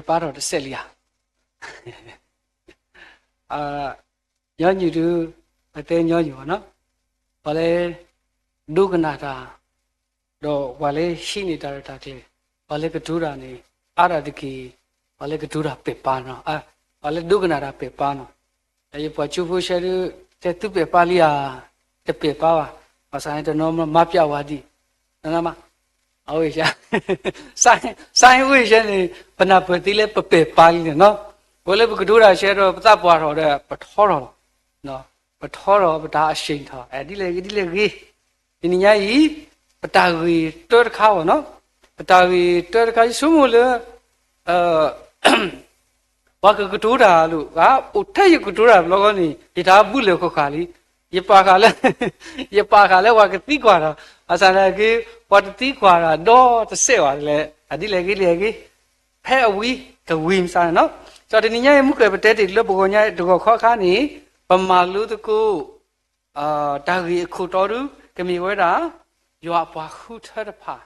ပှၤလၢပှၤပဲာ်ပၢထီၣ်တစဲးလံဧါ. ညီနုၢ်ဒုး ပတဲညီနုၢ်ဘၣ်နီၤ, ပှၤလၢ ဒိကနၣ်တၢ် ဒီးပှၤလၢဟံးန့ၢ်တၢ်ရဲၣ်တၢ်ကျဲၤ, ပှၤလၢကတိၤတၢ်န့ၣ် အါဒၣ်တက့ၢ်, ပှၤလၢကတိၤတၢ်ပဲာ်ပၢနီၤ, ပှၤလၢဒိကနၣ်တၢ်ပဲာ်ပၢနီၤ. ယပှၤကၠိဖိဆဲဒုး တဲသုပဲာ်ပၢလံဧါ, တပဲာ်ပၢဘၣ်, ဘၣ်ဆၣ်န့ၣ်တနီၤမၤပျးဝဲဒံး, နမ အဝဲ စါဟ့ဝ့ၢ်ယဲန့ၣ် ပနၢ်ပၢၢ်သ့လၢပပဲာ်ပၢလံန့ၣ်နီၤ. ပဝဲလၢပကတိၤတၢ်ဆဲဒီး ပသးပှၢ်ထီၣ်ဒီး ပထီထီၣ်လီၤ. ပထီထီၣ် ပတၢ်အဆ့ၣ်ထီၣ် ဒ်လဲၣ်ဂ့ၤ ဒ်လဲၣ်ဂ့ၤ, တနံၤညါအံၤ ပတၢ်ဂ့ၢ်တၢတခါဘၣ်နီၤ, ပတၢ်ဂ့ၢ်တၢတခါ ယဆိကမိၣ်လၢ ပှၤကကတိၤတၢ်လိာ်ဂ့ၤ, အိၣ်ထဲယကတိၤတၢ်ဘျီဃီန့ၣ် ယတၢ်ဘူၣ်လဲၤဃီဃာ်လံ, ယပာ်ဃာ်လၢ ယပာ်ဃာ်လၢပှၤကသံကွၢ်တၢ်, ဘၣ်ဆၣ်သနာ်က့ ပှၤတသံကွၢ်တၢ်ဒီးတစဲးဘၣ်လဲၣ်, ဒ်လဲၣ်ဂ့ၤ ဒ်လဲၣ်ဂ့ၤ, ဖဲအဝံၤတဝံၤမစါန့ၣ်နီၤ. ဒီးတနံၤညါအံၤ မုၢ်ကၢၢ်ပတဲတ့ၢ်လၢပဂီၢ်ညါတဂီၤခီအခါန့ၣ် ပမၤလိသကိး တၢ်ဂ့ၢ်အခိၣ်တီဒုး ကမ့ၢ်ဝဲဒၣ် ယွၤအပှၤဃုထၢတဖၣ်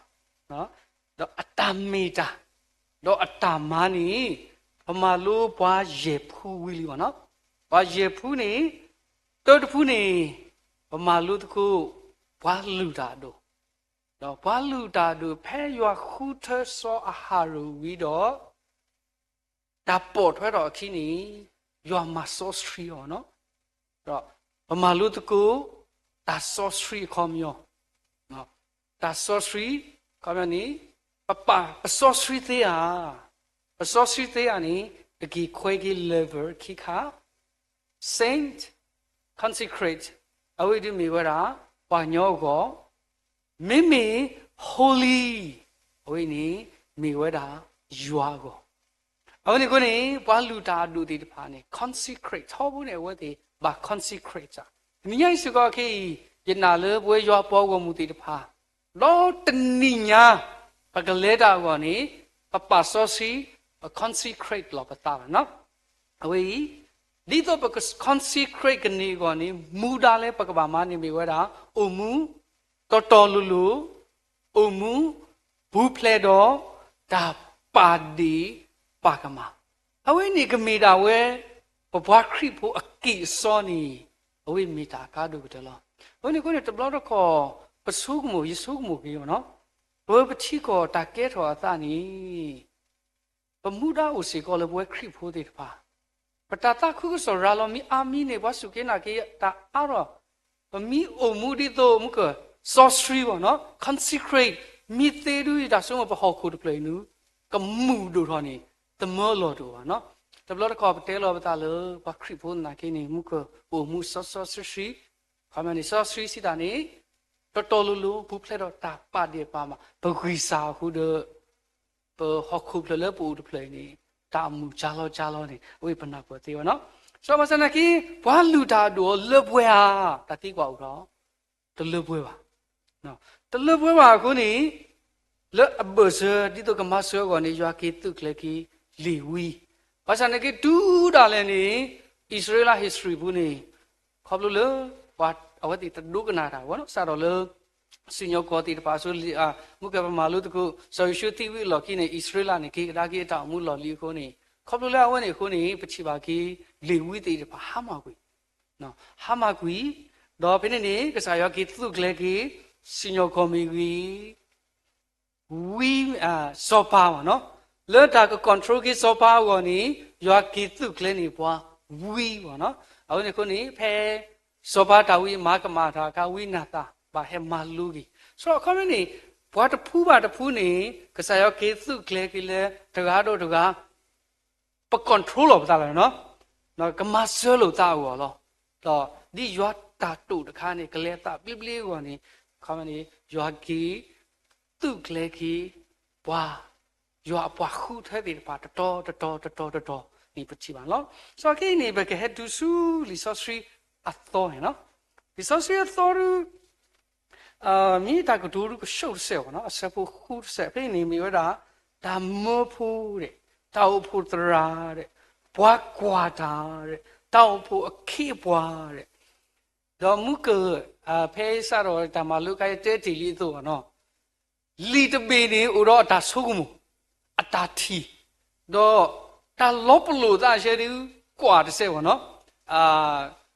ဒီးအတၢ်မ့ၢ်တၢ် ဒီးအတၢ်မၤန့ၣ် ပမၤလိပှၤယဲၢ်ဖုဝံၤလံဘၣ်နီၤ. ပှၤယဲၢ်ဖုန့ၣ် တၢတဖုန့ၣ် ပမၤလိသကိး ပှၤလုၢ်တၢ်အဒိၣ်, ဒီးပှၤလုၢ်တၢ်အဒိၣ် ဖဲယွၤဃုထၢစီၤအၤဟရိၣ်ဝံၤဒီး တၢ်ပိာ်ထွဲထီၣ်အခံန့ၣ် ယွၤမၤစီဆှံအီၤနီၤ. ဒီးပမၤလိသကိး တၢ်စီဆှံအခီပညီ, တၢ်စီဆှံ အခီပညီန့ၣ် ပပာ် ပစီဆှံသ့ဧါ, ပစီဆှံသ့ဧါန့ၣ် ပက့ၤခွဲက့ၤ level ခံခါ, saint, consecrate အဝဲဒုးမ့ၢ်ဝဲဒၣ် ပှၤကညီအဂီၢ်, မ့မ့ၢ် holy အဝဲန့ၣ် မ့ၢ်ဝဲဒၣ် ယွၤအဂီၢ်. အဝဲန့ၣ်အဃိန့ၣ် ပှၤလုၢ်တၢ်အဒိၣ်သ့ၣ်တဖၣ်န့ၣ် consecrate ထီဘိန့ၣ် အဝဲသ့ၣ်ဘၣ် consecrate တၢ်. တနံၤညါအံၤစ့ၢ်ကီးခဲအံၤ ယနာ်လၢပဝဲယွၤအပှၤဂီၢ်မုၢ်သ့ၣ်တဖၣ် ဒီးတနံၤညါ ပကလဲၤတၢ်အဂီၢ်န့ၣ် ပပာ်စီဆှံ ပ consecrate လီၤပသးလီၤနီၤ. အဝဲအံၤ ဒ်သိးပက consecrate ကန့ၢ်အဂီၢ်န့ၣ် မူဒါလၢပကဘၣ်မၤန့ၣ်မ့ၢ်ဝဲဒၣ် အိၣ်မူ တီတီလိၤလိၤ, အိၣ်မူ ပူၤဖျဲးဒီး တၢ်ပာ်ဒ့ၣ်ပာ်ကမၣ်. အဝဲန့ၣ်ကမ့ၢ်ဒၣ်ဝဲ ပပှၤခရံာ်ဖိအကံၢ်အစီန့ၣ် အဝဲမ့ၢ်တၢ်အကါဒိၣ်ကတၢၢ်လီၤ. အဝဲန့ၣ်အဃိန့ၣ် တဘျီတခီၣ် ပဆိကမိၣ် ယဆိကမိၣ်က့ၤနီၤ, ပဝဲပထံကီၢ်တၢ်ကဲထီၣ်အသးန့ၣ် ပမူဒါအိၣ်စ့ၢ်ကီးလၢပဝဲခရံာ်ဖိသ့ၣ်တဖၣ် ပတၢ်သးခုကစီၣ်ရၤလီၤမံအါမံန့ၣ် ပှၤစူၢ်က့ၤနာ်က့ၤတၢ်အါထီၣ်, ပမ့ၢ်အိၣ်မူဒ်သိးမုၢ်ကၢၢ် စီဆှံဘၣ်နီၤ consecrate မ့ၢ်သ့ဒုး ယတၢ်ဆိကမိၣ်ပဟီၣ်ခိၣ်တဖျၢၣ်အံၤန့ၣ် ကမူၣ်ဒိၣ်ထီၣ်န့ၣ် သမၢလီၢ်တအိၣ်ဘၣ်နီၤ. တဘျီတခီၣ်ပတဲလီၤပသးလၢ ပှၤခရံာ်ဖိနာ်က့န့ၣ် မုၢ်ကၢၢ်အိၣ်မူစီစီဆှံဆှံ, ခီမီန့ၣ် စီဆှံစံးတၢ်န့ၣ် တီတီလိၤလိၤ ပူၤဖျဲးဒီးတၢ်ပာ်ဒ့ၣ်ပာ်ကမၣ် ပဂံၢ်စၢ်အဃိဒီး ပဟီၣ်ခိၣ်ဖျၢၣ်လၢပအိၣ်တဖျၢၣ်အံၤန့ၣ် တၢ်အမုာ်ကၢ်လီၤကၢ်လီၤန့ၣ် အဝဲပနၢ်ပၢၢ်သ့ဝဲနီၤ. စီၤပၤစနာ်က့ ပှၤလုၢ်တၢ်အဒိၣ်အီၤလၢပှဲၤဧါ, တၢ်သံကွၢ်အိၣ်ထီၣ်, တလၢပှဲၤဘၣ်. တလၢပှဲၤဘၣ်အဃိန့ၣ် လၢအဘၢၣ်စၢၤ ဒ်သိးကမၤစၢၤအဂီၢ်န့ၣ် ယွၤက့ၤသုးကျဲၤက့ၤ လ့ၤဝံ, ဘၣ်ဆၣ်နာ်က့ တုၤဒၣ်လဲာ်န့ၣ် အံၣ်စရ့လး history ပူၤန့ၣ် ခီဖျိလၢ ပှၤအဝဲသ့ၣ်တဒိကနၣ်တၢ်ဝဲနီၤ စးထီၣ်လၢ စံၣ်ညီၣ်ကွီၢ်သ့ၣ်တဖၣ်အစိၤလံ, မုၢ်ကၢၢ်ပမၤလိသကိး စီၤယိၤၡူးသံဝံၤအလီၢ်ခံန့ၣ် အံၣ်စရ့လးန့ၣ် က့ၤကဒါက့ၤအတၢ်အိၣ်မူလီၢ်လံအဃိန့ၣ် ခီဖျိလၢအဝဲန့ၣ်အဃိန့ၣ် ပထံၣ်ဘၣ်က့ၤ လ့ၤဝံသ့ၣ်တဖၣ်ဟါမၢ်ကွံာ်, ဟါမၢ်ကွံာ်, ဒီးဖဲန့ၣ်န့ၣ် ကစၢ်ယွၤက့ၤသုးကျဲၤက့ၤ စံၣ်ညီၣ်ကွီၢ်မ့ၢ်ဂ့ၤ ဝံ, စီၤပၤဘၣ်နီၤ, လၢတၢ်က control က့ၤစီၤပၤအဂီၢ်န့ၣ် ယွၤက့ၤသုးကျဲၤန့ၢ်ပှၤဝံဘၣ်နီၤ. အဝဲန့ၣ်အဃိန့ၣ် ဖဲစီၤပၤတၢ်ဝံမၤကမၣ်တၢ်အခါ ဝံနၤသၣ်ဘၣ်ဟဲမၤလိက့ၤ စီၤအခီမ့ၢ်န့ၣ် ပှၤတဖုဘၣ်တဖုန့ၣ် ကစၢ်ယွၤက့ၤသုးကျဲၤက့ၤလၢတဂၤဒီးတဂၤ ပ control လီၤပသးလီၤနီၤ, ကမၤစၢၤလိာ်သးအဂီၢ်လီၤ. ဒီးဒ်ယွၤတၢ်တိာ်တခါန့ၣ် ကလဲၤအသးဘျ့ဘျ့အဂီၢ်န့ၣ် ခီမ့ၢ်န့ၣ် ယွၤက့ၤ သုးကျဲၤက့ၤ ပှၤ ယွၤအပှၤဃုထၢသ့ၣ်တဖၣ် တတီၤတတီၤတတီၤတတီၤန့ၣ် ပထံၣ်ဘၣ်လီၤ. စီၤခဲအံၤန့ၣ် ပကဟဲတုၤဆူလံာ်စီဆှံအသီန့ၣ်လီၤ. လံာ်စီဆှံအသီဒု မ့ၢ်တၢ်ကတိၤဒုကဆိးတစဲးဘၣ်နီၤ, အဆၢဖိဃုတစဲး ဖဲအံၤန့ၣ်မ့ၢ်ဝဲဒၣ် တၢ်မၢဖိဒီး တၢ်အိၣ်ဖှိၣ်သရၣ်ဒီး ပှၤကွၢ်တၢ်ဒီး တၢ်အိၣ်ဖှိၣ်အခ့အပှၤဒီး ဒီးမုၢ်ကၢၢ် ဖဲစးထီၣ်တၢ်မၤလိခါ ယတဲတ့ၢ်လံအသိးဘၣ်နီၤ, လံာ်တဘ့ၣ်န့ၣ် အိၣ်ဒီးအတၢ်ဆိကမိၣ်, အတၢ်ထံၣ်, ဒီးတၢ်လီၤပလိာ်သးဆၢဒုး ကွၢ်တစဲးဘၣ်နီၤ.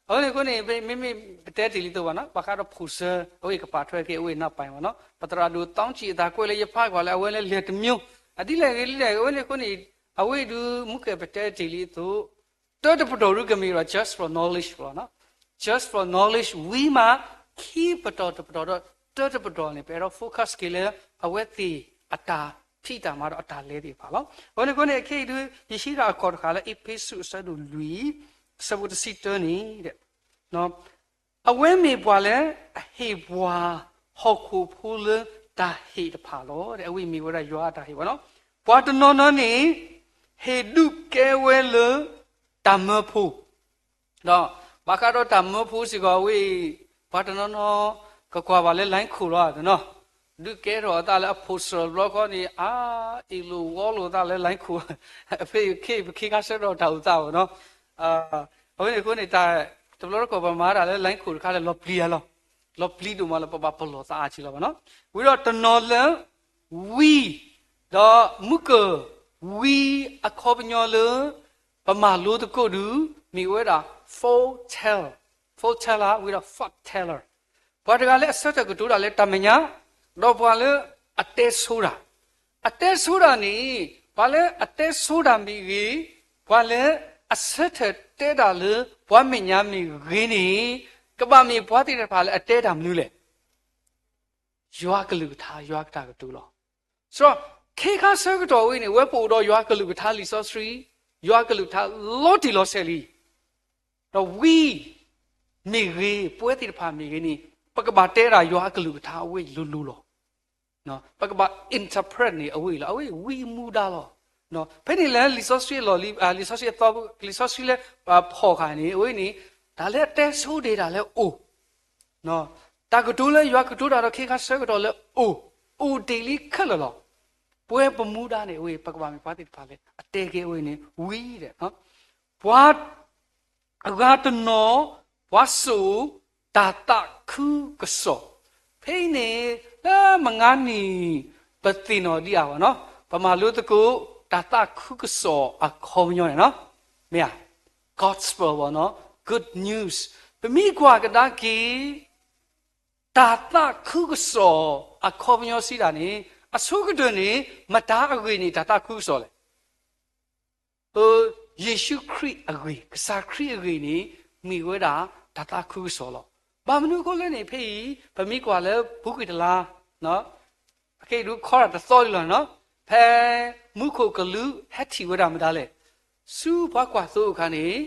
အဝဲန့ၣ်အဃိန့ၣ် မ့မ့ၢ်ပတဲတ့ၢ်လံအသိးဘၣ်နီၤ, ဘၣ်ဃးဒီးဖိၣ်စၢ အဝဲအံၤကပာ်ထွဲက့ၤ အဝဲအံၤနၢ်ပၢၢ်ဘၣ်နီၤ, ပသရၣ်ဒိၣ် သောင်းကြည် အတၢ်ကွဲးလၢယဖးကွၢ်လၢအဝဲလၢ လယ်တစ်မျိုး အဒ်လဲၣ်ဂ့ၤလံလဲၣ်, အဝဲန့ၣ်အဃိန့ၣ် အဝဲအံၤဒုး မူကဲပတဲတ့ၢ်လံအသိး တၢတပတီၢ်ဒုးကမ့ၢ်ဒီး just for knowledge လီၤနီၤ. Just for knowledge ဝံၤမး ခံပတီၢ်တပတီၢ်ဒီး တၢတပတီၢ်န့ၣ် ပအဲၣ်ဒိး focus က့ၤလၢ အဝဲသ့ၣ်အတၢ်ဖံးတၢ်မၤဒီးအတၢ်လဲၤသ့ၣ်တဖၣ်လီၤ. အဝဲန့ၣ်အဃိန့ၣ် ခဲအံၤဒုး ယဟံးတၢ်အခီၣ်တဃာ်လၢ အ့းဖ့းစူး အဆၢဒိၣ်လွံၢ် အဆၢဖိတဆံတၢန့ၣ် အဝဲမ့ၢ်ပှၤလၢအဟ့ၣ်ပှၤ ဟီၣ်ခိၣ်ဖိလၢတၢ်ဟ့ၣ်တဖၣ်လီၤ. အဝဲမ့ၢ်ဝဲဒၣ်ယွၤအတၢ်ဟ့ၣ်ဘၣ်နီၤ. ပှၤတနီၤနီၤန့ၣ် ဟ့ၣ်ဒုးကဲဝဲလၢတၢ်မၢဖိ, ဒီးဘၣ်ဃးဒီးတၢ်မၢဖိစ့ၢ်ကီး အဝဲအံၤ ပှၤတနီၤနီၤ ကကွၢ်ဘၣ်လၢ လိုင်းခိၣ် လီၤနီၤ, ဒုးကဲထီၣ်အသးလၢအဖိးစၢၤတဘျီဃီန့ၣ် အါ အ့ၣ်လိာ်ဝီလိာ်သးလၢ လိုင်းခိၣ်, ဖဲခဲအံၤပခ့ခါဆၢထီၣ်တၢ်အိၣ်သးဘၣ်နီၤ. အဝဲန့ၣ်အဃိန့ၣ် တဘျီတခီၣ်ပမၤတၢ်လၢ လိုင်းခိၣ် တခါဒီး လီၤပျံၤယၤလီၤ, လီၤပျံၤဒိၣ်မးလၢပဘၣ်ပလီၢ်သးအါထံလီၤဘၣ်နီၤ. ဝံၤဒီးတနီၤလၢ ဝံ, ဒီးမုၢ်ကၢၢ်ဝံအခီပညီလၢ ပမၤလိသကိးဒုး မ့ၢ်ဝဲဒၣ် fortune, fortune ဝံဒီး fortune teller, ပှၤတဂၤလၢအဆၢထၢၣ်ကတိၤတၢ်လၢတၢ်မဲာ်ညါ, ဒီးပှၤလၢအတဲဆိတၢ်, အတဲဆိတၢ်န့ၣ် ပှၤလၢအတဲဆိတၢ်မ့ၢ်ဂ့ၤ, ပှၤလၢအဆၢထၢၣ်တဲတၢ်လၢပှၤမဲာ်ညါမ့ၢ်ဂ့ၤန့ၣ် ကဘၣ်မ့ၢ်ပှၤသ့ၣ်တဖၣ်လၢအတဲတၢ်မနုၤလဲၣ်. ယွၤကလုၢ်ကထါ ယွၤအတၢ်ကတိၤလီၤ. ဆိုတော့ ခဲခါဆၢကတီၢ်ဝဲန့ၣ် အဝဲပအိၣ်ဒီးယွၤကလုၢ်ကထါလံာ်စီဆှံ, ယွၤကလုၢ်ကထါလီၤတံၢ်လီၤဆဲးလံ, ဒီးဝံ မ့ၢ်ဂ့ၤ, ပဝဲသ့ၣ်တဖၣ်မ့ၢ်ဂ့ၤန့ၣ် ပကဘၣ်တဲဒၣ်ယွၤအကလုၢ်ကထါအဝဲအံၤလိၤလိၤလီၤ. ပကဘၣ် interpret န့ၣ် အဝဲအံၤလီၤ, အဝဲအံၤဝံမူဒါလီၤ. ဖဲန့ၣ်လၢလံာ်စီဆှံအလီၢ်လံ, လံာ်စီဆှံအသီ, လံာ်စီဆှံလၢပဖီၣ်ဃာ်န့ၣ် အဝဲန့ၣ် တၢ်လၢအတဲဆိဒၣ်တၢ်လၢအိၣ် တၢ်ကတိၤလၢယွၤကတိၤတၢ်ဒီးခဲခါဆၢကတီၢ်လၢအိၣ်, အိၣ်တ့ၢ်လံခဲလၢာ်လီၤ. ပဝဲပမူဒါန့ၣ် အဝဲ ပကဘၣ်မ့ၢ်ပှၤသ့ၣ်တဖၣ်လၢ အတဲက့ၤအဝဲန့ၣ် ဝံဒီး ပှၤတနီၤ, ပှၤစိာ်တၢ်သးခုကစီၣ်, ဖဲအံၤန့ၣ် လၢမုၢ်ဂၤနံၤ ပသ့ၣ်နီၣ်ဒံးအါဘၣ်နီၤ, ပမၤလိသကိး တၢ်သးခုကစီၣ်အခီပညီန့ၣ်နီၤ, မ့ၢ်ဧါ, gospel ဘၣ်နီၤ, good news, ပမ့ၢ်ကွၢ်ကဒါက့ၤ တၢ်သးခုကစီၣ်အခီပညီစံးတၢ်န့ၣ် အဆိကတၢၢ်န့ၣ် မတၤအဂ့ၢ်န့ၣ် တၢ်သးခုကစီၣ်လဲၣ်. ယ့ၣ်ၡူးခရံာ်အဂ့ၢ်, ကစၢ်ခရံာ်အဂ့ၢ်န့ၣ် မ့ၢ်ဝဲဒၣ်တၢ်သးခုကစီၣ်လီၤ. ဘၣ်မနုၤအဃိလဲၣ်န့ၣ် ဖဲအံၤ ပမ့ၢ်ကွၢ်လၢပူၤကွံာ်တလါ, အခဲအံၤဒုးခီတၢ်တသီလံလီၤနီၤ, ဖဲမူခိၣ်ကလူးဟဲထံၣ်ဝဲဒၣ်မတၤလဲၣ်, ဆူပှၤကွၢ်သိအခါန့ၣ်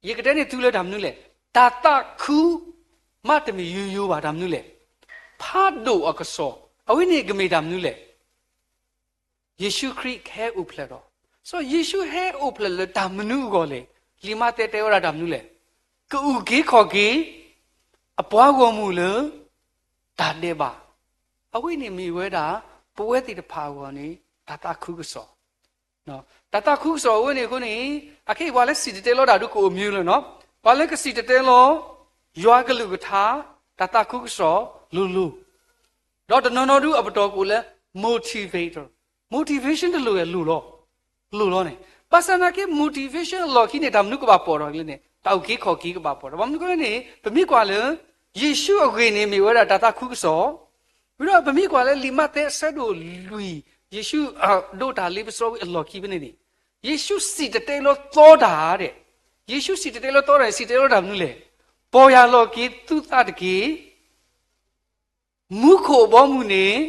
ယကတဲန့ၢ်သုလၢတၢ်မနုၤလဲၣ်, တၢ်သးခု မ့တမ့ၢ်ယိယိဘၣ်တၢ်မနုၤလဲၣ်, ဖးဒိၣ်အကစီၣ်, အဝဲန့ၣ်ကမ့ၢ်တၢ်မနုၤလဲၣ်. ယ့ၣ်ၡူးခရံာ်ကဟဲအိၣ်ဖျဲၣ်ဒီး, စီၤယ့ၣ်ၡူးဟဲအိၣ်ဖျဲၣ်လၢတၢ်မနုၤအဂီၢ်လဲၣ်. လံာ်မးသဲတဲဝဲဒၣ်တၢ်မနုၤလဲၣ်, ကအုၣ်က့ၤခီၣ်က့ၤ အပှၤဂီၢ်မုၢ်လၢ တၢ်ဒဲးဘး, အဝဲန့ၣ်မ့ၢ်ဝဲဒၣ် ပဝဲသ့ၣ်တဖၣ်အဂီၢ်န့ၣ် တၢ်သးခုကစီၣ် တၢ်သးခုကစီၣ်အဝဲန့ၣ်အဃိန့ၣ် အခဲအံၤပှၤလၢစံၣ်တဲၤတဲလီၤတၢ်ဒုးကအိၣ်မံၤလၢနီၤ, ပှၤလၢကစံၣ်တဲၤတဲလီၤ ယွၤကလုၢ်ကထါ တၢ်သးခုကစီၣ်လိၤလိၤ, ဒီးတနီၤနီၤဒုးအပတီၢ်ကအိၣ်လၢ motivator, motivation တလိၣ်ဝဲလိၤလီၤ, လိၤလီၤန့ၣ်, ဘၣ်ဆၣ်သနာ်က့ motivation အလီၢ်ခံန့ၣ် တၢ်မနုၤကဘၣ်ပိာ်ထီၣ်လဲၣ်န့ၣ် တၢ်အုၣ်က့ၤခီၣ်က့ၤကဘၣ်ပိာ်ထီၣ်, ဘၣ်မနုၤအဃိလဲၣ်န့ၣ် ပမ့ၢ်ကွၢ်လၢ ယ့ၣ်ၡူးအဂ့ၢ်န့ၣ်မ့ၢ်ဝဲဒၣ်တၢ်သးခုကစီၣ် ဝံၤဒီးပမ့ၢ်ကွၢ်လၢလံာ်မးသဲအဆၢဒိၣ်လွံၢ်, ယ့ၣ်ၡူးဒိးတၢ်လ့ပစီဝံၤအလီၢ်ခံဖဲန့ၣ်န့ၣ်, ယ့ၣ်ၡူးစံၣ်တဲၤတဲလီၤသီတၢ်ဒဲး, ယ့ၣ်ၡူးစံၣ်တဲၤတဲလီၤသီတၢ်န့ၣ် စံၣ်တဲၤတဲလီၤတၢ်မနုၤလဲၣ်, ပီၢ်ယၢ်လီၤက့ၤသုသးတက့ၢ်, မူခိၣ်အဘီအမုၢ်န့ၣ်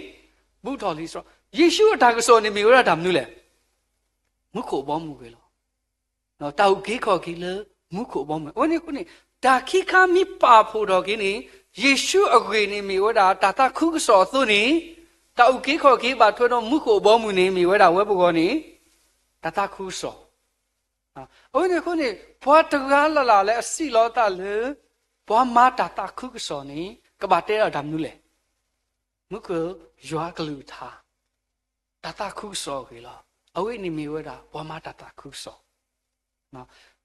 ဘူးထီၣ်လံ. ယ့ၣ်ၡူးအတၢ်ကစီၣ်န့ၣ်မ့ၢ်ဝဲဒၣ်တၢ်မနုၤလဲၣ်, မူခိၣ်အဘီအမုၢ်ဂ့ၤလီၤ. တၢ်အုၣ်က့ၤခီၣ်က့ၤလၢမူခိၣ်အဘီအမုၢ်, အဝဲန့ၣ်အဃိန့ၣ် တၢ်ခံခါမ့ၢ်ပာ်ဖှိၣ်ထီၣ်က့ၤန့ၣ် ယ့ၣ်ၡူးအဂ့ၢ်န့ၣ်မ့ၢ်ဝဲဒၣ်တၢ်သးခုကစီၣ်အသိးန့ၣ်, တၢ်အုၣ်က့ၤခီၣ်က့ၤဘၣ်ထွဲဒီးမူခိၣ်အဘီအမုၢ်န့ၣ် မ့ၢ်ဝဲဒၣ်ဝဲပဂီၢ်န့ၣ် တၢ်သးခုကစီၣ် အဝဲန့ၣ်အဃိန့ၣ် ပှၤတဂၤလၢ်လၢ်လၢအစံးလီၤအသးလၢ ပှၤမၤတၢ်သးခုကစီၣ်န့ၣ် ကဘၣ်တဲဒၣ်တၢ်မနုၤလဲၣ်, မူခိၣ်ယွၤကလုၢ်ကထါ တၢ်သးခုကစီၣ်အဂ့ၢ်လီၤ. အဝဲန့ၣ်မ့ၢ်ဝဲဒၣ် ပှၤမၤတၢ်သးခုကစီၣ်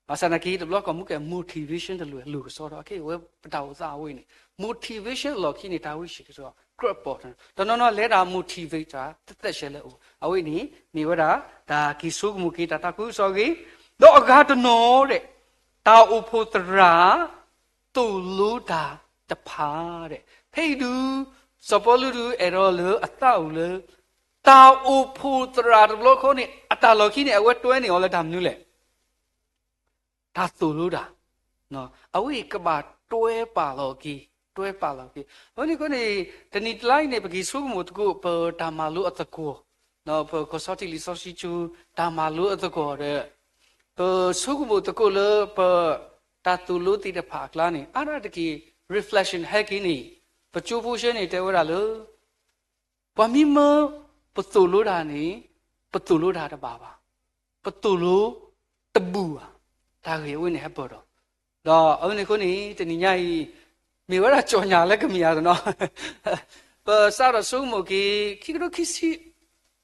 ဘၣ်ဆၣ်သနာ်က့ တဘျီကီၢ်မူကဲ motivation တလိၣ်လိၤကစီဒီး အခဲအံၤဝဲပတၢ်အိၣ်သးအဝဲန့ၣ် motivation အလီၢ်ခံန့ၣ် တၢ်ဝဲစ့ၢ်ကီး ကြၢးပီၣ်, တနီၤနီၤလဲၤတၢ် motivator တသ့ၣ်ညါလၢအအိၣ်, အဝဲန့ၣ် မ့ၢ်ဝဲဒၣ် တၢ်က့ၤဆိကမိၣ်က့ၤတၢ်သးခုကစီၣ်အဂ့ၢ်, ဒီးအဂၤတနီၤဒဲး တၢ်အိၣ်ဖှိၣ်သရၣ် သိၣ်လိတၢ်တဖၣ်ဒဲး, ဖဲအံၤဒုး စီၤပီလူးဒုးအဲၣ်ဒိးလၢအသးအိၣ်လၢ တၢ်အိၣ်ဖှိၣ်သရၣ်တဘျီခီန့ၣ် အတၢ်လီၢ်ခံန့ၣ် အဝဲတွဲန့ၢ်အီၤလၢတၢ်မနုၤလဲၣ်. တၢ်သိၣ်လိတၢ်, အဝဲအံၤကဘၣ်တွဲပာ်လီၤက့ၤ, တွဲပာ်လီၤက့ၤ. အဝဲန့ၣ်အဃိန့ၣ် တနံၤတလါအံၤန့ၣ် ပက့ၤဆိကမိၣ်သကိး ပတၢ်မၤလိအသကိး, ပကီၢ်စီထံးလံာ်စီဆှံကၠိ တၢ်မၤလိအသကိးဒီး ပဆိကမိၣ်သကိးလၢပ တၢ်သိၣ်လိသ့ၣ်တဖၣ်အကျါန့ၣ် အါဒၣ်တက့ၢ် reflection ဟဲက့ၤန့ၣ် ပကၠိဖိဆှၢန့ၣ်တဲဝဲဒၣ်လၢ ပှၤမ့ၢ်မၢပသိၣ်လိတၢ်န့ၣ် ပသိၣ်လိတၢ်တဘၣ်ဘၣ်, ပသိၣ်လိတဘူၣ်ဘၣ်, တၢ်ဂ့ၢ်အဝဲန့ၣ်ဟဲပၢၢ်ဒီး, ဒီးအဝဲန့ၣ်အဃိန့ၣ် တနံၤညါအံၤ မ့ၢ်ဝဲဒၣ်ကၠီၣ်ညါလၢကမ့ၢ်ယၤတနီၤ ပစးထီၣ်ဆိကမိၣ်က့ၤ ခံကထိခံဆံ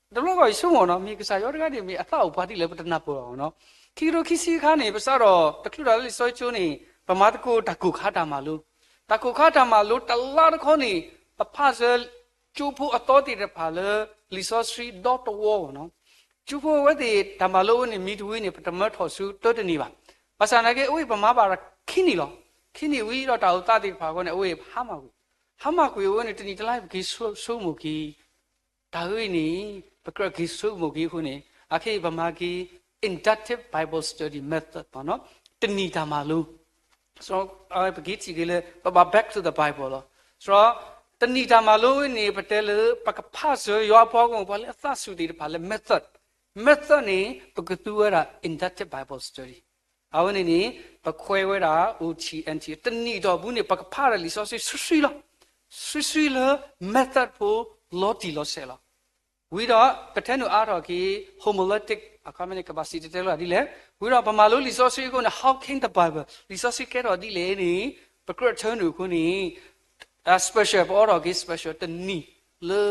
တဘျီဂီၢ်အံၤဆိကမိၣ်နီၤ မ့ၢ်ကစၢ်ယွၤတဂၤန့ၣ် မ့ၢ်အသးအိၣ်ပှၤဒ်လဲၣ် ပတနၢ်ပၢၢ်ဘၣ်နီၤ. ခံကထိခံဆံအခါန့ၣ် ပစးထီၣ်တချုးတၢ်လၢလံာ်စီဆှံကၠိန့ၣ် ပမၤသကိးတၢ်ကိၢ်ခါတၢ်မၤလိ, တၢ်ကိၢ်ခါတၢ်မၤလိတလါတခီန့ၣ် ပဖးစၢၤကၠိဖိအသီသ့ၣ်တဖၣ်လၢလံာ်စီဆှံဒီတဝီဘၣ်နီၤ. ကၠိဖိအဝဲသ့ၣ်တၢ်မၤလိအဝဲန့ၣ် မံတဝံၤန့ၣ် ပတမၢထီၣ်ဆူတၢတနံၤဘၣ်. ဘၣ်ဆၣ်နာ်က့ အဝဲအံၤပမၤဘၣ်ခံနံၣ်လီၤ. ခံနံၣ်ဝံၤဒီးတၢ်အိၣ်သးသ့ၣ်တဖၣ်အဃိန့ၣ် အဝဲအံၤပဟါမၢ်ကွံာ်, ဟါမၢ်ကွံာ်အဝဲန့ၣ် တနံၣ်တလါအံၤ ပက့ၤဆိကမိၣ်က့ၤ တၢ်ဂ့ၢ်န့ၣ် ပကြၢးက့ၤဆိကမိၣ်က့ၤအဃိန့ၣ် အခဲအံၤပမၤက့ၤ inductive Bible study method ဘၣ်နီၤ, တနံၣ်တၢ်မၤလိ ပက့ၤထံၣ်က့ၤလၢ ပဘၣ် back to the Bible လီၤ. စရီ တနံၣ်တၢ်မၤလိန့ၣ် ပတဲလၢ ပကဖးစၢၤယွၤအပှၤဂီၢ်မုၢ် ပှၤလၢအသးဆူၣ်သ့ၣ်တဖၣ်လၢ method, method န့ၣ် ပကသူဝဲဒၣ် inductive Bible study အဝဲန့ၣ်န့ၣ် ပခွဲးဝဲဒၣ် O T N T တနံၣ်တီၢ်ပူၤန့ၣ် ပကဖးဒီးလံာ်စီဆှံစုဆှံလီၤ. စုဆှံလၢ method ဖိလီၤတံၢ်လီၤဆဲးလီၤ. ဝံၤဒီး ပထဲနုာ်အါထီၣ်က့ၤ homiletic အခီပညီန့ၣ် ကဘၣ်စံၣ်တဲၤတဲလီၤဒ်လဲၣ်. ဝံၤဒီးပမၤလိလံာ်စီဆှံအဃိန့ၣ် how came the Bible လံာ်စီဆှံကဲထီၣ်ဒ်လဲၣ်န့ၣ် ပကြၢးထဲနုာ်အဃိန့ၣ် special ပအိးထီၣ်က့ၤ special တနံၣ်လၢ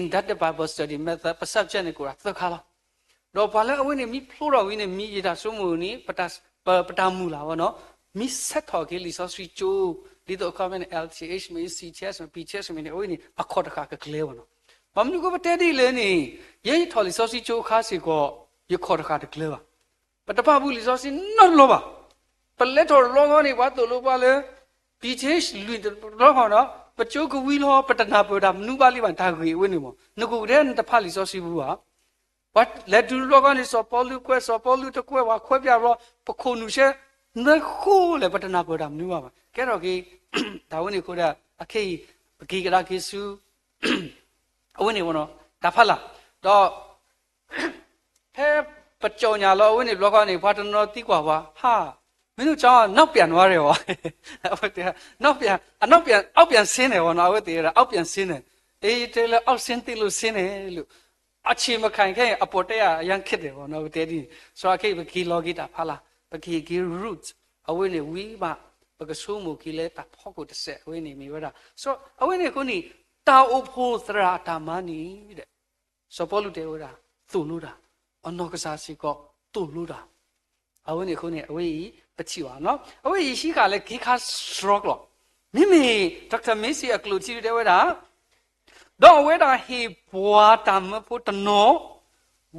inductive Bible study method ပ subject န့ၣ် ကိးဒၣ်သၢခါလီၤ. ဒီးပှၤလၢအဝဲန့ၣ်မ့ၢ်ဖျိထီၣ်ဝံၤန့ၣ် မ့ၢ်ယတၢ်ဆိကမိၣ်န့ၣ် ပ ပတၢ်မုၢ်လၢ်ဘၣ်နီၤ, မ့ၢ်ဆဲးထီၣ်က့ၤလံာ်စီဆှံကၠိ ဒ်သိးအခီပညီန့ၣ် L T H မ့ၢ် C T S မ့ၢ် P T S မ့ၢ်န့ၣ် အဝဲန့ၣ် အခီၣ်တဃာ်ကကျဲဘၣ်နီၤ. ဘၣ်မနုၤဃိပတဲဒ်လဲၣ်န့ၣ် ယဲယထီၣ်လံာ်စီဆှံကၠိအခါစ့ၢ်ကီး ယခီၣ်တဃာ်တကျဲဘၣ်. ပတပာ်ဘူၣ်လံာ်စီဆှံနီတဘျီဘၣ်. ပလဲၤထီၣ်တဘျီဃီန့ၣ် ပှၤသိၣ်လိပှၤလၢ P T S လွံၢ်တဘျီဃီနီၤ, ပကၠိကဝံၤလီၤ ပတနၢ်ပၢၢ်တၢ်မနုၤဘၣ်လံဘၣ် တၢ်ဂ့ၢ်အဝဲန့ၣ်မ့ၢ် နကိးကတဲနတဖးလံာ်စီဆှံပူၤဘၣ်. ပှၤလဲၤတုၤတဘျီဃီန့ၣ် စီၤပီလူးကွဲး စီၤပီလူးတကွဲး ပှၤခွဲးပၠးဘျီ ပခိၣ်နူာ်ဆဲး နဃိလဲၣ် ပတနၢ်ပၢၢ်တၢ်မနုၤဘၣ်ဘၣ်. ကဲထီၣ်က့ၤ တၢ်ဝဲန့ၣ်အဃိဒီး အခဲအံၤ ပက့ၤကဒါက့ၤဆူ အဝဲန့ၣ်ဝဲနီၤ တၢ်ဖးလၢ်, ဒီး ဖဲပကၠီၣ်ညါလီၤအဝဲန့ၣ်တဘျီဃီန့ၣ် ပှၤတနီၤသံကွၢ်ပှၤ ဟါ, မင်းတို့ကျောင်းက နောက်ပြန်သွားတယ် ဝဲ, အနောက်ပြန်, အနောက်ပြန်, အောက်ပြန်ဆင်းတယ် ဝဲနီၤ, အဝဲသ့ၣ်ဝဲဒၣ် အောက်ပြန်ဆင်းတယ်, အ့ တဲလၢ အောက်ဆင်းသစ်လို့ဆင်းတယ်လို့, အချိန်မခံခဲ့ရင် အပေါ်တက်ရ အရမ်းခက်တယ် ဝဲနီၤ, အဝဲတဲဒ်န့ၣ်, စရီ ခဲအံၤ ပက့ၤလီၤက့ၤတၢ်ဖးလၢ်, ပက့ၤက့ၤ root အဝဲန့ၣ်ဝံၤဘၣ်, ပကဆိကမိၣ်က့ၤလၢတၢ်ဖီခိၣ်တစဲး အဝဲန့ၣ်မ့ၢ်ဝဲဒၣ်, စရီ အဝဲန့ၣ်အဃိန့ၣ် တၢ်အိၣ်ဖှိၣ်သရၣ်အတၢ်မၤန့ၣ်ဒီး စီၤပီလူးတဲဝဲဒၣ် သိၣ်လိတၢ်, အနီၢ်ကစၢ်စ့ၢ်ကီးသိၣ်လိတၢ်, အဝဲန့ၣ်အဃိန့ၣ် အဝဲအံၤ ပထံၣ်ဘၣ်နီၤ, အဝဲအံၤဟံးဃာ်လၢခ့ခါစရီကျိာ်, မ့မ့ၢ် Doctor Macy အကျိာ်ထံတဲဝဲဒၣ်, ဒီးအဝဲဒၣ်ဟ့ၣ်ပှၤတၢ်မၢဖိတနီၤ,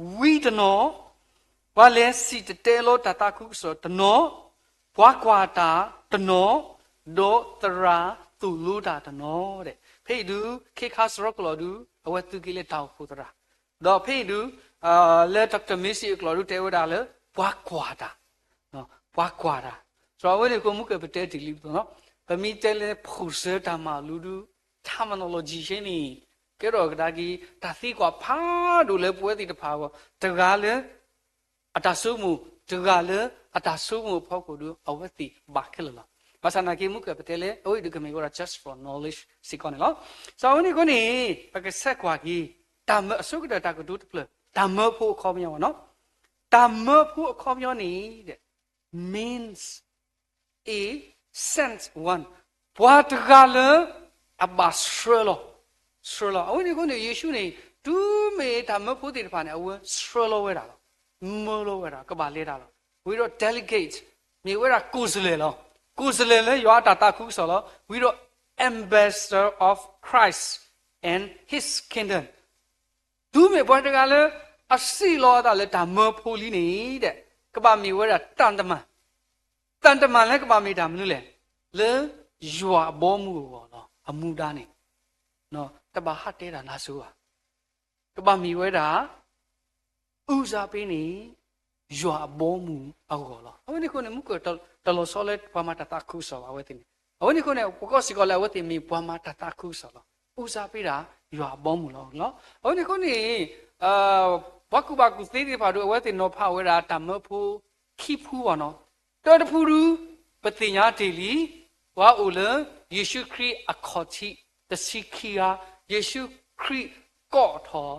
ဝံတနီၤ, ပှၤလဲၤစံၣ်တဲၤတဲလီၤတၢ်သးခုကစီၣ်တနီၤ, ပှၤကွၢ်တၢ်တနီၤ, ဒီးသရၣ်သိၣ်လိတၢ်တနီၤဒဲး, ဖဲအံၤဒုး ခ့ခါစရီကျိာ်ဒုး အဝဲသုးက့ၤလၢတၢ်အိၣ်ဖှိၣ်သရၣ်, ဒီးဖဲအံၤဒုး လၢ Doctor Macy အကျိာ်ဒုးတဲဝဲဒၣ်လၢ ပှၤကွၢ်တၢ်, ပှၤကွၢ်တၢ်, စရီအဝဲန့ၣ်အဃိ မုၢ်ကၢၢ်ပတဲတ့ၢ်လံပသီနီၤ, ပမ့ၢ်တဲလၢ ဖှိၣ်စၢၤတၢ်မၤလိဒုး terminology ဆ့န့ၣ် ကဲထီၣ်ကဒါက့ၤ တၢ်သံကွၢ်ဖးဒိၣ်လၢပဝဲသ့ၣ်တဖၣ်အဂီၢ်, တဂၤလၢ အတၢ်ဆိကမိၣ်, တဂၤလၢအတၢ်ဆိကမိၣ်အဖီခိၣ်ဒုး အဝဲသ့ၣ်ဘၣ်ခဲလၢာ်လီၤ. ဘၣ်ဆၣ်နာ်က့ မုၢ်ကၢၢ်ပတဲလၢ အဝဲအံၤဒုးကမ့ၢ်ဝဲဒၣ် just for knowledge စ့ၢ်ကီးန့ၣ်လီၤ. စရီအဝဲန့ၣ်အဃိန့ၣ် ပကဆဲးကွၢ်က့ၤ တၢ်မၢအဆိကတၢၢ်တၢ်ကတိၤတဖျၢၣ်, တၢ်မၢဖိအခီပညီနီၤ, တၢ်မၢဖိအခီပညီန့ၣ် means a sent one, ပှၤတဂၤလၢအဘၣ်ဆှၢလီၤ, ဆှၢလီၤ. အဝဲန့ၣ်အဃိန့ၣ် ယ့ၣ်ၡူးန့ၣ် တုၤမ့ၢ်တၢ်မၢဖိသ့ၣ်တဖၣ်န့ၣ် အဝဲဆှၢလီၤဝဲဒၣ်လီၤ, မၢလီၤဝဲဒၣ် ကဘၣ်လဲၤတၢ်လီၤ. ဝံၤဒီး delegate မ့ၢ်ဝဲဒၣ်ကိၣ်စလဲၣ်လီၤ. ကိၣ်စလဲၣ်လၢယွၤအတၢ်သးခုကစီၣ်လီၤ. ဝံၤဒီး ambassador of Christ and his kingdom. တုၤမ့ၢ်ပှၤတဂၤလၢ အစံၣ်လီၤအသးလၢတၢ်မၢဖိလံန့ၣ် ကဘၣ်မ့ၢ်ဝဲဒၣ်တၢ်တမၤ, တၢ်တမၤလၢကဘၣ်မ့ၢ်တၢ်မနုၤလဲၣ်, လၢယွၤအဘီအမုၢ်အဂီၢ်လီၤ. အမူဒါန့ၣ် တဘၣ်ဟးတဲတၢ်နါစိၤဘၣ်. ကဘၣ်မ့ၢ်ဝဲဒၣ် ဦးစားပေးန့ၣ် ယွၤအဘီအမုၢ်အဂီၢ်လီၤ. အဝဲန့ၣ်အဃိန့ၣ် မူကၢၢ်တလီၤဆီလၢပှၤမၤတၢ်သးခုကစီၣ်ဘၣ် အဝဲသ့ၣ်န့ၣ်. အဝဲန့ၣ်အဃိန့ၣ် ပကွၢ်စ့ၢ်ကီးလၢအဝဲသ့ၣ်မ့ၢ်ပှၤမၤတၢ်သးခုကစီၣ်လီၤ. ဦးစားပေးဒၣ် ယွၤအဘီအမုၢ်လီၤ. အဝဲန့ၣ်အဃိန့ၣ် ပှၤကူၣ်ဘၣ်ကူၣ်သ့သ့ၣ်တဖၣ်ဒီး အဝဲသ့ၣ်နီၤဖးဝဲဒၣ်တၢ်မၢဖိခံဖုဘၣ်နီၤ. တၢတဖုဒု ပသ့ၣ်ညါတ့ၢ်လံ, ပှၤအိၣ်လၢ ယ့ၣ်ၡူးခရံာ်အခီၣ်ထံးတဆံခံဂၤ, ယ့ၣ်ၡူးခရံာ်ကိးထီၣ်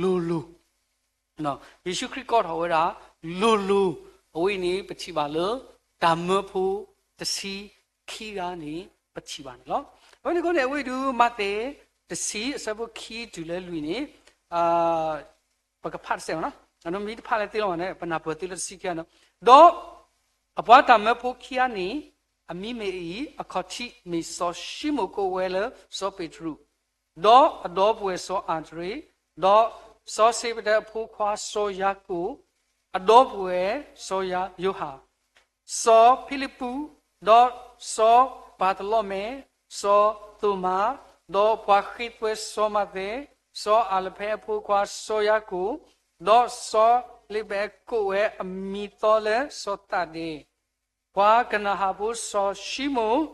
လိၤလိၤ ယ့ၣ်ၡူးခရံာ်ကိးထီၣ်ဝဲဒၣ်လိၤလိၤ, အဝဲအံၤန့ၣ် ပထံၣ်ဘၣ်လၢ တၢ်မၢဖိတဆံခံဂၤန့ၣ် ပထံၣ်ဘၣ်န့ၣ်လီၤ. အဝဲန့ၣ်အဃိန့ၣ် အဝဲအံၤဒု မးသဲ တဆံ အဆၢဖိခံတုၤလၢလွံၢ်န့ၣ် ပကဖးတစဲး, မ့ၢ်တဖးလၢသ့လီၤန့ၣ် ပနၢ်ပၢၢ်သ့လၢတဆံခံဂၤန့ၣ်, ဒီးအပှၤတၢ်မၢဖိခံဂၤန့ၣ် အမံၤမ့ၢ်အံၤ, အခီၣ်ထံးမ့ၢ်စီၤၡံမိၣ်ကိးဝဲလၢစီၤပ့းတရူး, ဒီးအဒီပုၢ်ဝဲၢ်စီၤအၤတရ့း, ဒီးစီၤစ့ဘဒဲအဖိခွါစီၤယၤကိာ်, အဒီပုၢ်ဝဲၢ်စီၤယိၤဟၣ်, စီၤဖံလံးပူး, ဒီးစီၤဘၤသလီမ့း, စီၤသိၤမါ, ဒီးပှၤဃ့သွဲစီၤမးသဲ, စီၤအၤလဖဲအဖိခွါစီၤယၤကိာ်, ဒီးစီၤလ့းဘဲကိးဝဲအမံၤသီလၢစီၤသးဒ့း, ပှၤကနၤဧၣ်ဖိစီၤၡံမိၣ်,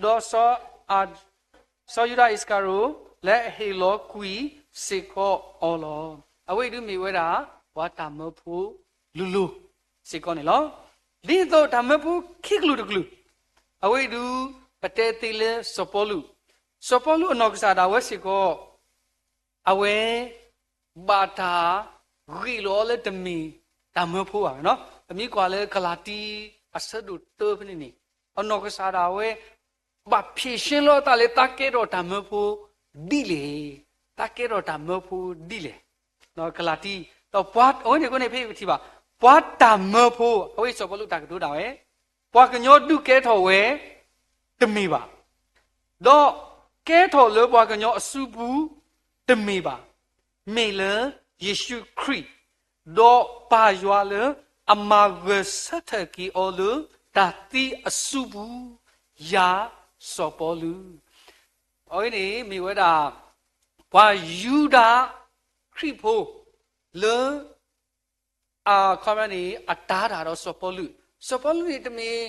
ဒီး စီၤယူဒၤအံၣ်စကၤရိၤ လၢအဟ့ၣ်လီၤကွံာ်စ့ၢ်ကီးအီၤလီၤ. အဝဲအံၤဒုမ့ၢ်ဝဲဒၣ် ပှၤတၢ်မၢဖိလိၤလိၤစ့ၢ်ကီးန့ၣ်လီၤ. ဒ်သိးတၢ်မၢဖိခံကလုာ်တကလုာ်, အဝဲအံၤဒု ပတဲသ့လၢစီၤပီလူး, စီၤပီလူးအနီၢ်ကစၢ်ဒၣ်ဝဲစ့ၢ်ကီး အဝဲ ဘၣ်တၢ်ဂ့ၢ်လီၤအီၤလၢတမ့ၢ်တၢ်မၢဖိဘၣ်နီၤ. ပမ့ၢ်ကွၢ်လၢကလၤတံ အဆၢဒိၣ်တၢဖဲန့ၣ်န့ၣ် အနီၢ်ကစၢ်ဒၣ်ဝဲ ဘၣ်ဖြေရှင်းလီၤအသးလၢသးကဲထီၣ်တၢ်မၢဖိဒ်လဲၣ်, သးကဲထီၣ်တၢ်မၢဖိဒ်လဲၣ်. ကလၤတံ ဒီးပှၤအဝဲန့ၣ်အဃိန့ၣ် ဖဲပထံၣ်ဘၣ် ပှၤတၢ်မၢဖိ အဝဲစီၤပီလူးတၢ်ကတိၤဒၣ်ဝဲ ပှၤကညီဒုးကဲထီၣ်ဝဲ တမ့ၢ်ဘၣ်, ဒီးကဲထီၣ်လၢပှၤကညီအစုပူၤ တမ့ၢ်ဘၣ်, မ့ၢ်လၢယ့ၣ်ၡူးခရံာ်, ဒီးပၢ်ယွၤလၢအမၤဂၢၢ်ဆၢထၢၣ်က့ၤအီၤလၢတၢ်သံအစုပူၤ, ယၤစီၤပီလူး. အဝဲန့ၣ်မ့ၢ်ဝဲဒၣ် ပှၤယူဒၤခရံာ်ဖိလၢ အခီပညီန့ၣ် အတၤတၢ်ဒီးစီၤပီလူး, စီၤပီလူးန့ၣ်တမ့ၢ်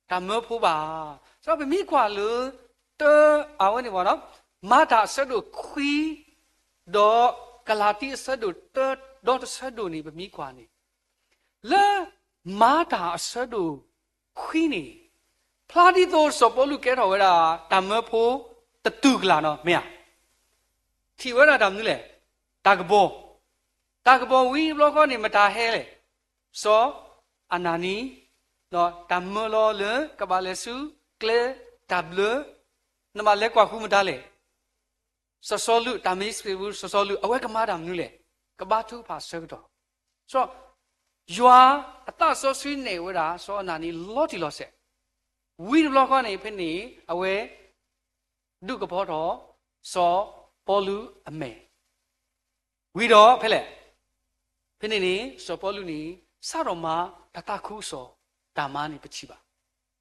တၢ်မၢဖိဘၣ်. ဒီးပမ့ၢ်ကွၢ်လၢ တၢ အဝဲန့ၣ်ဘၣ်နီၤ, မၤတၢ်အဆၢဒိၣ်ခွံ ဒီးကလၤတံအဆၢဒိၣ်တၢ ဒီတဆၢဒိၣ်န့ၣ် ပမ့ၢ်ကွၢ်န့ၣ် လၢမၤတၢ်အဆၢဒိၣ်ခွံန့ၣ် ဖျါဒ်သိးစီၤပီလူးကဲထီၣ်ဝဲဒၣ် တၢ်မၢဖိတတူၢ်ကလာ်နီၤ မ့ၢ်ဧါ. ထံၣ်ဝဲဒၣ်တၢ်မနုၤလဲၣ်, တၢ်ကပီၤ, တၢ်ကပီၤဝံၤတဘျီဃီန့ၣ် မတၤဟဲလဲၣ်, စီၤအနၤနံ, တၢ်မၢလီၤလၢကဘၣ်လဲၤဆူကျဲတၢ်ဘျၢ, နဘၣ်လဲၤကွၢ်ဃုမတၤလဲၣ် စီၤစီလူး, တၢ်မ့ၢ်စံးပူၤ စီၤစီလူး အဝဲကမၤတၢ်မနုၤလဲၣ်, ကဘါထုကဖၣ်ဆၢကတီၢ်. စီၤ ယွၤအသးစီဆှံနဲၣ်ဝဲဒၣ် စီၤအနၤနံလီၤတံၢ်လီၤဆဲး, ဝံၤတဘျီဃီန့ၣ် ဖဲန့ၣ် အဝဲ ဒုးကပီၤထီၣ် စီၤပီလူးအမဲာ် ဝံၤဒီးဖဲလဲၣ်, ဖဲန့ၣ်န့ၣ် စီၤပီလူးန့ၣ် စးထီၣ်မၤတၢ်သးခုကစီၣ်တၢ်မၤန့ၣ် ပထံၣ်ဘၣ်.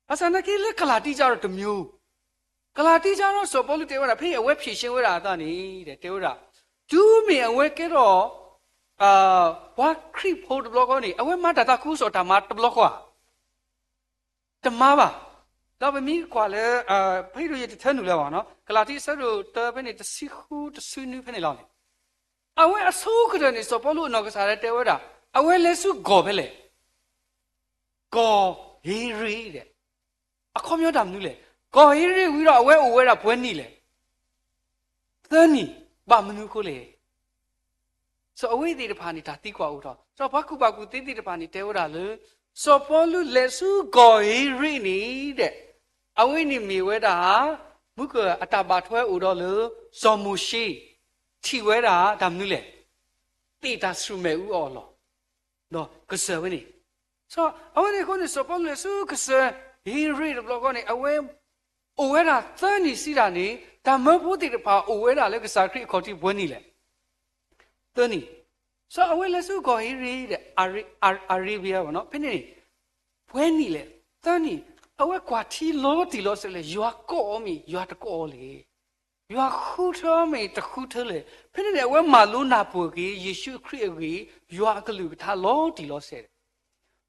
ဘၣ်ဆၣ်သနာ်က့လၢကလၤတံကဒီးတမံၤ, ကလၤတံကဒီးစီၤပီလူးတဲဝဲဒၣ် ဖဲအဝဲ ဖြေရှင်း ဝဲဒၣ်အသးန့ၣ် တဲဝဲဒၣ်, တုၤမ့ၢ်အဝဲကဲထီၣ် ပှၤခရံာ်ဖိတဘျီဃီန့ၣ် အဝဲမၤတၢ်သးခုကစီၣ်တၢ်မၤတဘျီဃီဧါ တမၤဘၣ်. ဒီးပမ့ၢ်ကွၢ်လၢ ဖဲဒိၣ်ယတထၢနုာ်လၢၤဘၣ်နီၤ, ကလၤတံအဆၢဒိၣ်တၢဖဲန့ၣ် တဆံဃုတဆံနွံဖဲန့ၣ်လီၤန့ၣ်, အဝဲအဆိကတၢၢ်န့ၣ် စီၤပီလူးအနီၢ်ကစၢ်ဒၣ်တဲဝဲဒၣ် အဝဲလဲၤဆူကီၢ်ဖဲလဲၣ်, ကီၢ်ဟ့ရ့ဒဲး, အခီပညီတၢ်မနုၤလဲၣ်, ကီၢ်ဟ့ရ့ဝံၤဒီး အဝဲအိၣ်ဝဲဒၣ်ပှဲၤနံၣ်လဲၣ်, သၢနံၣ်, ဘၣ်မနုၤအဃိလဲၣ်. စီၤအဝဲသ့ၣ်တဖၣ်န့ၣ် တၢ်သံကွၢ်အိၣ်ထီၣ်, စီၤပှၤကူၣ်ဘၣ်ကူၣ်သ့သ့ၣ်တဖၣ်န့ၣ် တဲဝဲဒၣ်လၢ စီၤပီလူးလဲၤဆူကီၢ်ဟ့ရ့န့ၣ်ဒဲး, အဝဲန့ၣ်မ့ၢ်ဝဲဒၣ် မူကၢၢ်အတၢ်ဘၣ်ထွဲအိၣ်ဒီးလၢ စီၤမိၤၡ့ ထံၣ်ဝဲဒၣ်တၢ်မနုၤလဲၣ်, သ့ၣ်တၢ်ဆူၣ်မဲာ်အူအီၣ်အလီၢ်, ဒီးကစၢၢ်ဝဲန့ၣ်, စီၤအဝဲန့ၣ်အဃိန့ၣ် စီၤပီလူးလဲၤဆူကစၢၢ်ဟ့ရ့တဘျီဃီန့ၣ် အဝဲ အိၣ်ဝဲဒၣ်သၢနံၣ်စံးတၢ်န့ၣ် တၢ်မၢဖိသ့ၣ်တဖၣ်အိၣ်ဝဲဒၣ်လၢကစၢ်ခရံာ်အခီၣ်ထံးပှဲၤနံၣ်လဲၣ်. သၢနံၣ်. စီၤအဝဲလဲၤဆူကီၢ်ဟ့ရ့ၤဒီး အရ့ဘံယၤဘၣ်နီၤ ဖဲန့ၣ်န့ၣ် ပှဲၤနံၣ်လဲၣ် သၢနံၣ်. အဝဲကွၢ်ထံလီၤတံၢ်လီၤဆဲးလၢ ယွၤကိးအီၤမ့ၢ် ယွၤတကိးအီၤလဲၣ်. ယွၤဃုထၢအီၤမ့ၢ်တဃုထၢလဲၣ်. ဖဲန့ၣ်န့ၣ် အဝဲမၤလိနၢ်ပၢၢ်က့ၤ ယ့ၣ်ၡူးခရံာ်အဂ့ၢ် ယွၤအကလုၢ်ကထါလီၤတံၢ်လီၤဆဲး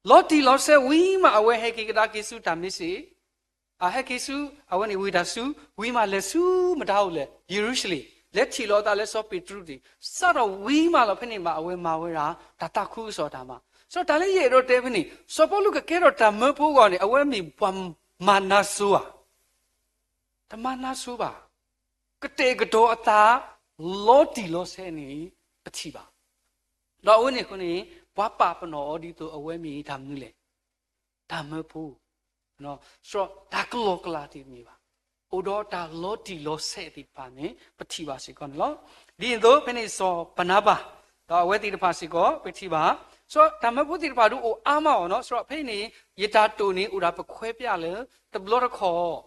လီၤတံၢ်လီၤဆဲးဝံၤမး အဝဲဟဲက့ၤကဒါက့ၤဆူတၢ်မ့ၢ်စ့ၢ် အဟဲက့ၤဆူ အဝဲန့ၣ်ဝ့ၢ်တၢ်စူၤ ဝံၤမးလဲၤဆူမတၤအိၣ်လဲၣ် ယရူၤၡလ့ၣ် လဲၤထံၣ်လိာ်အသးလၢစီၤပ့းတရူးတ့ၢ် စးထီၣ်ဝံၤမးလီၤ ဖဲန့ၣ်မး အဝဲမၤဝဲဒၣ် တၢ်သးခုကစီၣ်တၢ်မၤ စီၤတၢ်လၢယအဲၣ်ဒိးတဲဖဲန့ၣ် စီၤပီလူးကကဲထီၣ်တၢ်မၢဖိအဂီၢ်န့ၣ် အဝဲမ့ၢ်ပှၤမၤနါစိၤဧါ တမၤနါစိၤဘၣ်. ကတဲာ်ကတီၤအသး လီၤတံၢ်လီၤဆဲးန့ၣ် ပထံၣ်ဘၣ်. ဒီးအဝဲန့ၣ်အဃိန့ၣ် ပှၤပာ်ပနီၣ်အီၤဒ်သိးအဝဲမ့ၢ်တၢ်မနုၤလဲၣ် တၢ်မၢဖိ စီၤတၢ်ကလီကလီတံၢ်တမ့ၢ်ဘၣ်. အိၣ်ဒီးတၢ်လီၤတံၢ်လီၤဆဲးသ့ၣ်တဖၣ်န့ၣ် ပထံၣ်ဘၣ်စ့ၢ်ကီးန့ၣ်လီၤ. ဒ်သိးဖဲန့ၣ်စီၤဘၤနၤဘၤ ဒီးအဝဲသ့ၣ်တဖၣ်စ့ၢ်ကီး ပထံၣ်ဘၣ် စီၤတၢ်မၢဖိသ့ၣ်တဖၣ်ဒုးအိၣ်အါမးအီၤနီၤ စီၤဖဲန့ၣ် ယတၢ်တိာ်န့ၣ် အိၣ်ဒၣ်ပခွဲးပျၢ်လၢ တဘျီတခီၣ်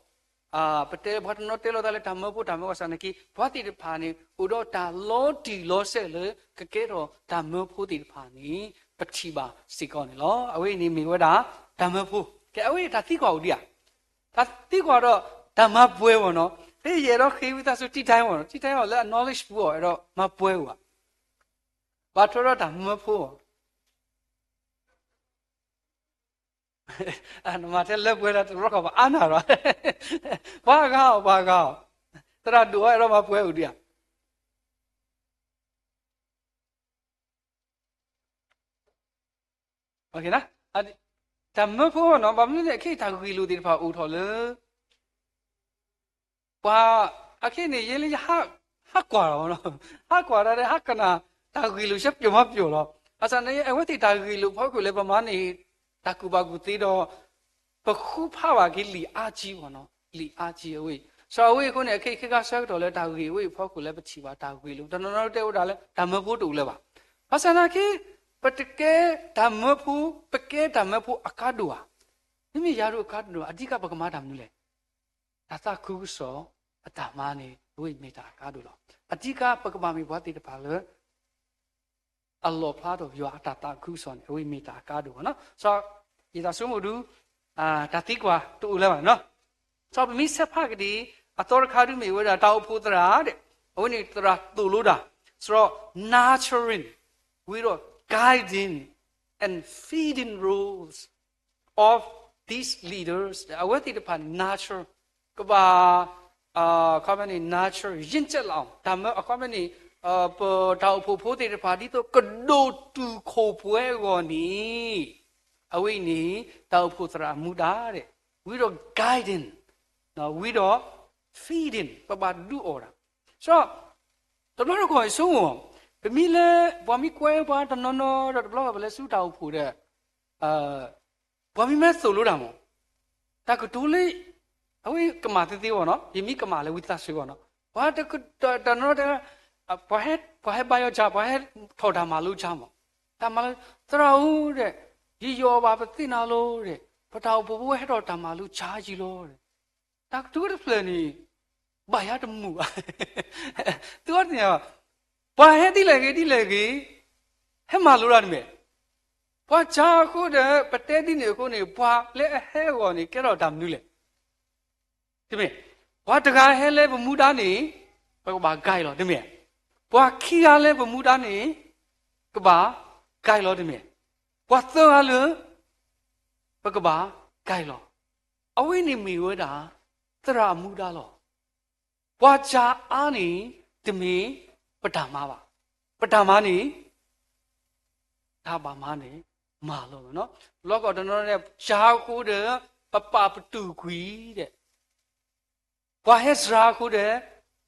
ပတဲပှၤတနီၤတဲလိာ်သးလၢတၢ်မၢဖိတၢ်မၢကီၢ်စၢ်န့ၣ်က့ ပှၤသ့ၣ်တဖၣ်န့ၣ် အိၣ်ဒီးတၢ်လီၤတံၢ်လီၤဆဲးလၢ ကကဲထီၣ်တၢ်မၢဖိသ့ၣ်တဖၣ်န့ၣ် ပထံၣ်ဘၣ်စ့ၢ်ကီးန့ၣ်လီၤ. အဝဲအံၤန့ၣ်မ့ၢ်ဝဲဒၣ် တၢ်မၢဖိ ကဲ အဝဲအံၤတၢ်သံကွၢ်အိၣ်ဒံးဧါ. တၢ်သံကွၢ်ဒီး တၢ်မၤပှဲၤအီၤနီၤ ဖဲယအဲၣ်ဒိးဃ့ဝံသးစူၤ ထံၣ်ထဲအီၤ ထံၣ်ထဲအီၤလၢအ knowledge ပူၤအီၤ အဲၣ်ဒိးမၤပှဲၤအီၤဧါ. ဘၣ်ထွဲဒီးတၢ်မၢဖိအီၤ နမၤထဲလၢပှဲၤလၢတရီခီၣ်ဘၣ်အါနၤဒီး ပှၤဂၤအီၤ ပှၤဂၤအီၤ သရၣ်ဒိၣ်အီၤ အဲၣ်ဒိးမၤပှဲၤအိၣ်ဒံးဧါ. တၢ်မၢဖိနီၤ ဘၣ်မနုၤန့ၣ် အခဲအံၤတၢ်ဂ့ၢ်လိာ်သ့ၣ်တဖၣ်အိၣ်ထီၣ်လၢ ပှၤ အခဲအံၤန့ၣ် ယဲလၢယ ဟးကွၢ်လီၤ ဟးကွၢ်တၢ်ဒီး ဟးကနၣ် တၢ်ဂ့ၢ်လိာ်ဆၢပျီမၤပျီလီၤ. ဘၣ်ဆၣ်န့ၣ် အဝဲသ့ၣ်တၢ်ဂ့ၢ်လိာ်ဖီခိၣ်လၢပမၤန့ၣ် တၢ်ကူၣ်ဘၣ်ကူၣ်သ့ဒီး ပဃုဖးဘၣ်က့ၤလံာ်အါကံအီၤနီၤ လံာ်အါကံအဝဲအံၤ စီၤအဝဲအံၤအဃိန့ၣ် အခဲအံၤခဲခါဆၢကတီၢ်လၢတၢ်ဂ့ၢ်အဝဲအံၤဖီခိၣ်လၢပထံၣ်ဘၣ်တၢ်ဂ့ၢ်လိာ် တနီၤနီၤတဲဝဲဒၣ်လၢ တၢ်မၢဖိတအိၣ်လၢၤဘၣ်. ဘၣ်ဆၣ်နာ်က့ ပတကဲတၢ်မၢဖိ ပကဲတၢ်မၢဖိအကါဒိၣ်ဧါ. မ့မ့ၢ်ယၤဒိၣ်အကါဒိၣ် အဓိကပကမၤတၢ်မနုၤလဲၣ်. တၢ်သးခုကစီၣ်အတၢ်မၤန့ၣ် အဝဲအံၤမ့ၢ်တၢ်အကါဒိၣ်လီၤ. အဓိကပကဘၣ်မ့ၢ်ပှၤသ့ၣ်တဖၣ်လၢ အလီၣ်ဖျါထီၣ်ယွၤအတၢ်သးခုကစီၣ်န့ၣ် အဝဲအံၤမ့ၢ်တၢ်အကါဒိၣ်ဘၣ်နီၤ. စီၤ ယသးဆိကမိၣ်ဒုး တၢ်သံကွၢ်တအိၣ်လၢၤဘၣ်နီၤ. စီၤပမ့ၢ်ဆဲးဖးကဒံး အသီတခါဒုးမ့ၢ်ဝဲဒၣ်တၢ်အိၣ်ဖှိၣ်သရၣ်ဒီး အဝဲန့ၣ်သရၣ်သိၣ်လိတၢ် စီၤ nurturing ဝံၤဒီး guiding and feeding roles of these leaders အဝဲသ့ၣ်တဖၣ်န့ၣ် nurture ကဘၣ် အခီပညီန့ၣ် nurture ရင့်ကျက်လာအောင် တၢ်မၢ အခီပညီန့ၣ် ပတၢ်အိၣ်ဖှိၣ်ဖိသ့ၣ်တဖၣ် ဒ်သိးကဒိၣ်တုာ်ခိၣ်ပှဲၤအဂီၢ်န့ၣ် အဝဲအံၤန့ၣ် တၢ်အိၣ်ဖှိၣ်သရၣ်အမူဒါဒီး ဝံၤဒီး guiding ဝံၤဒီး feeding ပဘၣ်ဒုးအီၣ်တၢ် စီၤ တဘျီတခီၣ်ဆိကမိၣ် ပမ့ၢ်လၢ ပှၤမ့ၢ်ကွဲပှၤတနီၤနီၤဒီး တဘျီဘၣ်ပလဲၤဆူတၢ်အိၣ်ဖှိၣ်ဒီး ပှၤမ့ၢ်မ့ၢ်သိၣ်လိတၢ်မး တၢ်ကတိၤလၢ အဝဲကမၣ်သ့သ့အီၤနီၤ ယမ့ၢ်ကမၣ်လၢဝံသးစူၤအီၤနီၤ ပှၤတနီၤနီၤတဲ ပှၤဟဲဘါယွၤကၠါ ပှၤဟဲထီၣ်တၢ်မၤလိကၠါမး တၢ်မၤလိ သရၣ်ဧၢဒီး ယယီၤဘၣ်ပသ့ၣ်နၤလီၤဒီး ပတၢ်အိၣ်ဖှိၣ်ဖိဟဲထီၣ်တၢ်မၤလိကၠါယံာ်လီၤဒီး တၢ်ကတိၤတဖျၢၣ်န့ၣ် ဘၣ်ယၤတမုာ်ဘၣ် သုဝဲတသ့ၣ်ညါဘၣ် ပှၤဟဲဒ်လဲၣ်ဂ့ၤဒ်လဲၣ်ဂ့ၤ ဟဲမၤလိတၢ်တမ့ၢ် ပှၤကၠါအဃိဒီး ပတဲဒ်န့ၣ်အဃိန့ၣ် ပှၤလၢအဟဲအဂီၢ်န့ၣ် ကဲထီၣ်တၢ်မနုၤလဲၣ် တမ့ၢ် ပှၤတဂၤဟဲလၢပမူဒါန့ၣ် ပကဘၣ် guide လီၤ တမ့ၢ် ပှၤခံဂၤလၢပမူဒါန့ၣ် ကဘၣ် guide လီၤ တမ့ၢ် ပှၤသၢဂၤလၢ ပကဘၣ် guide လီၤ အဝဲန့ၣ်မ့ၢ်ဝဲဒၣ် သရၣ်အမူဒါလီၤ ပှၤကၠါအါန့ၣ် တမ့ၢ်ပတၢ်မၤဘၣ် ပတၢ်မၤန့ၣ် တၢ်ဘၣ်မၤန့ၣ် မၤလီၤမးနီၤ လီၢ်ကီၢ်တနီၤန့ၣ် ကၠါအဃိဒီး ပပာ်ပတုာ်ကွံာ်ဒီး ပှၤဟဲစှၤအဃိဒီး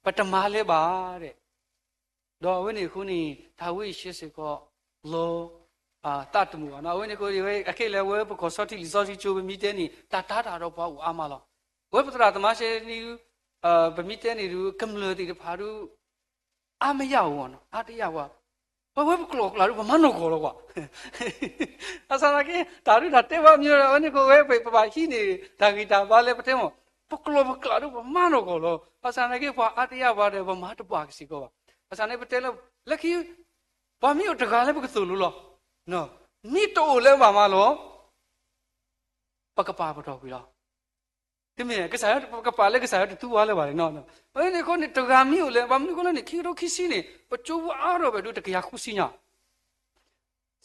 ပတမၤလၢၤဘၣ်ဒီး ဒီးအဝဲန့ၣ်အဃိန့ၣ် တၢ်ဝဲအံၤဆှဲစ့ၢ်ကီး လီၤ သးတမုာ်ဘၣ်နီၤ အဝဲန့ၣ်အဃိ အခဲအံၤလၢဝဲပကီၢ်စီထံလံာ်စီဆှံကၠိ ပမ့ၢ်တဲန့ၣ် တၢ်တာ်တၢ်ဒီးပှၤအိၣ်အါမးလီၤ ဝဲပသရၣ်သမါရှဲန့ၣ် ပမ့ၢ်တဲန့ၣ်ဒုး ကမျၢၢ်သ့ၣ်တဖၣ်ဒုး အါမးယၤအီၤနီၤ အါတယၤဝဲ ပဝဲပကျိာ်ကျါဒုး ပမၤနီၢ်ကီၢ်လီၤကွၢ် အစးနာ်က့ တၢ်ဒုးတၢ်တဲဘၣ်မ့ၢ်ဒီး အဝဲန့ၣ်အဃိဝဲ ပဘၣ်ဟံးန့ၢ် တၢ်ဂံၢ်တၢ်ဘါလၢပတဲမး ပကျိာ်ပကျးဒိၣ်ပမၤနီၢ်ကီၢ်လီၤ. ဘၣ်ဆၣ်သနာ်က့ ပှၤအါတယၢ်ပှၤဒီး ပမၤတဘၣ်ကစ့ၢ်ကီးဘၣ်. ဘၣ်ဆၣ်န့ၣ် ပတဲလၢ လၢခံ ပှၤမ့ၢ်အိၣ်တဂၤလၢပကသိၣ်လိလီၤ. မ့ၢ်တအိၣ်လၢပဘၣ်မၤလီၤ ပကပာ်ပတီၢ်ကွံာ်လီၤ. တမ့ၢ် ကစၢ်ယွၤ ပကပာ်လၢကစၢ်ယွၤတသူဝဲလၢၤဘၣ်န့ၣ်နီၤ. အဃိန့ၣ်အဃိန့ၣ် တဂၤမ့ၢ်အိၣ်လၢၤ ဘၣ်မနုၤအဃိလဲၣ်န့ၣ် ခံကထိခံဆံန့ၣ် ပကၠိဖိအါထီၣ်ဝဲဒၣ်တကယၤဃုဆံညါ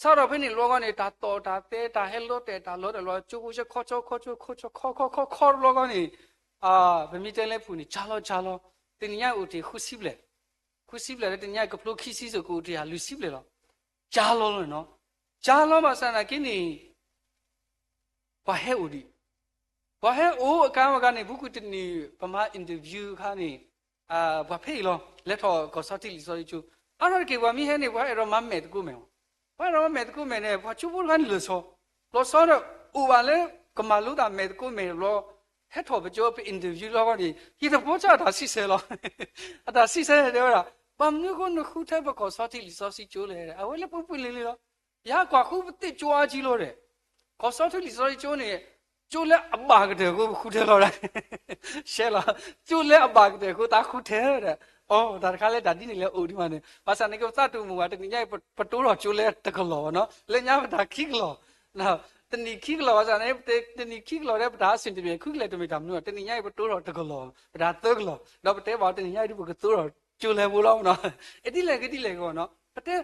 စးထီၣ်ဖဲန့ၣ်တဘျီဃီန့ၣ် တၢ်တီၣ်တၢ်တဲ တၢ်ဟဲလီၤတဲာ်တၢ်လီၤတဲာ်လီၤ ကၠိဖိဆဲခီဆဲခီဆဲခီဆဲခီခီခီခီ တဘျီဃီန့ၣ် ပမ့ၢ်တဲလၢပူၤန့ၣ် ကၠါလီၤကၠါလီၤ တနံၤညါအိၣ်တ့ၢ်ဃုဆံဘျဲၣ်, ဃုဆံဘျဲၣ်လၢတနံၤညါကဖျိခံဆံစိၤ ကအိၣ်တ့ၢ်ယၤလွံၢ်ဆံဘျဲၣ်လီၤ. ကၠါလီၤလီၤနီၤ. ကၠါလီၤဘၣ်ဆၣ်သနာ်က့န့ၣ် ပှၤဟဲအိၣ်ဒံး, ပှၤဟဲအိၣ်အကါမကါန့ၣ် ဘူးကွံာ်တနံၤ ပမၤ interview အခါန့ၣ် ပှၤဖဲအံၤလီၤ လဲၤထီၣ်ကီၢ်ဆီထံးလံာ်စီဆှံကၠိ, အါထီၣ်တက့ၢ် ပှၤမ့ၢ်ဟဲန့ၣ် ပှၤအဲၣ်ဒိးမၤမဲာ်သကိးမဲာ်လီၤ. ပှၤအဲၣ်ဒိးမၤမဲာ်သကိးမဲာ်န့ၣ် ပှၤကၠိဖိတခါန့ၣ်လီၤဆီ, လီၤဆီဒီး အိၣ်ဘၣ်လၢကမၤလိတၢ်မဲာ်သကိးမဲာ်တဘျီ ဟဲထီၣ်ပကၠိပ interview လီၤန့ၣ် ယသးပီၢ်ဆၣ်အတၢ်စံးဆၢလီၤ. အတၢ်စံးဆၢတဲဝဲဒၣ် ဘၣ်မနုၤအဃိနဃုထၢပကီၢ်ဆီထံးလံာ်စီဆှံကၠိလဲၣ် အဝဲလၢပှဲၤပှဲၤလံၤလံၤလီၤ. ယဟးကွၢ်ဃုပသ့ၣ်ကၠိအါကၠံလီၤဒီး ကီၢ်ဆီထံးလံာ်စီဆှံကၠိန့ၣ် ကၠိလၢအဘၣ်ကတၢၢ်အဃိပဃုထၢလီၤဒၣ် ရှဲလီၤ, ကၠိလၢအဘၣ်ကတၢၢ်အဃိသးဃုထၢဒီး အီ တၢ်တခါလၢတၢ်ဒ်န့ၣ်လဲၣ်အိၣ်ဒံးမးန့ၣ် ဘၣ်ဆၣ်န့ၣ်က့ ပသးတမုာ်ဘၣ် တနံၤညါအံၤ ပတိၢ်ထီၣ်ကၠိလၢတကလီၢ်ဘၣ်နီၤ လၢညါပတၢ်ခံကလီၢ် တနံၤခံကလီၢ်ဘၣ်ဆၣ်န့ၣ် တနံၤခံကလီၢ်ဒီး ပတၢ်အဆင်တပြေ ခုကလဲၣ်တမ့ၢ်တၢ်မနုၤ တနံၤညါအံၤ ပတိၢ်ထီၣ်တကလီၢ် ပတၢ်သၢကလီၢ် ဒီးပတဲဘၣ်တနံၤညါအံၤဒုး ပကတိၢ်ထီၣ်ကၠိလဲၣ်ဖိလီၤနီၤ ဒ်လဲၣ်ဂ့ၤဒ်လဲၣ်ဂ့ၤနီၤ ပတဲ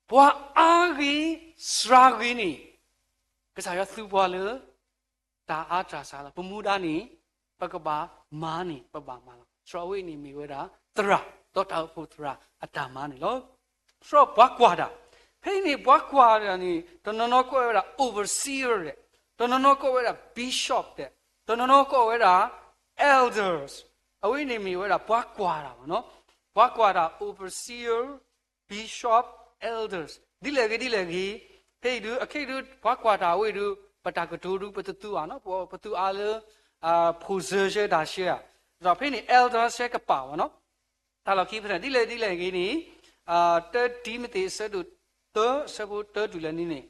ပှၤအါဂ့ၤ စှၤဂ့ၤန့ၣ် ကစၢ်ယွၤသူပှၤလၢ တၢ်အါတၢ်စှၤလီၤ. ပမူဒါန့ၣ် ပကဘၣ်မၤန့ၣ် ပဘၣ်မၤလီၤ. စရီအဝဲအံၤန့ၣ်မ့ၢ်ဝဲဒၣ် သရၣ် ဒီးတၢ်အိၣ်ဖှိၣ်သရၣ်အတၢ်မၤန့ၣ်လီၤ. စရီပှၤကွၢ်တၢ်, ဖဲအံၤန့ၣ် ပှၤကွၢ်တၢ်န့ၣ် တနီၤနီၤကိးဝဲဒၣ် overseer ဒီး တနီၤနီၤကိးဝဲဒၣ် bishop ဒီး တနီၤနီၤကိးဝဲဒၣ် elders အဝဲအံၤန့ၣ်မ့ၢ်ဝဲဒၣ်ပှၤကွၢ်တၢ်ဘၣ်နီၤ. ပှၤကွၢ်တၢ် overseer, bishop, elders ဒ်လဲၣ်ဂ့ၤဒ်လဲၣ်ဂ့ၤ, ဖဲအံၤဒုး အခဲအံၤဒုး ပှၤကွၢ်တၢ်ဝဲအံၤဒုး ပတၢ်ကတိၤဒုး ပတသူအါနီၤ, ပသူအါလၢ ဖိစၢဆှၢတၢ်ဆှၢဧါ, ဒီးဖဲန့ၣ် elders ဆှၢကပာ်ဘၣ်နီၤ, တၢ်လီၢ်ခံဖဲန့ၣ် ဒ်လဲၣ်ဒ်လဲၣ်ဂ့ၤန့ၣ် တၢတံၤမသ့း အဆၢဒိၣ်သၢ အဆၢဖိတၢတုၤလၢန့ၣ်န့ၣ်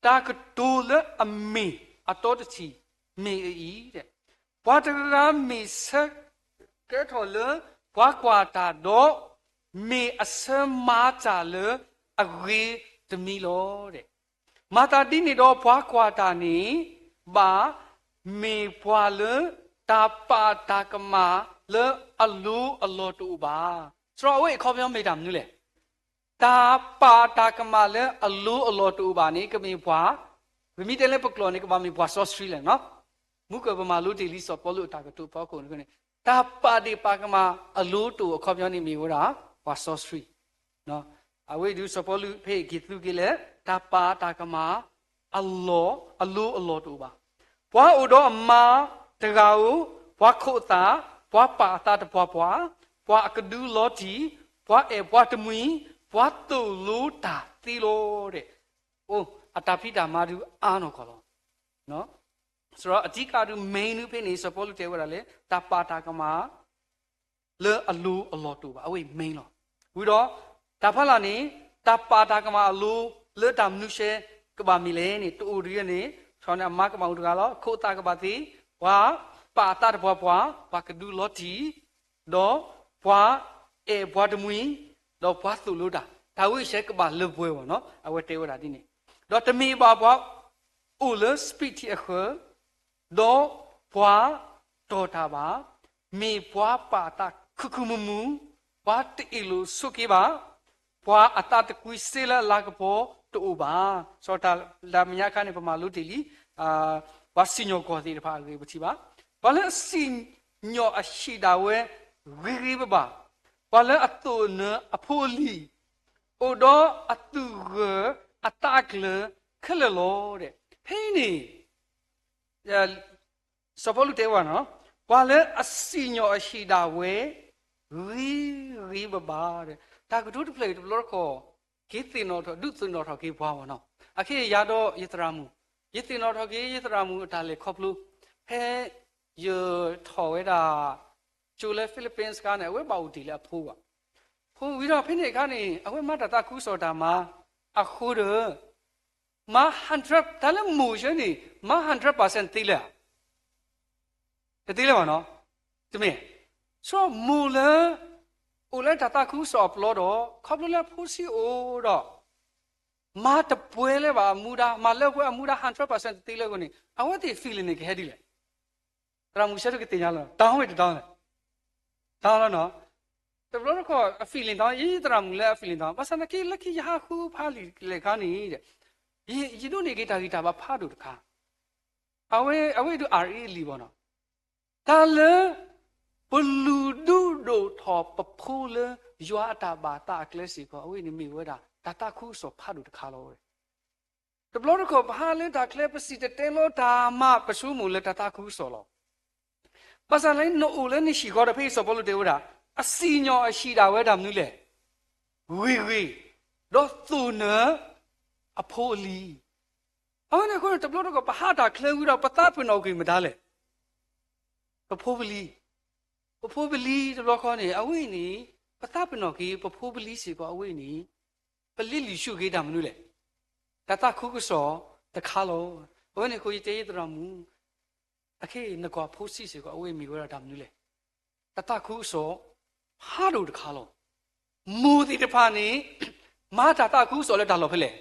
တၢ်ကတိၤလၢအမ့ၢ်အတီတထံၣ် မ့ၢ်အအံၤ, ပှၤတဂၤဂၤမ့ၢ်ဆၢကဲထီၣ်လၢပှၤကွၢ်တၢ်ဒီး မ့ၢ်အဆၢမၤတၢ်လၢအဂ့ၤတမံၤလီၤ. မၤသးဒ်န့ၣ်ဒီးပှၤကွၢ်တၢ်န့ၣ် ဘၣ်မ့ၢ်ပှၤလၢတၢ်ပာ်တၢ်ကမၣ်လၢအလိၤအလီၢ်တအိၣ်ဘၣ်. စရီအဝဲအခီပညီမ့ၢ်တၢ်မနုၤလဲၣ် တၢ်ပာ်တၢ်ကမၣ်လၢအလိၤအလီၢ်တအိၣ်ဘၣ်န့ၣ် ကမ့ၢ်ပှၤ, ပမ့ၢ်တဲလၢပကျိာ်န့ၣ် ကဘၣ်မ့ၢ်ပှၤစီဆှံလဲၣ်နီၤ. မုၢ်ကၢၢ်ပမၤလိတ့ၢ်လံစီၤပီလူးအတၢ်ကတိၤဖီခိၣ်န့ၣ် တၢ်ပာ်ဒ့ၣ်ပာ်ကမၣ်အလိၤတအိၣ်အခီပညီန့ၣ်မ့ၢ်ဝဲဒၣ် ပှၤစီဆှံ အဝဲဒုးစီၤပီလူးဖဲအံၤက့ၤသူက့ၤလၢ တၢ်ပာ်တၢ်ကမၣ်အလီၢ်, အလိၤအလီၢ်တအိၣ်ဘၣ်. ပှၤအိၣ်ဒီးအမါတဂၤဧိၤ, ပှၤခိးသး, ပှၤပာ်အသးတပှၢ်ပှၢ်, ပှၤအကဒုလီၤတံၢ်, ပှၤအဲၣ်ပှၤတမှံၤ, ပှၤသိၣ်လိတၢ်သ့လီၤ. အိၣ်, အတၢ်ဖံးတၢ်မၤဒုးအါနီၢ်ကီၢ်လီၤ. စရီအဓိကဒုး main ဒုးဖဲန့ၣ် စီၤပီလူးတဲဝဲဒၣ်လၢ တၢ်ပာ်တၢ်ကမၣ် လၢအလိၤအလီၢ်တအိၣ်ဘၣ်, အဝဲအံၤ main လီၤ. ဝံၤဒီး တၢ်ဖီလာ်န့ၣ် တၢ်ပာ်တၢ်ကမၣ်အလိၤလၢတၢ်မနုၤရှဲကဘၣ်မ့ၢ်လဲၣ်န့ၣ် တအိၣ်တဂ့ၤန့ၣ် ဆီန့ၣ်အမါကဘၣ်အိၣ်တဂၤလီၤ, ခိးသးကဘၣ်သ့, ပှၤပာ်အသးတပှၢ်ပှၢ်, ပှၤကဒုလီၤတံၢ်, ဒီးပှၤအဲၣ်ပှၤတမှံၤ, ဒီးပှၤသိၣ်လိတၢ်, တၢ်ဝဲအံၤရှဲကဘၣ်လၢပှဲၤဘၣ်နီၤ, အဝဲတဲဝဲဒၣ်ဒ်န့ၣ်, ဒီးတမ့ၢ်ဘၣ်ပှၤ အိၣ်လၢစပံးထံးအဃၢၤ, ဒီးပှၤတီၢ်တၢ်ဘၣ်, မ့ၢ်ပှၤပာ်အသးခုခုမူမူ, ပှၤတအ့ၣ်လိာ်ဆိးက့ဘၣ်, ပှၤအသးတကွံစ့လၢအလၤကပီၤတအိၣ်ဘၣ်. စီၤတၢ်လၢမဲာ်ညါအခါန့ၣ် ပမၤလိတ့ၢ်လံ, ပှၤစံၣ်ညီၣ်ကွီၢ်သ့ၣ်တဖၣ်အဂ့ၢ်ပထံၣ်ဘၣ်. ပှၤလၢအစံၣ်ညီၣ်အဟံၣ်ဒၣ်ဝဲဂ့ၤဂ့ၤဘၣ်ဘၣ်, ပှၤလၢအသိၣ်နၢအဖိအလံၤ, အိၣ်ဒီးအသူၣ်ဂၢၢ်အသးအကျၢၤခဲလၢာ်လီၤ. ဖဲအံၤန့ၣ် စီၤပီလူးတဲဝဲနီၤ, ပှၤလၢအစံၣ်ညီၣ်အဟံၣ်ဒၣ်ဝဲ ဂ့ၤဂ့ၤဘၣ်ဘၣ်ဒီး တၢ်ကတိၤတဖျၢၣ်အံၤတဘျီတခီၣ် က့ၤသ့ၣ်နီၣ်ထီၣ် ဒုးသ့ၣ်နီၣ်ထီၣ်က့ၤပှၤဘၣ်နီၤ. အခဲအံၤယၤဒီးယသရၣ်မုၣ်, ယသ့ၣ်နီၣ်ထီၣ်က့ၤယသရၣ်မုၣ်အတၢ်လဲၤခီဖျိ, ဖဲယထီၣ်ဝဲဒၣ် ကၠိလၢ Philippines ခါန့ၣ် အဝဲဘၣ်အိၣ်တ့ၢ်လၢအဖိဘၣ်. ဖိဝံၤဒီးဖဲန့ၣ်အခါန့ၣ် အဝဲမၤတၢ်သးခုကစီၣ်တၢ်မၤအဃိဒီး မၤ hundred တၢ်လၢမိၢ်ဆၢန့ၣ် မၤ hundred percent သ့လၢၤဧါ. တသ့လၢၤဘၣ်နီၤ. တမ့ၢ်, ဆိမိၣ်လၢ အိၣ်လၢတၢ်သးခုကစီၣ်အပျီဒီး ခီဖျိလၢအဖိဆံးအိၣ်ဒီး မၤတပှဲၤလၢၤဘၣ်အမူဒါ, မၤလၢပှဲၤအမူဒါ hundred percent တသ့လၢအဃိန့ၣ် အဝဲသ့ၣ် feeling န့ၣ် ကဟဲဒ်လဲၣ်. သရၣ်မုၣ်ဆဲးဒိၣ်ကသ့ၣ်ညါလီၤ, တၢ်ဝဲတတၢ်လဲၣ်, တၢ်လီၤနီၤ. တဘျီတခီၣ် အ feeling တၢ်, ယသရၣ်မုၣ်လၢအ feeling တၢ်, ဘၣ်ဆၣ်သနာ်က့ လၢခံယဟးဃုဖးလံာ်လဲၣ်ခါန့ၣ် ယဒိးန့ၢ်က့ၤတၢ်ဂံၢ်တၢ်ဘါဖးဒိၣ်တခါ, အဝဲ အဝဲဒုး အါအံၤအလံာ်ဘၣ်နီၤ. တၢ်လၢ ပလူၤဒုးဒိၣ်ထီၣ်ပဖိလၢ ယွၤအတၢ်ဘၣ်သးအကျဲစ့ၢ်ကီး အဝဲန့ၣ်မ့ၢ်ဝဲဒၣ် တၢ်သးခုကစီၣ်ဖးဒိၣ်တခါလီၤဝဲ. တဘျီတခီၣ်ပဟးလၢတၢ်ချၢ ပစံၣ်တဲၤတဲလီၤတၢ်မး ပဆိကမိၣ်လၢတၢ်သးခုကစီၣ်လီၤ. ဘၣ်ဆၣ်လၢနအိၣ်လၢနဟံၣ်ဃီဒီး ဖဲအံၤစီၤပီလူးတဲဝဲဒၣ် အစံၣ်ညီၣ်အဟံၣ်ဒၣ်ဝဲဒၣ်မနုၤလဲၣ်, ဂ့ၤဂ့ၤ, ဒီးသိၣ်နၢၤ အဖိအလံၤ. အဝဲန့ၣ်အဃိန့ၣ် တဘျီတခီၣ် ပဟးတၢ်ချၢဝံၤဒီး ပသးပ့ၤနီၣ်ကွံာ်မတၤလဲၣ်, ပဖိပလံၤ, ပဖိပလံၤတဘျီဃီန့ၣ် အဝဲအံၤန့ၣ် ပသးပ့ၤနီၣ်က့ၤ ပဖိပလံၤစ့ၢ်ကီး အဝဲအံၤန့ၣ် ပလ့လံၤဆူၣ်က့ၤတၢ်မနုၤလဲၣ်, တၢ်သးခုကစီၣ်တခါလီၤ. အဝဲန့ၣ်အဃိ ယတဲယသရၣ်မုၣ် အခဲအံၤ နကွၢ်ဖိဆံးစ့ၢ်ကီး အဝဲမ့ၢ်ဝဲဒၣ်တၢ်မနုၤလဲၣ်, တၢ်သးခုကစီၣ်ဖးဒိၣ်တခါလီၤ. မိၢ်သ့ၣ်တဖၣ်န့ၣ် မၤတၢ်သးခုကစီၣ်လၢတၢ်လီၢ်ဖဲလဲၣ်,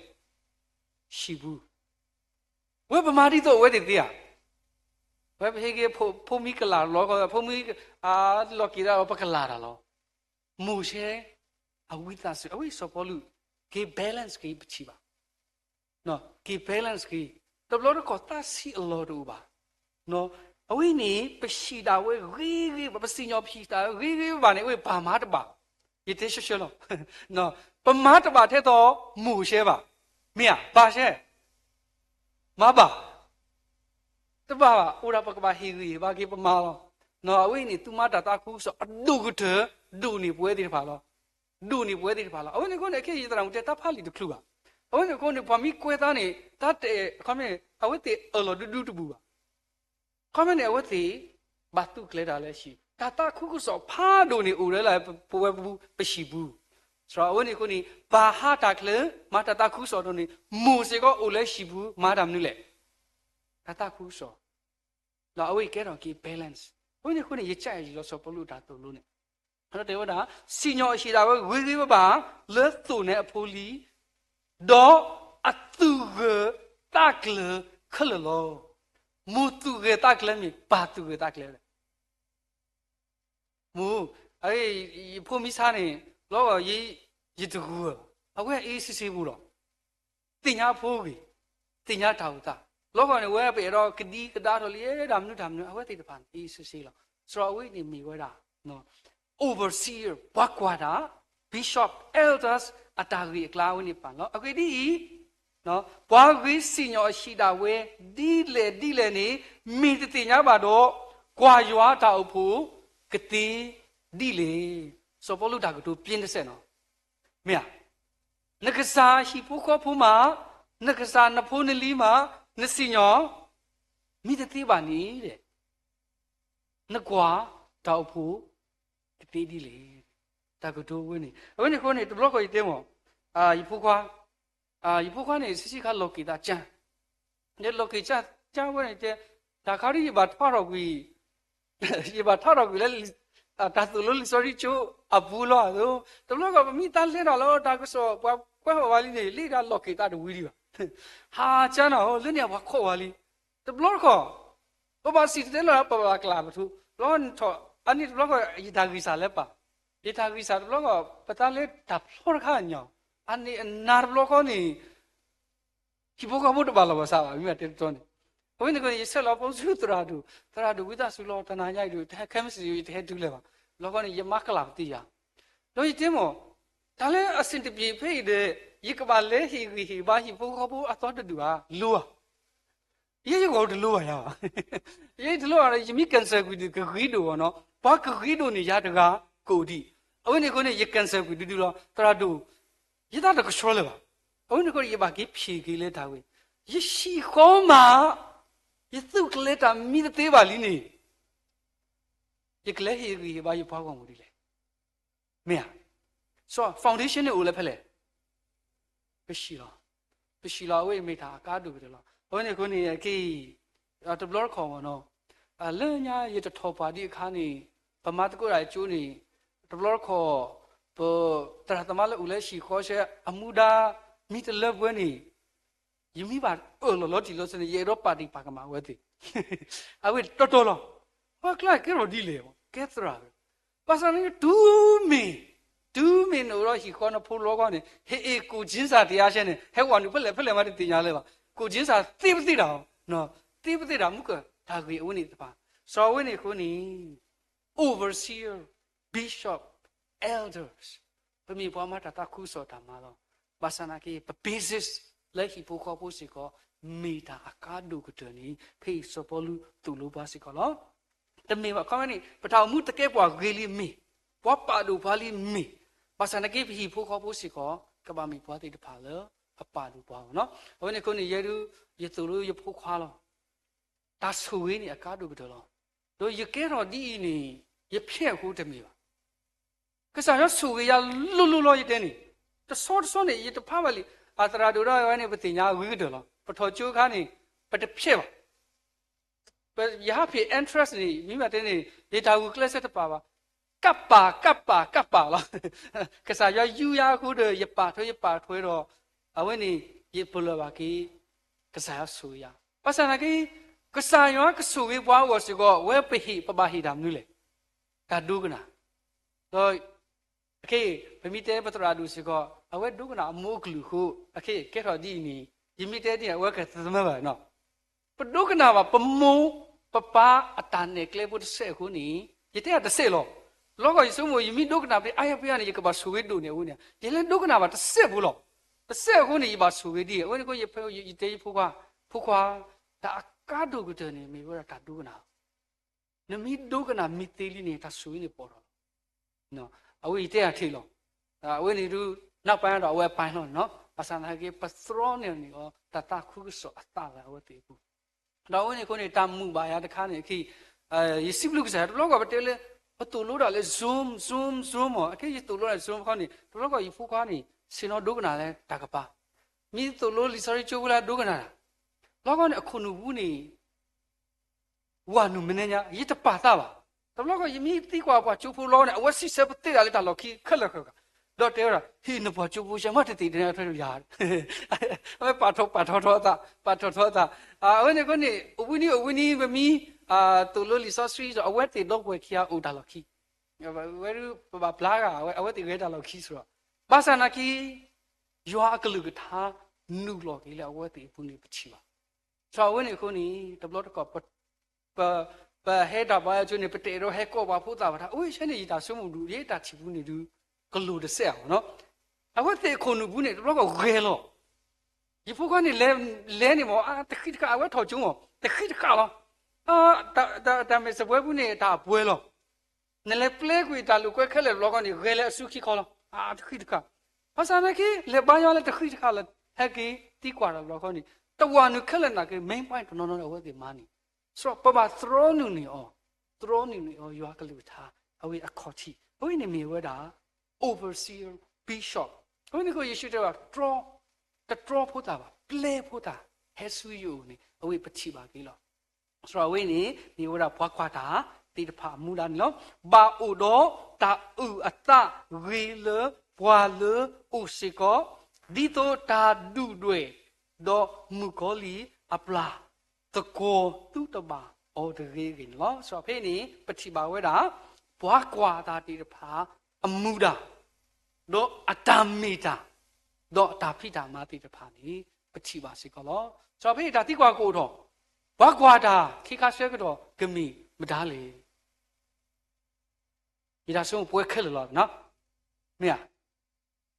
ဟံၣ်ပူၤ, ဝဲပမၤဒ်သိးအဝဲသ့ၣ်သ့ဧါ, ဝဲပဟ့ၣ်က့ၤ ဖိမံကလၤလီၤ, ဖိမံ အလီၤက့ၤသးဒီး ပကလၤတၢ်လီၤ. မိၢ်ဆဲး အဝံသးစူၤ အဝဲစီၤပီလူး က့ၤ balance က့ၤ ပထံၣ်ဘၣ် က့ၤ balance က့ၤ, တဘျီတခီၣ်သးဆံးအလီၢ်တအိၣ်ဘၣ်. အဝဲန့ၣ် ပဟံၣ်ဒၣ်ဝဲဂ့ၤဂ့ၤဘၣ်, ပစံၣ်ညီၣ်ပဟံၣ်ဒၣ်ဝဲဂ့ၤဂ့ၤဘၣ်န့ၣ် အဝဲပာ်မၤတဘၣ်, ယတဲဆှၢဆှၢလီၤ. ပမၤတဘၣ်ထဲသိးမိၢ်ဆဲးဘၣ်, မ့ၢ်ဧါ, ပၢ်ဆဲး မၤဘၣ်, တဘၣ်ဘၣ်, အိၣ်ဒၣ်ပကဘၣ်ဟ့ၣ်ဂံၢ်ဟ့ၣ်ဘါက့ၤပမၤလီၤ. အဝဲန့ၣ် သုမၤတၢ်သးခုကစီၣ်အဒိၣ်ကတၢၢ် ဒိၣ်န့ၢ်ပဝဲသ့ၣ်တဖၣ်လီၤ. ဒိၣ်န့ၢ်ပဝဲသ့ၣ်တဖၣ်လီၤ. အဝဲန့ၣ်အဃိန့ၣ် ခဲအံၤယသရၣ်မုၣ်တဲတၢ်ဖးလံာ်တချုးဘၣ်. အဝဲန့ၣ်အဃိန့ၣ် ပှၤမ့ၢ်ကွဲးသးန့ၣ် တၢ်တဲ အခီပညီ အဝဲသ့ၣ်အၢၣ်လီၤဒူဒူတဘူၣ်ဘၣ်. အခီပညီန့ၣ် အဝဲသ့ၣ် ဘၣ်သူၣ်ကျဲၤတၢ်လၢဟံၣ်, တၢ်သးခုကစီၣ်ဖးဒိၣ်န့ၣ်အိၣ်လၢ ပဝဲပူၤ ပဟံၣ်ပူၤ, စရီ အဝဲန့ၣ်အဃိန့ၣ် ပဟးတၢ်ချၢ မၤတၢ်သးခုကစီၣ်အဒိၣ်န့ၣ် မိၢ်စ့ၢ်ကီးအိၣ်လၢဟံၣ်ပူၤ မၤတၢ်မနုၤလဲၣ်, တၢ်သးခုကစီၣ် ဒီးအဝဲကဲထီၣ်က့ၤ balance. အဝဲန့ၣ်အဃိန့ၣ် ယကးယံာ်လီၤစီၤပီလူးအတၢ်သိၣ်လိန့ၣ်, တဲဝဲဒၣ် စံၣ်ညီၣ်အဟံၣ်ဒၣ်ဝဲဂ့ၤဂ့ၤဘၣ်ဘၣ် လၢသိၣ်နၢၤအဖိလံၤ, ဒီးအသူၣ်ဂၢၢ်သးကျၢၤခဲလၢာ်လီၤ. မိၢ်သူၣ်ဂၢၢ်သးကျၢၤမ့ၢ် ပၢ်သူၣ်ဂၢၢ်သးကျၢၤလဲၣ်. မိၢ်, ယဖိမံဆါန့ၣ် လီၤဂီၤ ယတဂုာ်ဘၣ်, အဝဲအ့ၣ်စ့စ့ပူၤလီၤ. သ့ၣ်ညါအဖိအဂ့ၢ်, သ့ၣ်ညါတၢ်အိၣ်သး, လီၤဂီၤန့ၣ် ဝဲပအဲၣ်ဒိးကဒံကဒါထီၣ်လံ ဒၣ်မနုၤတၢ်မနုၤ အဝဲသ့ၣ်တဖၣ်န့ၣ် အ့ၣ်စ့စ့လီၤ. စရီ အဝဲန့ၣ်မ့ၢ်ဝဲဒၣ် overseer ပှၤကွၢ်တၢ်, bishop, elders အတၢ်ဂ့ၢ်အကျါ အဝဲန့ၣ်ပာ်လီၤ. အဂ့ၢ်ဒ်အံၤ, ပှၤဂ့ၤစံၣ်ညီၣ်အဟံၣ်ဒၣ်ဝဲ ဒ်လဲၣ်ဒ်လဲၣ်န့ၣ် မ့ၢ်တသ့ၣ်ညါဘၣ်ဒီး ကွၢ်ယွၤအတၢ်အိၣ်ဖှိၣ်ကသ့ဒ်လဲၣ်. စီၤပီလူးတၢ်ကတိၤ ပြင်းထန်နီၤ, မ့ၢ်ဧါ. နကစၢ်ဟံၣ်ဖိဃီဖိမး, နကစၢ်နဖိနလံၤမး, နစံၣ်ညီၣ် မ့ၢ်တသ့ဘၣ်န့ၣ် နကွၢ်တၢ်အိၣ်ဖှိၣ်ကသ့ဒ်လဲၣ်. တၢ်ကတိၤဝဲန့ၣ် အဝဲန့ၣ်အဃိန့ၣ် တဘျီဃီယတဲမ့ၢ် ယဖိခွါ, ယဖိခွါန့ၣ် ဆံးဆံးခါလီၤက့ၤသးကၢ်, လီၤက့ၤကၢ်ဝဲန့ၣ်တဲ, တၢ်ခါဒ်ယဘၣ်ထါထီၣ်ကွံာ် ယဘၣ်ထါထီၣ်ကွံာ်လၢ တၢ်သိၣ်လိလံာ်စီဆှံကၠိအပူၤလီၤ. တဘျီဃီပမ့ၢ်သးလဲၤတၢ်လီၤ တၢ်ကစီၣ်ပှၤကွဲးဃီၤဝဲလံန့ၣ် လံာ်ဒၣ်လီၤက့ၤသးတဝံၤဒံးဘၣ်. ဟးကၢ်နီၤ လၢန့ၣ်ပှၤခိးဝဲလံ. တဘျီဃီ ပဘၣ်စံၣ်တဲၤတဲလီၤ ပဘၣ်ကျၢ်ပထူ ဘျီနထီၣ် အန့ၣ်တဘျီဃီ ယတၢ်ဂံၢ်စၢ်လၢပၢ်, ယတၢ်ဂံၢ်စၢ်တဘျီဃီ ပသးလၢတၢ်ဖျီတခါညါ, အန့ၣ်အနၤတဘျီဃီန့ၣ် ဟံၣ်ဖိဃီဖိတဘၣ်လီၢ်ဘၣ်စးဘၣ် မ့ၢ်တဲတတီန့ၣ်. အဝဲန့ၣ်အဃိန့ၣ် ယဆဲးလီၤဖိဆူသရၣ်ဒိၣ်, သရၣ်ဒိၣ်ဝံသးစူၤလီၤ တနၤညါအံၤဒိၣ် တဟဲခဲမုၢ်ဆ့ၣ် ယတဟဲတုၤလၢၤဘၣ်. ဘျီဃီန့ၣ် ယမၤကလၢ်ပသံယၤ, ဒီးယတဲမ့ၢ် တၢ်လၢအဆင်တပြေဖဲအံၤဒီး ယကဘၣ်လဲၤဟ့ၣ်ဂံၢ်ဟ့ၣ်ဘါဟံၣ်ဖိဃီဖိအသီတဒူၣ်ဧါ, လိဧါ. ယဲယဂီၢ်တလိဘၣ်ယၤဘၣ်. ယဲတလိဘၣ်ဒီး ယမ့ၢ် cancel ကွံာ်ဒီး ကဂ့ၤဒိၣ်ဘၣ်နီၤ, ပှၤကဂ့ၤဒိၣ်န့ၣ် ယၤတဂၤကအိၣ်ဒံး. အဝဲန့ၣ်အဃိန့ၣ် ယ cancel ကွံာ်ဒူဒူလီၤ. သရၣ်ဒိၣ် ယသးတကဆှီလၢၤဘၣ်. အဝဲန့ၣ်အဃိန့ၣ် ယဘၣ်က့ၤဖံးက့ၤလၢတၢ်ဝဲ, ယဟံၣ်ဃီမး ယသူၣ်ကျဲၤတၢ်မံတသ့ဘၣ်လံန့ၣ် ယကလဲၤဟ့ၣ်ဂံၢ်ဟ့ၣ်ဘါယပှၤဂီၢ်မုၢ်ဒ်လဲၣ်. မ့ၢ်ဧါ. စီၤ foundation န့ၣ်အိၣ်လၢဖဲလဲၣ်. ပဟံၣ်လီၤ. ပဟံၣ်လီၤ အဝဲအံၤမ့ၢ်တၢ်အကါဒိၣ်ကတၢၢ်လီၤ. အဝဲန့ၣ်အဃိန့ၣ် ခဲအံၤ တဘျီတခီၣ်မ့ၢ်နီၤ လၢညါယတထီၣ်ပှၤဒံးအခါန့ၣ်, ပမၤသကိးတၢ်အကၠိန့ၣ်, တဘျီတခီၣ်, ပသရၣ်သမါလၢအိၣ်လၢဟံၣ်ဃီဆဲအမူဒါ, မ့ၢ်တလၢပှဲၤန့ၣ်, ယမ့ၢ်ဘၣ်အၢၣ်လီၤလီၤတံၢ်လီၤဆဲးန့ၣ် ယအဲၣ်ဒိးပာ်ဒံးပာ်ကမၣ်ဝဲသ့ၣ်, အဝဲတီတီလီၤ. ပှၤကျါကဲထီၣ်ဒ်လဲၣ်, ကဲသရၣ်, ဘၣ်ဆၣ်န့ၣ် တုၤမ့ၢ်, တုၤမ့ၢ်နအိၣ်ဒီးဟံၣ်ဃီနဖိလီခီန့ၣ် ဟဲအ့ၣ်ကိၣ်ကၠ့စၢ်တယါဆဲန့ၣ် ဟဲဝဲနုာ်ဖဲလဲၣ်ဖဲလဲၣ်မးတသ့ၣ်ညါလၢၤဘၣ်. ကိၣ်ကၠ့စၢ်သ့ပသ့ၣ်တၢ်, သ့ပသ့ၣ်တၢ်မုၢ်ကၢၢ်တၢ်ဂ့ၢ်အဝဲန့ၣ်တဖၣ်, စီၤအဝဲန့ၣ်အဃိန့ၣ် overseer, bishop, elders, ပမ့ၢ်ပှၤမၤတၢ်သးခုကစီၣ်တၢ်မၤလီၤ. ဘၣ်ဆၣ်နာ်က့ ပ basis လၢဟံၣ်ဖိဃီဖိစ့ၢ်ကီး မ့ၢ်တၢ်အကါဒိၣ်ကတၢၢ်န့ၣ် ဖဲအံၤစီၤပီလူးသိၣ်လိပှၤစ့ၢ်ကီးလီၤ. တမ့ၢ်ဘၣ်ခီမ့ၢ်န့ၣ် ပတၢ်အိၣ်မူတကဲပှၤဂ့ၤလံမ့ၢ်, ပှၤပာ်ဒိၣ်ပှၤလံမ့ၢ်, ဘၣ်ဆၣ်နာ်က့ပဟံၣ်ဖိဃီဖိစ့ၢ်ကီး ကဘၣ်မ့ၢ်ပှၤသ့ၣ်တဖၣ်လၢအပာ်ဒိၣ်ပှၤအဂီၢ်နီၤ. အဝဲန့ၣ်အဃိန့ၣ် ယဲဒၣ် ယသိၣ်လိယဖိခွါလီၤ. တၢ်ဆိၣ်ဂ့ၤန့ၣ်အကါဒိၣ်ကတၢၢ်လီၤ. ဒီးယကဲထီၣ်ဒ်အံၤန့ၣ် ယဖျဲၣ်အဃိတမ့ၢ်ဘၣ်. ကစၢ်ယွၤဆိၣ်ဂ့ၤယၤလိၤလိၤလီၤ ယတဲန့ၣ်, တဆီတဆီန့ၣ် ယတဖးဘၣ်လံ. အသရၣ်ဒိၣ်ဒီးဝဲန့ၣ် ပသ့ၣ်ညါအဂ့ၤကတၢၢ်လီၤ. ပထီၣ်ကၠိအခါန့ၣ် ပတဖျဲၣ်ဘၣ်. ယဟးဖံး entrance န့ၣ် မ့ၢ်ဘၣ်တဲန့ၣ် ယတၢ်ဂုာ်ကျဲးစၢးတပာ်ဘၣ်. ကပာ် ကပာ် ကပာ်လီၤ. ကစၢ်ယွၤယူယၤအဃိဒီး ယပာ်ထွဲ ယပာ်ထွဲဒီး အဝဲန့ၣ် ယပလၢၢ်ဘၣ်က့ၤ ကစၢ်ယွၤဆိၣ်ဂ့ၤယၤ. ဘၣ်ဆၣ်နာ်က့ ကစၢ်ယွၤကဆိၣ်ဂ့ၤပှၤအဂီၢ်စ့ၢ်ကီး အဝဲပဟ့ၣ် ပဘၣ်ဟ့ၣ်တၢ်မနုၤလဲၣ်. တၢ်ဒိကနၣ်. ဒီး အခဲအံၤ ပမ့ၢ်တဲပသရၣ်ဒိၣ်စ့ၢ်ကီး အဝဲဒိကနၣ်အမိၢ်အကလုၢ်အဃိ အခဲအံၤ ကဲထီၣ်ဒ်အံၤန့ၣ် ယမ့ၢ်တဲဒ်န့ၣ် အဝဲကသမၢဘၣ်နီၤ. ပဒိကနၣ်ဘၣ် ပမိၢ်ပပၢ်အတၢ်နဲၣ်ကျဲဖိတစဲးအဃိန့ၣ် ယတဲအတစဲးလီၤ. လီၤဂီၢ်ယဆိကမိၣ် ယမ့ၢ်ဒိကနၣ်ဖဲအါယါဖဲအါန့ၣ် ယကဘၣ်ဆိၣ်ဂ့ၤဒိၣ်န့ၣ်အဃိန့ၣ် ယလဲၤဒိကနၣ်ဘၣ်တစဲးဖိလီၤ. တစဲးအဃိန့ၣ် ယဘၣ်ဆိၣ်ဂ့ၤဒ်အံၤ အဝဲန့ၣ်အဃိ ယတဲယဖိခွါ, ဖိခွါ, တၢ်အကါဒိၣ်ကတၢၢ်န့ၣ် မ့ၢ်ဝဲဒၣ်တၢ်ဒိကနၣ်လီၤ. နမ့ၢ်ဒိကနၣ်မ့ၢ်သ့လံန့ၣ် တၢ်ဆိၣ်ဂ့ၤန့ၣ်ပိာ်ထီၣ်လီၤ. အဝဲယတဲအထံးလီၤ. အဝဲန့ၣ်ဒုး နောက်ပိုင်းဒီး အဝဲအပိုင်းလီၤနီၤ. ဘၣ်ဆၣ်သနာ်က့ ပသြီန့ၢ်န့ၢ်အီၤ တၢ်သးခုကစီၣ်အသးလၢအဝဲသ့ၣ်အပူၤ ဒီးအဝဲန့ၣ်အဃိန့ၣ် တၢ်မုာ်ဘၣ်ယၤတခါန့ၣ်အခံ, ယစံးဘျုးကစၢ်ယွၤ တဘျီဂီၢ်ပတဲလၢ ပသိၣ်လိတၢ်လၢ Zoom, Zoom, Zoom မး အခဲယသိၣ်လိတၢ် Zoom ခီန့ၣ် တဘျီဂီၢ်ယဖိခွါန့ၣ် ဆ့ၣ်နီၤဒိကနၣ်လၢတၢ်ကပၤ, မ့ၢ်သိၣ်လိလံာ်စီဆှံကၠိဖိလၢဒိကနၣ်တၢ်, တဘျီဂီၢ်န့ၣ် အခိၣ်နူာ်ပူၤန့ၣ် ဝၤနုာ်မနုၤညါ ယတပာ်သးဘၣ်. တဘျီဂီၢ် ယမ့ၢ်သံကွၢ်ပှၤကၠိဖိလီၤန့ၣ် အဝဲစံးဆၢပသ့ဒၣ်လၢတၢ်လီၢ်ခံခဲလၢာ်ခဲဆ့, ဒီးတဲဝဲဒၣ် ဟ့ၣ်နပှၤကၠိဖိဆဲးမးတသ့ၣ်ညါထွဲယၤ, အဝဲပာ်ထီၣ်ပာ်ထီထီအသး, ပာ်ထီၣ်ထီအသး, အဝဲန့ၣ်အဃိန့ၣ် အိၣ်ဘှံးနံၤအိၣ်ဘှံးနံၤ ပမ့ၢ်သိၣ်လိလံာ်စီဆှံဒီး အဝဲသ့ၣ်ဒီပုၢ်ဝဲၢ်ခံဂၤအိၣ်တၢ်လီၢ်ခံ, ဝဲဒၣ်ပဘၣ်ဘျါဂၤဝဲ အဝဲသ့ၣ်ဂဲၤတၢ်လီၢ်ခံစ့ၢ်ကီး, ဘၣ်ဆၣ်နာ်က့ ယွၤအကလုၢ်ကထါ နုာ်လီၤက့ၤလၢအဝဲသ့ၣ်အပူၤန့ၣ် ပထံၣ်ဘၣ်. ဒီးအဝဲန့ၣ်အဃိန့ၣ် တဘျီတခီၣ် ပ ပဟဲတၢ်ပှၤကၠိန့ၣ် ပတအဲၣ်ဒိးဟဲကိးပှၤဖိသၣ်ပှၤတၢ်, အိၣ်ဆဲန့ၣ် ယတၢ်ဆိကမိၣ်ဒုး ယတၢ်ထံၣ်ပူၤန့ၣ်ဒုး ကလိၤတစဲးဧါနီၤ. အဝဲသ့ၣ်အခိၣ်နူာ်ပူၤန့ၣ် တဘျီဂီၢ်ဂဲၤလီၤ. ယဖိခွါန့ၣ် လဲၤန့ၣ်မး တဃံတဃာ် အဝဲထီၣ်ကၠိမး တဃံတဃာ်လီၤ. တၢ်မဲာ်စပွဲပူၤန့ၣ် တၢ်အပှဲၤလီၤ. နလဲၤပျဲကွံာ်တၢ်လိာ်ကွဲခဲလၢာ်တဘျီဂီၢ်န့ၣ် ဂဲၤလၢအစုခံခီလီၤ. တဃံတဃာ်. ဘၣ်ဆၣ်သနာ်က့ လဲၤဘါယွၤလၢတဃံတဃာ်လၢ ဟဲက့ၤသံကွၢ်တၢ်တဘျီဂီၢ်န့ၣ် တဝၤနုာ်ခဲလၢာ်နာ်က့ main point တနီၤနီၤန့ၣ် အဝဲသ့ၣ်မၤန့ၣ် စရီပဘၣ်သြီနုာ်န့ၢ်အီၤ, သြီနုာ်န့ၢ်အီၤ ယွၤကလုၢ်ကထါ အဝဲအခီၣ်ထံး အဝဲန့ၣ်မ့ၢ်ဝဲဒၣ် overseer, bishop အဝဲန့ၣ်အဃိ ယ့ၣ်ၡူးတဲဝဲဒၣ် တြီဖိသၣ်ဘၣ် ပျဲဖိသၣ် ဟဲဆူယအိၣ်န့ၣ် အဝဲပထံၣ်ဘၣ်က့ၤလီၤ. စရီအဝဲန့ၣ် မ့ၢ်ဝဲဒၣ်ပှၤကွၢ်တၢ်သ့ၣ်တဖၣ်အမူဒါန့ၣ်လီၤ. ဘၣ်အိၣ်ဒီးတၢ်အုၣ်အသးဂ့ၤလၢပှၤလၢအိၣ်စ့ၢ်ကီး ဒ်သိးတၢ်ဒုၣ်ဒွဲၣ် ဒီးမုၣ်ကီၤလံၢ်အပျၢ် သကိးသူတဘၣ်အီၤတဂ့ၤအဂ့ၢ်န့ၣ်လီၤ. စရီဖဲန့ၣ် ပထံၣ်ဘၣ်ဝဲဒၣ် ပှၤကွၢ်တၢ်သ့ၣ်တဖၣ်အမူဒါ ဒီးအတၢ်မ့ၢ်တၢ် ဒီးအတၢ်ဖံးတၢ်မၤသ့ၣ်တဖၣ်န့ၣ် ပထံၣ်ဘၣ်စ့ၢ်ကီးလီၤ. စရီဖဲန့ၣ် တၢ်သံကွၢ်ကအိၣ်ထီၣ်, ပှၤကွၢ်တၢ် ခဲခါဆၢကတီၢ် ကမ့ၢ်မတၤလဲၣ်. ယတၢ်ဆိကမိၣ်ပှဲၤခဲလၢာ်လီၤ. မ့ၢ်ဧါ.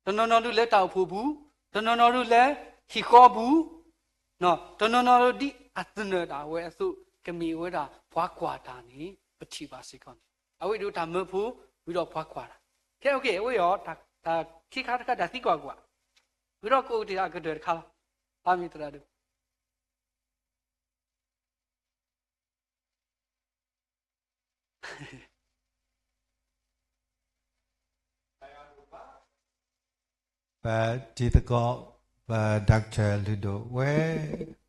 တနီၤနီၤဒုးလဲၤတၢ်အိၣ်ဖှိၣ်ပူၤ, တနီၤနီၤဒုးလဲၤဟံၣ်ဃီပူၤ, တနီၤနီၤဒ်အသနၢၣ်ဒၣ်ဝဲအသိး ကမ့ၢ်ဝဲဒၣ်ပှၤကွၢ်တၢ်န့ၣ် ပထံၣ်ဘၣ်စ့ၢ်ကီးန့ၣ် အဝဲဒၣ်တၢ်မၢဖိ ဝံၤဒီးပှၤကွၢ်တၢ်. ခဲအံၤ အဝဲအံၤ တၢ်ခံခါတခါ တၢ်သံကွၢ်ကွၢ်, ဝံၤဒီးကအိၣ်တ့ၢ်အကတၢၢ်တခါလီၤ. အမ့ၢ်သရၣ်ဒိၣ် ပတံၤသကိး ပ Doctor လုၢ်ဒိၣ်ဝဲ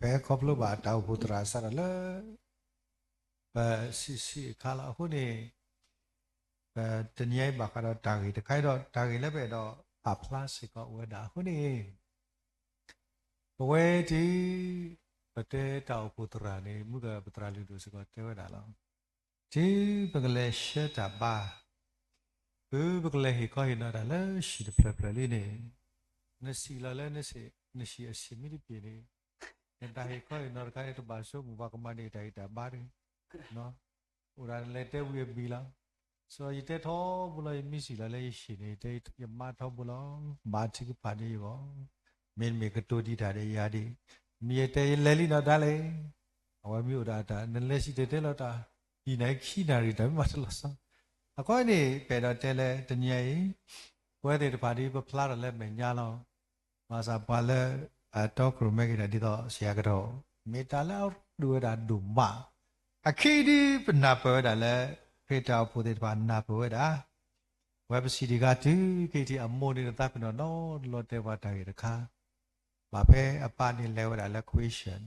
ပဟဲခီဖျိဘၣ်တၢ်အိၣ်ဖှိၣ်သရၣ်စးထီၣ်လၢ ပဆံးဆံးအခါလီၤ. အဃိန့ၣ် ပတနံၤအံၤဘၣ်ဃးဒီးတၢ်ဂ့ၢ်တခါအံၤဒီး တၢ်ဂ့ၢ်လၢပအဲၣ်ဒိးပာ်ဖျါစ့ၢ်ကီးအိၣ်ဝဲဒၣ်အဃိန့ၣ် ပဝဲတံၤ ပတဲတၢ်အိၣ်ဖှိၣ်သရၣ်န့ၣ် မုၢ်ကပသရၣ်လုၢ်ဒိၣ်စ့ၢ်ကီးတဲဝဲဒၣ်လီၤ. တုၤပကလဲၤဆှၢတၢ်ဘါ, တုၤပကလဲၤဟ့ၣ်ခီဟ့ၣ်နီၤတၢ်လၢဟံၣ်တဖျၢၣ်ဖျၢၣ်လံန့ၣ်, နစံးလီၤလၢနဟံၣ်အဆံးမံတပ့ၤန့ၣ်, နတၢ်ဟ့ၣ်ခီဟ့ၣ်နီၤတခါန့ၣ် တဘၣ်ဆိကမိၣ်ပှၤကမၤန့ၢ်တၢ်ဂံၢ်တၢ်ဘါတဂ့ၤ. အိၣ်ဒၣ်လဲၤတဲဝံၤအဘံၣ်လီၤ. စီၤယတဲထီဘိလီၤ ယမ့ၢ်စံးလီၤလၢယဟံၣ်န့ၣ် ယတဲယမါထီဘိလီၤ. ဘါထုကဖၣ်န့ၢ်ယဂီၢ်, မ့တမ့ၢ်ကတိၤဒံးတၢ်ဒီးယၤဒံး, မ့ၢ်ယတဲယလဲၤလံနီၤဒၣ်လဲာ်, အဝဲမ့ၢ်အိၣ်ဒီးတၢ် နလဲၤစံၣ်တဲၤတဲလီၤတၢ်, ဟံၣ်န့ၣ်ခံနၣ်ရံၣ်တၢ်မ့ၢ်မၤတလီၤဆီ. အဃိန့ၣ် ပအဲၣ်ဒိးတဲလၢတနံၤအံၤ, ပဝဲသ့ၣ်တဖၣ်ဒ်ပဖျါထီၣ်လၢမဲာ်ညါလီၤ. ဘၣ်ဆၣ်ပှၤလၢအတီခိၣ်ရိၣ်မဲက့ၤတၢ်ဒ်သိးစံးအကတီၢ်, မ့ၢ်တၢ်လၢအရ့ဒိၣ်ဝဲဒၣ်ဒိၣ်မး, အခံဒ်ပနၢ်ပၢၢ်ဝဲဒၣ်လၢ ခရံာ်တၢ်အိၣ်ဖှိၣ်သ့ၣ်တဖၣ်နၢ်ပၢၢ်ဝဲဒၣ်, ဝဲပစံးတ့ၢ်ခါတုၤခဲအံၤထံး အမိၢ်န့ၣ်တသးပ့ၤနီၣ်နီတဘျီတဲပှၤတၢ်ဂ့ၢ်တခါ, ဘၣ်ဖဲအပၢ်န့ၣ်လဲၤဝဲဒၣ်လၢ ခွ့ၡၢၣ်န့ၣ်,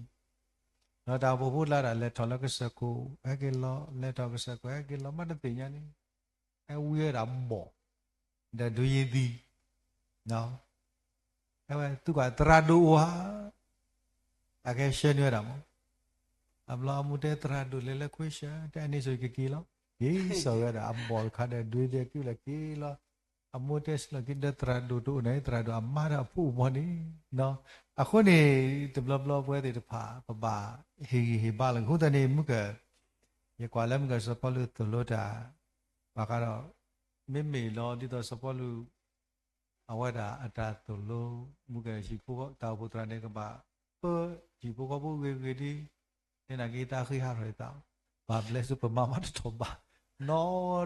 ဒီးတၢ်အိၣ်ဖှိၣ်ဖိလၢဒၣ်လဲၤထီၣ်လၢကစၢၢ်ခိၣ်ဟဲက့ၤလီၤ လဲၤထီၣ်ကစၢၢ်ခိၣ်ဟဲက့ၤလီၤ မ့တသ့ၣ်ညါန့ၣ်, ဟဲဝံဝဲဒၣ်ဘီၣ်, ဒီးဒုးယ့ၢ်သံ, အဝဲသူကွၢ်သရၣ်ဒိၣ်အိၣ်ဧါ, အကဟဲဆှၢန့ၢ်ဝဲဒၣ်မး, အဘျီအမိၢ်တဲသရၣ်ဒိၣ်လဲၤလၢ ခွ့ၡၢၣ် တဲအန့ၣ်ဆိက့ၤလီၤ, က့ၤစိာ်ဝဲဒၣ်အဘီၣ်တခါဒီးဒုးယ့ၢ်သံက့ၤလီၤက့ၤလီၤ, အမိၢ်တဲဆံးလီၤက့ၤဒီးသရၣ်ဒိၣ်တအိၣ်န့ၣ် သရၣ်ဒိၣ်အမါဒီးအဖိအိၣ်မးန့ၣ်, အဃိန့ၣ် တဘျီဘျီပဝဲသ့ၣ်တဖၣ် ပဘၣ်ဟ့ၣ်ဂံၢ်ဟ့ၣ်ဘါလီၤ. အဃိသတးန့ၣ် မုၢ်က ယကွၢ်လၢမုၢ်ကစီၤပီလူးသိၣ်လိတၢ် ဘၣ်ဃးဒီး မ့မ့ၢ်လီၤဒ်သိးစီၤပီလူး အဝဲဒၣ်အတၢ်သိၣ်လိ မုၢ်ကဟံၣ်ဖိဃီဖိ တၢ်အိၣ်ဖှိၣ်သရၣ်န့ၣ် ကဘၣ်ပၢဟံၣ်ဖိဃီဖိဂ့ၤဂ့ၤဒ် တဲနာ်က့ၤသးဃ့ဟးထီၣ်အသး, ဘၣ်ဘျဲးစ့ၢ်ပမၤမးတထီၣ်ဘး, နီ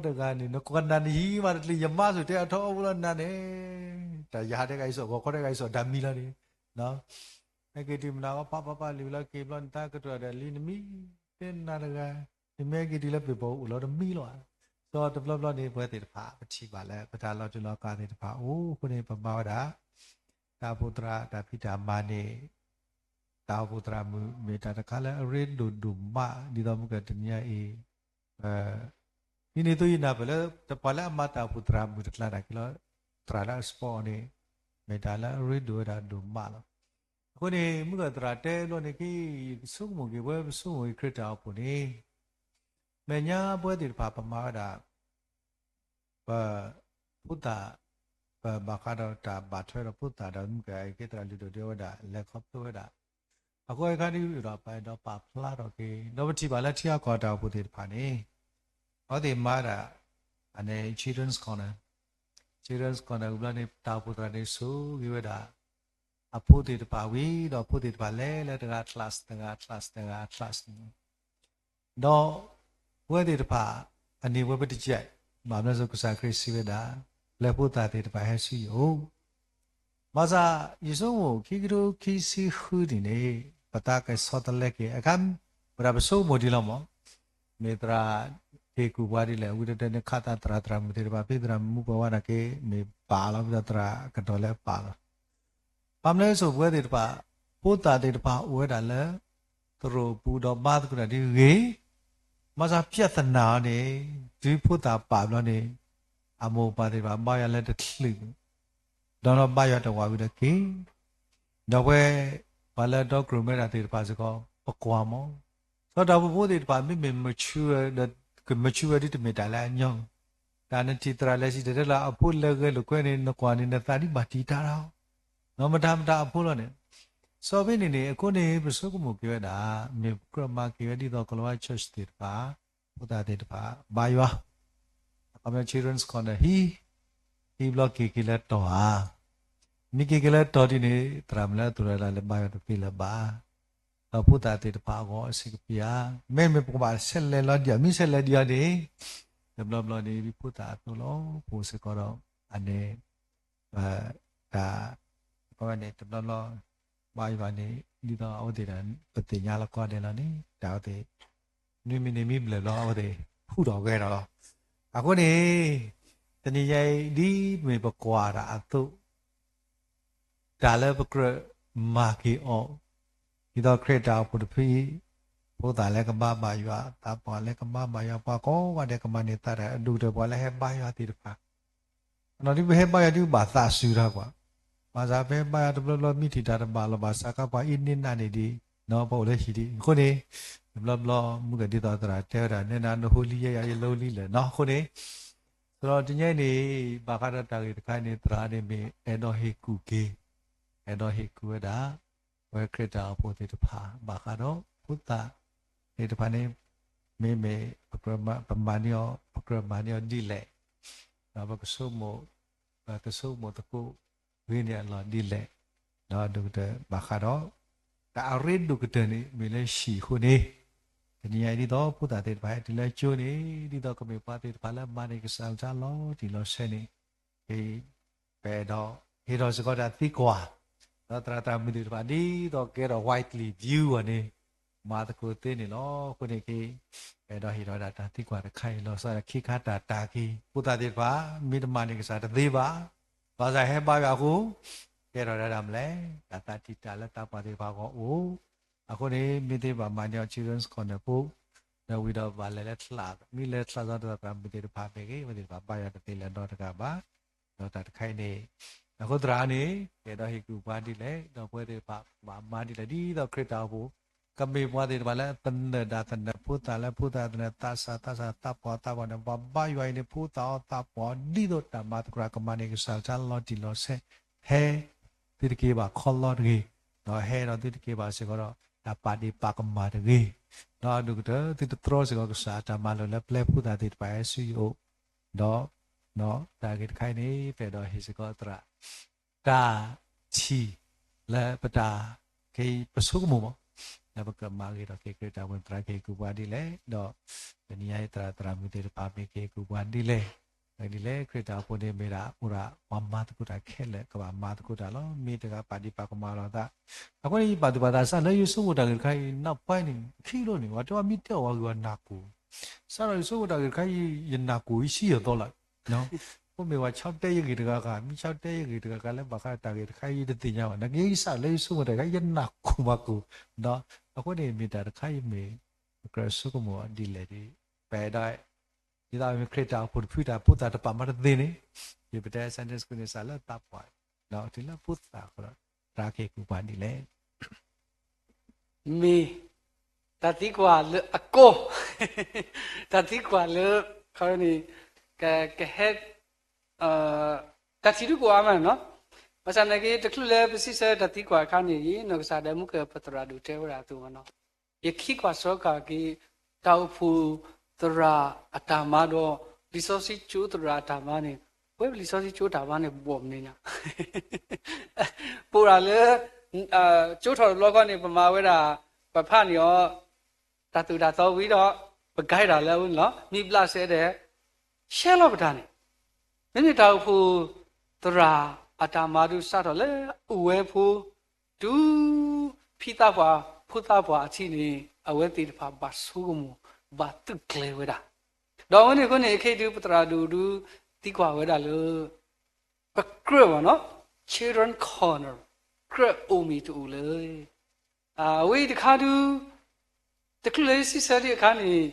တဂၤန့ၣ် နကနၣ်နဟံၣ်မးတချုး ယမါဆိတဲအထီဘိလီၤနၤန့ၣ်, တၢ်ယၤတဲဂၤအံၤစိာ် ဂီၤခီတဲဂၤအံၤစိာ် ဒၣ်မံလီၤန့ၣ် ဟဲက့ၤတုၤမနုၤအီၤ ပၢ်ပၢ်ပၢ်လံၤဝံၤလီၤက့ၤဘျီ နတၢ်ကတၢၢ်ဒီးလံနမံ, တဲနၤတဂၤ, နမ့ၢ်ဟဲက့ၤတုၤလၢပ့ၤပီၤအိၣ်လီၤတမံလီၤဧါ. ဒီးတဘျီဘျီန့ၣ် ပဝဲသ့ၣ်တဖၣ် ပထံၣ်ဘၣ်လၢ ပတၢ်လီၤတူာ်လီၤကာ်သ့ၣ်တဖၣ်အိၣ်အဃိန့ၣ် ပမၤဝဲဒၣ် တၢ်အိၣ်ဖှိၣ်သရၣ်တၢ်ဖံးတၢ်မၤန့ၣ် တၢ်အိၣ်ဖှိၣ်သရၣ်မုၣ် မ့ၢ်တၢ်တခါလၢအရ့ဒိၣ်ဒိၣ်မး ဒ်သိးမုၢ်ကတနံၤအံၤ ဒ်န့ၣ်အသိးယနၢ်ပၢၢ်လၢ ပှၤလၢအမၤတၢ်အိၣ်ဖှိၣ်သရၣ်မုၣ်တကျါနာ်က့ၤလီၤ သရၣ်လၢအ support အီၤန့ၣ် မ့ၢ်တၢ်လၢအရ့ဒိၣ်ဝဲဒၣ်ဒိၣ်မးလီၤ. အဃိန့ၣ် မုၢ်ကသရၣ်တဲဘျီန့ၣ်က့ၤ ယဆိကမိၣ်က့ၤ ပဝဲပဆိကမိၣ်က့ၤခရံာ်တၢ်အိၣ်ဖှိၣ်န့ၣ် မဲာ်ညါပဝဲသ့ၣ်တဖၣ်ပမၤဝဲဒၣ် ပ ဖိသၣ် ပဘၣ်ဃးဒီးတၢ်ဘၣ်ထွဲဒီးဖိသၣ်ဒီး မုၢ်ကက့ၤသရၣ်လုၢ်ဒိၣ်ဒၣ်ဝဲဒၣ် လဲၤခီဖျိဝဲဒၣ် အဃိအခါဒ်ဒီးပအဲၣ်ဒိးပာ်ဖျါထီၣ်က့ၤ ဒီးပထံၣ်ဘၣ်လၢထံအကီၢ်တၢ်အိၣ်ဖှိၣ်သ့ၣ်တဖၣ်န့ၣ် အဝဲသ့ၣ်မၤဒၣ် အန့ၣ် Children's Corner, Children's Corner ဝံၤဘျီန့ၣ် တၢ်အိၣ်ဖှိၣ်သရၣ်န့ၣ် ဆိၣ်ဂ့ၤဝဲဒၣ် အဖိသ့ၣ်တဖၣ်ဝံၤ ဒီးအဖိသ့ၣ်တဖၣ်လဲၤလၢတဂၤ class တဂၤ class တဂၤ class န့ၣ် ဒီးပဝဲသ့ၣ်တဖၣ် အန့ၣ်ဝဲပတယဲၢ် ဘၣ်မနုၤစ့ၢ်ကီးကစၢ်ခရံာ်စံးဝဲဒၣ် ပျဲၢ်ဖိသၣ်သ့ၣ်တဖၣ်ဟဲဆူယအိၣ် ဘၣ်ဆၣ် ယဆိကမိၣ် ခံကထိခံဆံဃုနံၣ်န့ၣ် ပသးကဆီတလဲက့ၤ အခါ ဝဲဒၣ်ပဆိကမိၣ်ဒ်လီၤမး မ့ၢ်သရၣ်က့ၤကူၣ်ပှၤဒ်လဲၣ် ဝံၤတဲတဲန့ၣ် ခးသးသရၣ်သရၣ်မုၣ်သ့ၣ်တဖၣ် ဖဲသရၣ်မုၣ်ပှၤဝဲနာ်က့ မ့ၢ်ပာ်လီၤ ဝံၤဒီးသရၣ်ကတီၢ်လၢပာ်လီၤ ဘၣ်မနုၤအံၤစိၤ ပဝဲသ့ၣ်တဖၣ် ဖိသၣ်သ့ၣ်တဖၣ်အိၣ်ဝဲဒၣ်လၢ သရိာ်ပူၤဒီးဘါသကိးတၢ်ဒ်ဂ့ၤ, ဘၣ်ဆၣ် ပြဿနာ အီၤန့ၣ် တုၤဖိသၣ်ပာ်ဘျီန့ၣ် အမိၢ်အပၢ်သ့ၣ်တဖၣ် ဘါယွၤလၢတချုးန့ၣ် ဒီးဘါယွၤတဝးဝံၤဒီးက့ၤ ဒီးပဝဲ ပှၤလၢအတီခိၣ်ရိၣ်မဲတၢ်သ့ၣ်တဖၣ်စ့ၢ်ကီး ပကွၢ်မး ဒီးတၢ်အိၣ်ဖှိၣ်ဖိသ့ၣ်တဖၣ် မ့မ့ၢ် mature ဒီး က mature ဝဲဒ်တမ့ၢ်တၢ်လၢအညီ တၢ်နထံၣ်သရၣ်လဲၤစံၣ်တဲၤတဲလီၤ အဖိလဲၤဂဲၤလိာ်ကွဲန့ၣ် နကွၢ်န့ၣ် နသးဒ်ဘၣ်တံာ်တာ်တၢ်လီၤ မတၤမတၤအဖိလီၤန့ၣ် စီၤဖဲန့ၣ်န့ၣ် အဃိန့ၣ် ပဆိကမိၣ်က့ၤဝဲဒၣ် မ့ၢ်ကြၢးမၤက့ၤဝဲဒ်သိး ကလၤဝါ church သ့ၣ်တဖၣ် ဖိသၣ်သ့ၣ်တဖၣ် ဘါယွၤ အခီပညီ Children's Corner ဟံး ဟံးဘျီက့ၤက့ၤလၢတီၤဧါ မ့ၢ်က့ၤက့ၤလၢတီၤဒ်န့ၣ် သရၣ်မုၣ်လၢအသိၣ်လိတၢ်လၢဘါယွၤတသ့လၢၤဘၣ် ဒီးဖိသၣ်သ့ၣ်တဖၣ်အဂီၢ်အဆံးကပံာ်ဧါ မ့မ့ၢ်ပကဘၣ်ဆဲးလဲၤလီၤဒံးဧါ မ့ၢ်ဆဲးလဲၤဒံးအီၤန့ၣ် တဘျီဘျီန့ၣ် ဖိသၣ်အသိးလီၤ ပအိၣ်စ့ၢ်ကီးဒီး အန့ၣ် တၢ် အဃိန့ၣ် တဘျီဘျီ ဘါယွၤန့ၣ် ဒ်သိးအဝဲသ့ၣ်တၢ် ပသ့ၣ်ညါလီၤကီဒဲးလီၤန့ၣ် တၢ်အဝဲသ့ၣ် နွံမံးနံးမ့ၢ်ဘျဲၣ်ဘျီ အဝဲသ့ၣ်ဟူးထီၣ်ဂဲၤထီၣ်လီၤ. အဃိန့ၣ် တနံၤညါအံၤ ဒ်မ့ၢ်ပကွၢ်တၢ်အသိး တၢ်လၢပကြၢးမၤက့ၤအီၤ ဒ်သိးခရံာ်တၢ်အိၣ်ဖှိၣ်တဖုအံၤ ဖိသၣ်လၢကဘါဘၣ်ယွၤ, သးပှၢ်လၢကဘါဘၣ်ယွၤ, ပှၤကိးဂၤဒဲးကမၤန့ၢ်သးတၢ်, အဒိၣ်ကတၢၢ်ပှၤလၢဟဲဘါယွၤသ့ၣ်တဖၣ်, နီၢ်ဒ်ပဟဲဘါယွၤဒ်ပဘၣ်သးစူၤတၢ်ကွၢ်, ဘၣ်ဆၣ်ပဟဲဘါယွၤတဘျီဘျီ မ့ၢ်ထံၣ်တၢ်တဘၣ်လီၤဘၣ်စးခါ ပှၤအ့န့နးန့ၣ်ဒံး, ပအိၣ်လၢဟံၣ်ဒံး, အဃိန့ၣ် တဘျီဘျီ မုၢ်ကဒ်သိးသရၣ်တဲဝဲဒၣ် နဲနၤနဟိလံယဲယၤယလိလံလၢာ်နီၤ, အဃိန့ၣ် သရၣ်တနံၤအံၤန့ၣ် ဘၣ်ဃးဒီးတၢ်ဂ့ၢ်တခါအံၤန့ၣ် သရၣ်န့ၣ်မ့ၢ်အဲၣ်ဒိးဟ့ၣ်ကူၣ်က့ၤ, အဲၣ်ဒိးဟ့ၣ်ကူၣ်ဝဲဒၣ် ပဝဲခရံာ်တၢ်အိၣ်ဖှိၣ်သ့ၣ်တဖၣ် ဘၣ်ဃးဒီးဖိသၣ်သ့ၣ်တဖၣ်န့ၣ် မ့မ့ၢ် ပမၤန့ၢ်အီၤ, ပကြၢးမၤန့ၢ်အီၤဒ်လဲၣ်, ဒီးပကဆိကမိၣ်, ပကဆိကမိၣ်သကိးဂ့ၤန့ၢ်အလီၢ်ဒ်လဲၣ်, ဒီးဒိၣ်ကတၢၢ်ဘၣ်ဃးဒီး တၢ်အရ့ဒိၣ်ကတၢၢ်န့ၣ် မ့ၢ်လၢဟံၣ်အဃိန့ၣ်, တနံၤအံၤဒ်သိးဖိသၣ်သ့ၣ်တဖၣ်ဟဲတုၤလၢကၠိန့ၣ် ဒ်သိးကမ့ၢ်ပှၤသ့ၣ်တဖၣ်လၢမၤန့ၢ်ကစၢ်ယွၤလီၤတံၢ်လီၤဆဲးန့ၣ်, ပအဲၣ်ဒိးဟ့ၢ်ထီၣ်စ့ၢ်ကီးတၢ်သံကွၢ်, ဒီးသရၣ်သရၣ်မုၣ်သ့ၣ်တဖၣ် ဒ်သိးကဲထီၣ် widely view အီၤန့ၣ် မၤသကိးသ့န့ၣ်လီၤ. အဃိန့ၣ်က့ ပအဲၣ်ဒိးဟ့ၢ်ထီၣ်ဝဲဒၣ်တၢ်သံကွၢ်တခါအံၤ လီၤဆီဒၣ်ခံခါတၢ်တၢ်က့ၤ ဖိသၣ်သ့ၣ်တဖၣ် မ့ၢ်တမၤန့ၢ်ကစၢ်တသ့ဘၣ်, ဘၣ်ဆၣ်ဟဲဘါယွၤအဃိ ကဲထီၣ်ဝဲဒၣ်မနုၤလဲၣ်, တၢ်သးတံာ်တာ်လၢသးပှၢ်သ့ၣ်တဖၣ်အဂီၢ်အိၣ်, အဃိန့ၣ် မ့ၢ်သ့ဘၣ်မၤန့ၢ်အီၤ Children's Corner ဖိ, ဒီးဝံၤဒီးဘၣ်လဲၤလၢချါ, မ့ၢ်လဲၤချါစီဒီးသရၣ်မုၣ်သ့ၣ်တဖၣ်မ့ၢ်ဂ့ၤ အဝဲသ့ၣ်တဖၣ်ဘါယွၤတသ့လၢၤနီတဂၤဘၣ်. ဒီးတၢ်တခါအံၤန့ၣ် အဃိသရၣ်န့ၣ် ကအဲၣ်ဒိးဟ့ၣ်ကူၣ်ပှၤဒ်လဲၣ်, ဒီးပဝဲသ့ၣ်တဖၣ်ဘၣ်မၤဒ်လဲၣ်, ဒ်သိးခရံာ်တၢ်အိၣ်ဖှိၣ် ကမ့ၢ်ပှၤသ့ၣ်တဖၣ်လၢသနၢၣ်ဒၣ်သနၢၣ်, ဖိသၣ်လၢဖိသၣ်သနၢၣ်, သးစၢ်သးစၢ်, သးပှၢ်သးပှၢ်န့ၣ် ပှၤဘါယွၤအံၤန့ၣ် ဖိသၣ်အီၤသးပှၢ်အီၤ ဒ်သိးတၢ်မၤသကိးတၢ် ကမၤန့ၢ်ကစၢ်ယွၤလီၤတံၢ်လီၤဆဲး, ဟဲသုတက့ၤဘၣ်ခီလီတဂ့ၤ, ဒီးဟဲဒီးသုတက့ၤဘၣ်စ့ၢ်ကီးဒီး တၢ်ပာ်ဒ့ၣ်ပာ်ကမၣ်တဂ့ၤ, ဒီးဒိၣ်ကတၢၢ်သုတတြီစ့ၢ်ကီးကစၢ်အတၢ်မၤလိာ်လၢပျဲဖိသၣ်သ့ၣ်တဖၣ်ဟဲဆူယအိၣ်, ဒီး တၢ်ဂ့ၢ်တခါအံၤန့ၣ် ပအဲၣ်ဒိးဟ့ၣ်စ့ၢ်ကီးသရၣ် တၢ်ထံၣ်လၢပတၢ် ခဲအံၤပဆိကမိၣ်မး လၢပကမၤဂ့ၤထီၣ်က့ၤခရံာ်တၢ်အိၣ်ဖှိၣ်န့ၣ် သရၣ်ကဟ့ၣ်ကူၣ်ပှၤဒ်လဲၣ်, ဒီးတနံၤအံၤသရၣ်သရၣ်မုၣ်သ့ၣ်တဖၣ်မ့ၢ်ကဟ့ၣ်ကူၣ်ပှၤဒ်လဲၣ်, ဒ်လဲၣ်ခရံာ်တၢ်အိၣ်ဖှိၣ်န့ၣ်မ့ၢ်ဒၣ်အိၣ်ဒၣ်ပှၤမၤသကိးတၢ်ခဲလၢာ် ကဘၣ်မၤသကိးတၢ်လီၤ. မ့ၢ်တဂၤပာ်ဒ့ၣ်ပာ်ကမၣ်လီၤသး, အဃိန့ၣ် ယပာ်သူၣ်ပာ်သးစၢ်လၢယဆိကမိၣ်တၢ်ဂ့ၢ်တခါအံၤ နောက်ပိုင်းန့ၣ် ခံလိန့ၣ် ပှၤတဲဝဲမ့ၢ်တဲအီၤဝဲဂ့ၤ နၢ်ကိၢ် စးထီၣ်ယဆိကမိၣ်တၢ်ဂ့ၢ်တခါအံၤ ယနၢ်ကိၢ်အံၤ ဆံယသီလၢ်, အဃိမ့ၢ်ပှၤဆီတဲယဂ့ၢ်တဂၤဂၤ မ့ၢ်ဆီတဲယဂ့ၢ်တဂၤဂၤလၢဘၣ်ဃးတၢ်ဂ့ၢ်တခါအံၤ ယတသ့ၣ်ညါဘၣ်. နာ်က့ ယစးလၢယဆိကမိၣ်တၢ်ဂ့ၢ်တခါ ယနၢ်ကိၢ်မၤကိၢ်, အဃိန့ၣ်မ့ၢ်တၢ်တခါအံၤမ့ၢ် ပကြၢးဆိကမိၣ်ဒ်လဲၣ်ဒီး ပအဲၣ်ဒိး ဒ်သိးမ့ၢ်ခရံာ်တၢ်အိၣ်ဖှိၣ်တဖုတၢ်ဖိသၣ်တပာ်မၤတသ့န့ၣ် ယပတဲ Sunday School န့ၣ် စးလၢသးပှၢ် ဒီးတုၤလၢဖိသၣ်အဃိဒီး သရၣ်ကဟ့ၣ်ကူၣ်ပှၤဒ်လဲၣ် မ့ၢ်တၢ်သံကွၢ်လၢအကီ, တၢ်သံကွၢ်လၢ ခီန့ၣ် ကဟဲ တၢ်ထံၣ်ဒုးကိးအါမးနီၤ, ဘၣ်ဆၣ်နာ်က့ တချုးလၢပစံးဆၢတၢ်သံကွၢ်အခါန့ၣ် ယနီၢ်ကစၢ်ဒၣ်မုၢ်ကပသရၣ်ဒိၣ်တဲဝဲဒၣ်အသိးမးနီၤ, ယခံကွၢ်စီကွၢ်က့ၤ တၢ်အိၣ်ဖှိၣ်သရၣ်အတၢ်မၤဒီး လံာ်စီဆှံကၠိသရၣ်အတၢ်မၤန့ၣ်, ပဝဲပလံာ်စီဆှံကၠိတၢ်မၤန့ၣ် ဘီၣ်မနုၤညါ ပအိၣ်ဒၣ်လၢ ကၠိထီၣ်တဘျီဃီန့ၣ် ပမၤဝဲဒၣ် ပဖးန့ၢ်အီၤ တၢ်သိၣ်တၢ်သီဝံၤဒီး ပကဲဒၣ်လၢအဝဲန့ၣ်လီၤ. မ့ၢ်ဘျးစဲဒီး ရှဲလီၤပတၢ်န့ၣ် မ့မ့ၢ်တၢ်အိၣ်ဖှိၣ်သရၣ်အတၢ်မၤဒုးစးထီၣ်လၢအဝဲဖိ တုၤဖံသးပှၢ်ဖိသးပှၢ်အထံးန့ၣ် အဝဲသ့ၣ်တဖၣ်ဘၣ်ဆိကမိၣ် ဘၣ်သုးကျဲၤဝဲဒၣ်. ဒီးအဝဲန့ၣ်အဃိန့ၣ် ခဲအံၤဒုး ပသရၣ်ဒိၣ်ဒုးသံကွၢ်ဝဲဒၣ်လၢ ပကြၢးမးနီၤ Children Corner ကြၢးအိၣ်မ့ၢ်တအိၣ်လၢ အဝဲအံၤတခါဒုး တချုးလၢယစံးဆၢဒံးအခါန့ၣ်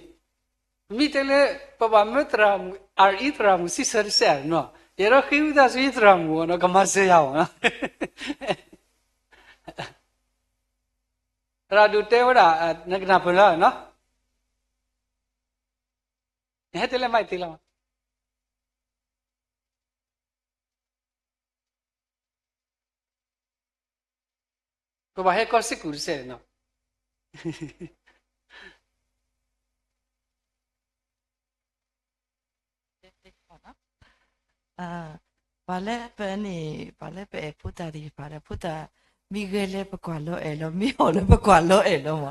မ့ၢ်တဲလၢ ပဘၣ်မၢသရၣ်မုၣ် အအံၤသရၣ်မုၣ်စံးဆၢတစဲးနီၤ, ယအဲၣ်ဒိးဃ့ဝံသးစူၤယသရၣ်မုၣ်အီၤနီၤ ကမၤစၢၤယၤအီၤနီၤ သရၣ်ဒိၣ်တဲဝဲဒၣ် နကနၢ်ပၢၢ်လၢနီၤ နဟဲတဲလၢမၤအံၤသ့လီၤ ပဘၣ်ဟဲကီၢ်စ့ၢ်ကီးတစဲးနီၤ ပှၤလၢပန့ၣ် ပှၤလၢပအဲၣ်ဖိသၣ်သ့ၣ်တဖၣ်ဒီး ဖိသၣ်မ့ၢ်ဂဲၤလၢပကွၢ်လီၤအဲၣ်လီၤ မ့ၢ်ဟီၣ်လၢပကွၢ်လီၤအဲၣ်လီၤမးနီၤ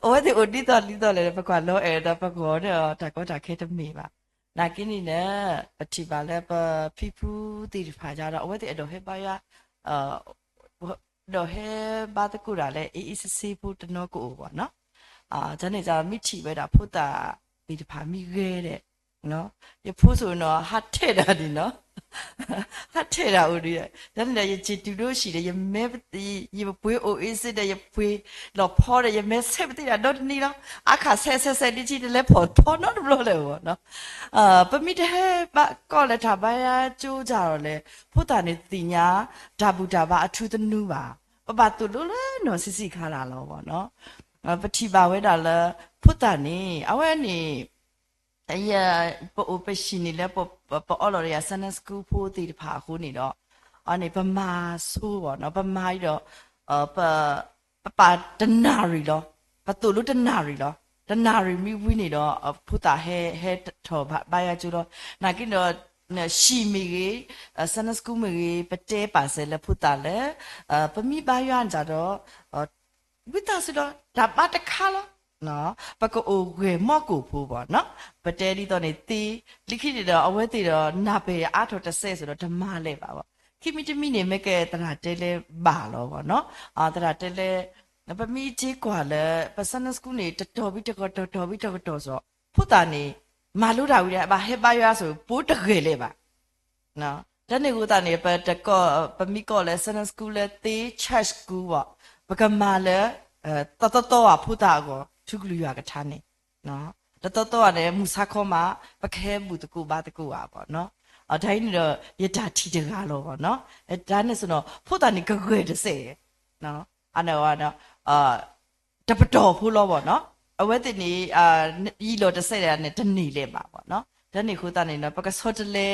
အဝဲသ့ၣ်အိၣ်ဒ်သိးဒ်သိးလဲၣ် ပကွၢ်လီၤအဲၣ်ဒီးပဂီၤဒီးတၢ်ကီတၢ်ခဲတမ့ၢ်ဘၣ်. နာ်က့န့ၣ်လၢ ပထံၣ်ဘၣ်လၢပဖံဖုသ့ၣ်တဖၣ်ယါဒီး အဝဲသ့ၣ်အဲၣ်ဒိးဟဲဘါယွၤ ဒီးဟဲဘါသကိးတၢ်လၢ အ့ၣ်အ့ၣ်စ့စ့ဖိတနီၤကအိၣ်ဘၣ်နီၤ. တၢ်န့ၣ် မ့ၢ်ထံၣ်ဝဲဒၣ်ဖိသၣ်သ့ၣ်တဖၣ်မ့ၢ်ဂဲၤဒီး ယဖိစိၤနီၤ ဟးထဲးဒၣ်ဒံးနီၤ ဟးထဲးတၢ်အိၣ်ဒီး, တၢ်န့ၣ်ဒီးယစံးတုၤဒိၣ်ဆံးဒီး ယမဲ, ယပှ့ၤအိၣ်အ့စ့ဒီး ယပှ့ၤလီၤဖီဒီး ယမဲဆဲးပသံၣ်တၢ်ဒီတနံၤလီၤ. အခးဆဲးဆဲးဆဲးဒ်ထံတလဲၤဖီၣ်ထီနီတဘျီလၢၤဘၣ်နီၤ. ပမ့ၢ်တဟဲဘၣ်ကီၢ်လၢတၢ်ဘါယွၤကၠိတၢ်ဒီးလဲၣ်, ဖိသၣ်န့ၣ်သ့ၣ်ညါ တၢ်ဘူၣ်တၢ်ဘါအထူသနူဘၣ်. ပဘၣ်သိၣ်လိလၢနီၢ်ဆံးဆံးခါတၢ်လီၤဘၣ်နီၤ. ပထံၣ်ဘၣ်ဝဲဒၣ်လၢ ဖိသၣ်န့ၣ် အဝဲန့ၣ် ပအိၣ်ပဟံၣ်န့ၣ်လၢ ပအီၣ်လီၤဒီးယၤ Sunday school ဖိသ့ၣ်တဖၣ်အဃိန့ၣ်ဒီး, အန့ၣ် ပမၤဆိဘၣ်နီၤ, ပမၤအံၤဒီး ပ, ပပာ်တနၣ်ရံၣ်လီၤ, ပသိၣ်လိတနၣ်ရံၣ်လီၤ. တနၣ်ရံၣ်မ့ၢ်ဝံၤန့ၣ်ဒီး ဖိသၣ်ဟဲ, ဟဲထီၣ်ဘါယွၤကၠိလီၤ. နာ်က့ဒီး ဟံၣ်မ့ၢ်ဂ့ၤ, Sunday school မ့ၢ်ဂ့ၤ ပတဲပာ်စဲးလၢဖိသၣ်လၢ ပမ့ၢ်ဘါယွၤန့ၣ်ဒီး ဝံသးစူၤဒီး တၢ်ဘါတခါလီၤ. ပကအိၣ်ဂဲၤမီၢ်ကိၢ်ဖိဘၣ်နီၤ. ပတဲဒ်သိးန့ၣ်သ့, လၢခံန့ၣ်ဒီး အဝဲသ့ၣ်ဒီး နၢ်ပၢၢ်အါထီၣ်တစဲးစ့ၢ်ဒီး တမၤလဲၣ်ဘၣ်ဘၣ်. ခံမံၤတမံၤန့ၣ် မ့ၢ်ကဲသရၣ်တဲလၢဘၣ်လီၤဘၣ်နီၤ. သရၣ်တဲလၢ ပမ့ၢ်က့ၤကွၢ်လၢ ပ Sunday school န့ၣ် တတီၤဘံတကတီၢ် တတီၤဘံတကတီၢ်စ့ၢ်, ဖိသၣ်န့ၣ် မၤလိတၢ်ဝံၤဒီး ဘၣ်ဟဲဘါယွၤစ့ၢ် ပိတဂဲၤလဲၣ်ဘၣ်. တၢ်န့ၣ်အဃိသတးန့ၣ် ပတကီၢ်, ပမ့ၢ်ကီၢ်လၢ Sunday school လၢသ့ church school ဘၣ်, ပကမၤလၢ တသီသီဧါ ဖိသၣ်အဂီၢ် ထူကလုၢ်ယွၤကထါန့ၣ်, တသီသီဧါန့ၣ် မုၢ်ဆါခီမး ပကဟဲဘူၣ်သကိးဘါသကိးဧါဘၣ်နီၤ. တၢ်အံၤန့ၣ်ဒီး ယတၢ်ထံၣ်တဂၤလီၤဘၣ်နီၤ. တၢ်န့ၣ်စ့ၢ်နီၤ ဖိသၣ်န့ၣ်ကဂဲၤတစဲး အန့ၣ် တပတီၢ်ဖိလီၤဘၣ်နီၤ. အဝဲသ့ၣ်န့ၣ် ယံာ်လီၤတစဲးန့ၣ် တန့ၢ်လၢၤဘၣ်ဘၣ်နီၤ. တၢ်န့ၣ်အဃိသတးန့ၣ်နီၤ ပကဆီတလဲ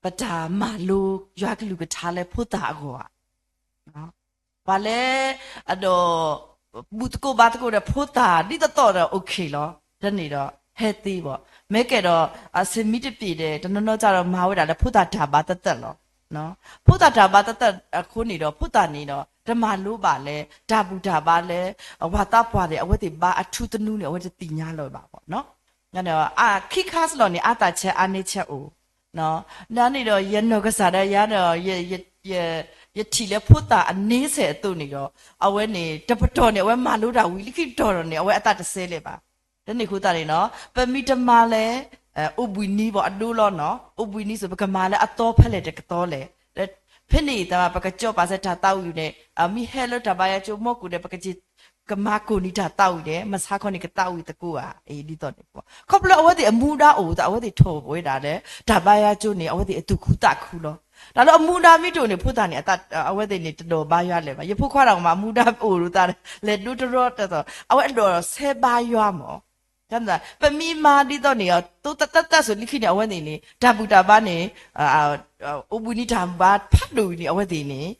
ပတၢ်မၤလိယွၤကလုၢ်ကထါလၢဖိသၣ်အဂီၢ်ဧါ. ပှၤလၢ အဒီး ဘူၣ်သကိးဘါသကိးဒီးဖိသၣ်ဒ်သိးသိးဒီး okay လီၤ. တၢ်န့ၣ်ဒီး ဟဲသ့ဘၣ်. မ့ၢ်ကဲဒီး အဆ့မံတပ့ၤဒီး တနီၤနီၤကဒီးမၤဝဲဒၣ်လၢဖိသၣ်တၢ်ဘါသၢသၢလီၤ. ဖိသၣ်တၢ်ဘါသၢသၢအဃိန့ၣ်ဒီး ဖိသၣ်န့ၣ်ဒီး တမၤလိဘၣ်လၢ တၢ်ဘူၣ်တၢ်ဘါလၢ ဝၤသးပှၢ်သ့ၣ် အဝဲသ့ၣ်ဘါအထူသနူန့ၣ် အဝဲတသ့ၣ်ညါလၢၤဘၣ်ဘၣ်နီၤ. ခံခါစ့ၢ်လီၤန့ၣ် အါသးဆၢအါန့ၢ်ဆၢအိၣ် ဒ်န့ၣ်ဒီး ယနီၢ်ကစၢ်ဒၣ်ယၤဒီး ယထံၣ်လၢဖိသၣ်အန့ဆဲးအသိးန့ၣ်ဒီး အဝဲန့ၣ် တပတီၢ်န့ၣ် အဝဲမၤလိတၢ်ဝံၤ လၢခံတတီၢ်ဒီးန့ၣ် အဝဲအသးတစဲးလၢၤဘၣ်. တၢ်န့ၣ်အဃိသတးန့ၣ်နီၤ ပမ့ၢ်တမၤလၢ အိၣ်ဘှံးနံၤဘၣ်အဒိလီၤနီၤ, အိၣ်ဘှံးနံၤစ့ၢ် ပကမၤလၢအသီဖဲလဲၣ်တကသီလဲၣ်. ဖဲန့ၣ်အသး ပကစီၤပာ်စၢၤတၢ်သးဝံၣ်န့ၣ် မ့ၢ်ဟဲလၢတၢ်ဘါယွၤကၠိမီၢ်ကိၢ်ဒီး ပကက့ၤ ကမၤကိၢ်န့ၢ်တၢ်သးဝံၣ်န့ၣ် မုၢ်ဆါခီန့ၣ် ကသးဝံၣ်သကိးဧါ ဒ်သိးန့ၣ်. ခီဖျိလၢအဝဲသ့ၣ်အမူဒါအိၣ်သး အဝဲသ့ၣ်ထီၣ်ဝဲဒၣ်လၢ တၢ်ဘါယွၤကၠိန့ၣ် အဝဲသ့ၣ်အသူၣ်ခုသးခုလီၤ. တၢ်လၢအမူဒါမ့ၢ်တအိၣ်န့ၣ် ဖိသၣ်န့ၣ် အဝဲသ့ၣ်န့ၣ် တဒိးဘါယွၤလၢၤဘၣ်. ယဖိခွါတဂၤမး အမူဒါအိၣ်ဒီးသး လဲၤဒိတရီတၢ်သိး အဝဲအဒိးဆဲးဘါယွၤမး ပမ့ၢ်မၤဒ်သိးန့ၣ် သိးသၢသၢစ့ၢ်လၢခံန့ၣ် အဝဲသ့ၣ်န့ၣ် တၢ်ဘူၣ်တၢ်ဘါန့ၣ် အိၣ်ဘှံးနံၤတၢ်ဘါဖးဒိၣ်အံၤန့ၣ် အဝဲသ့ၣ်န့ၣ်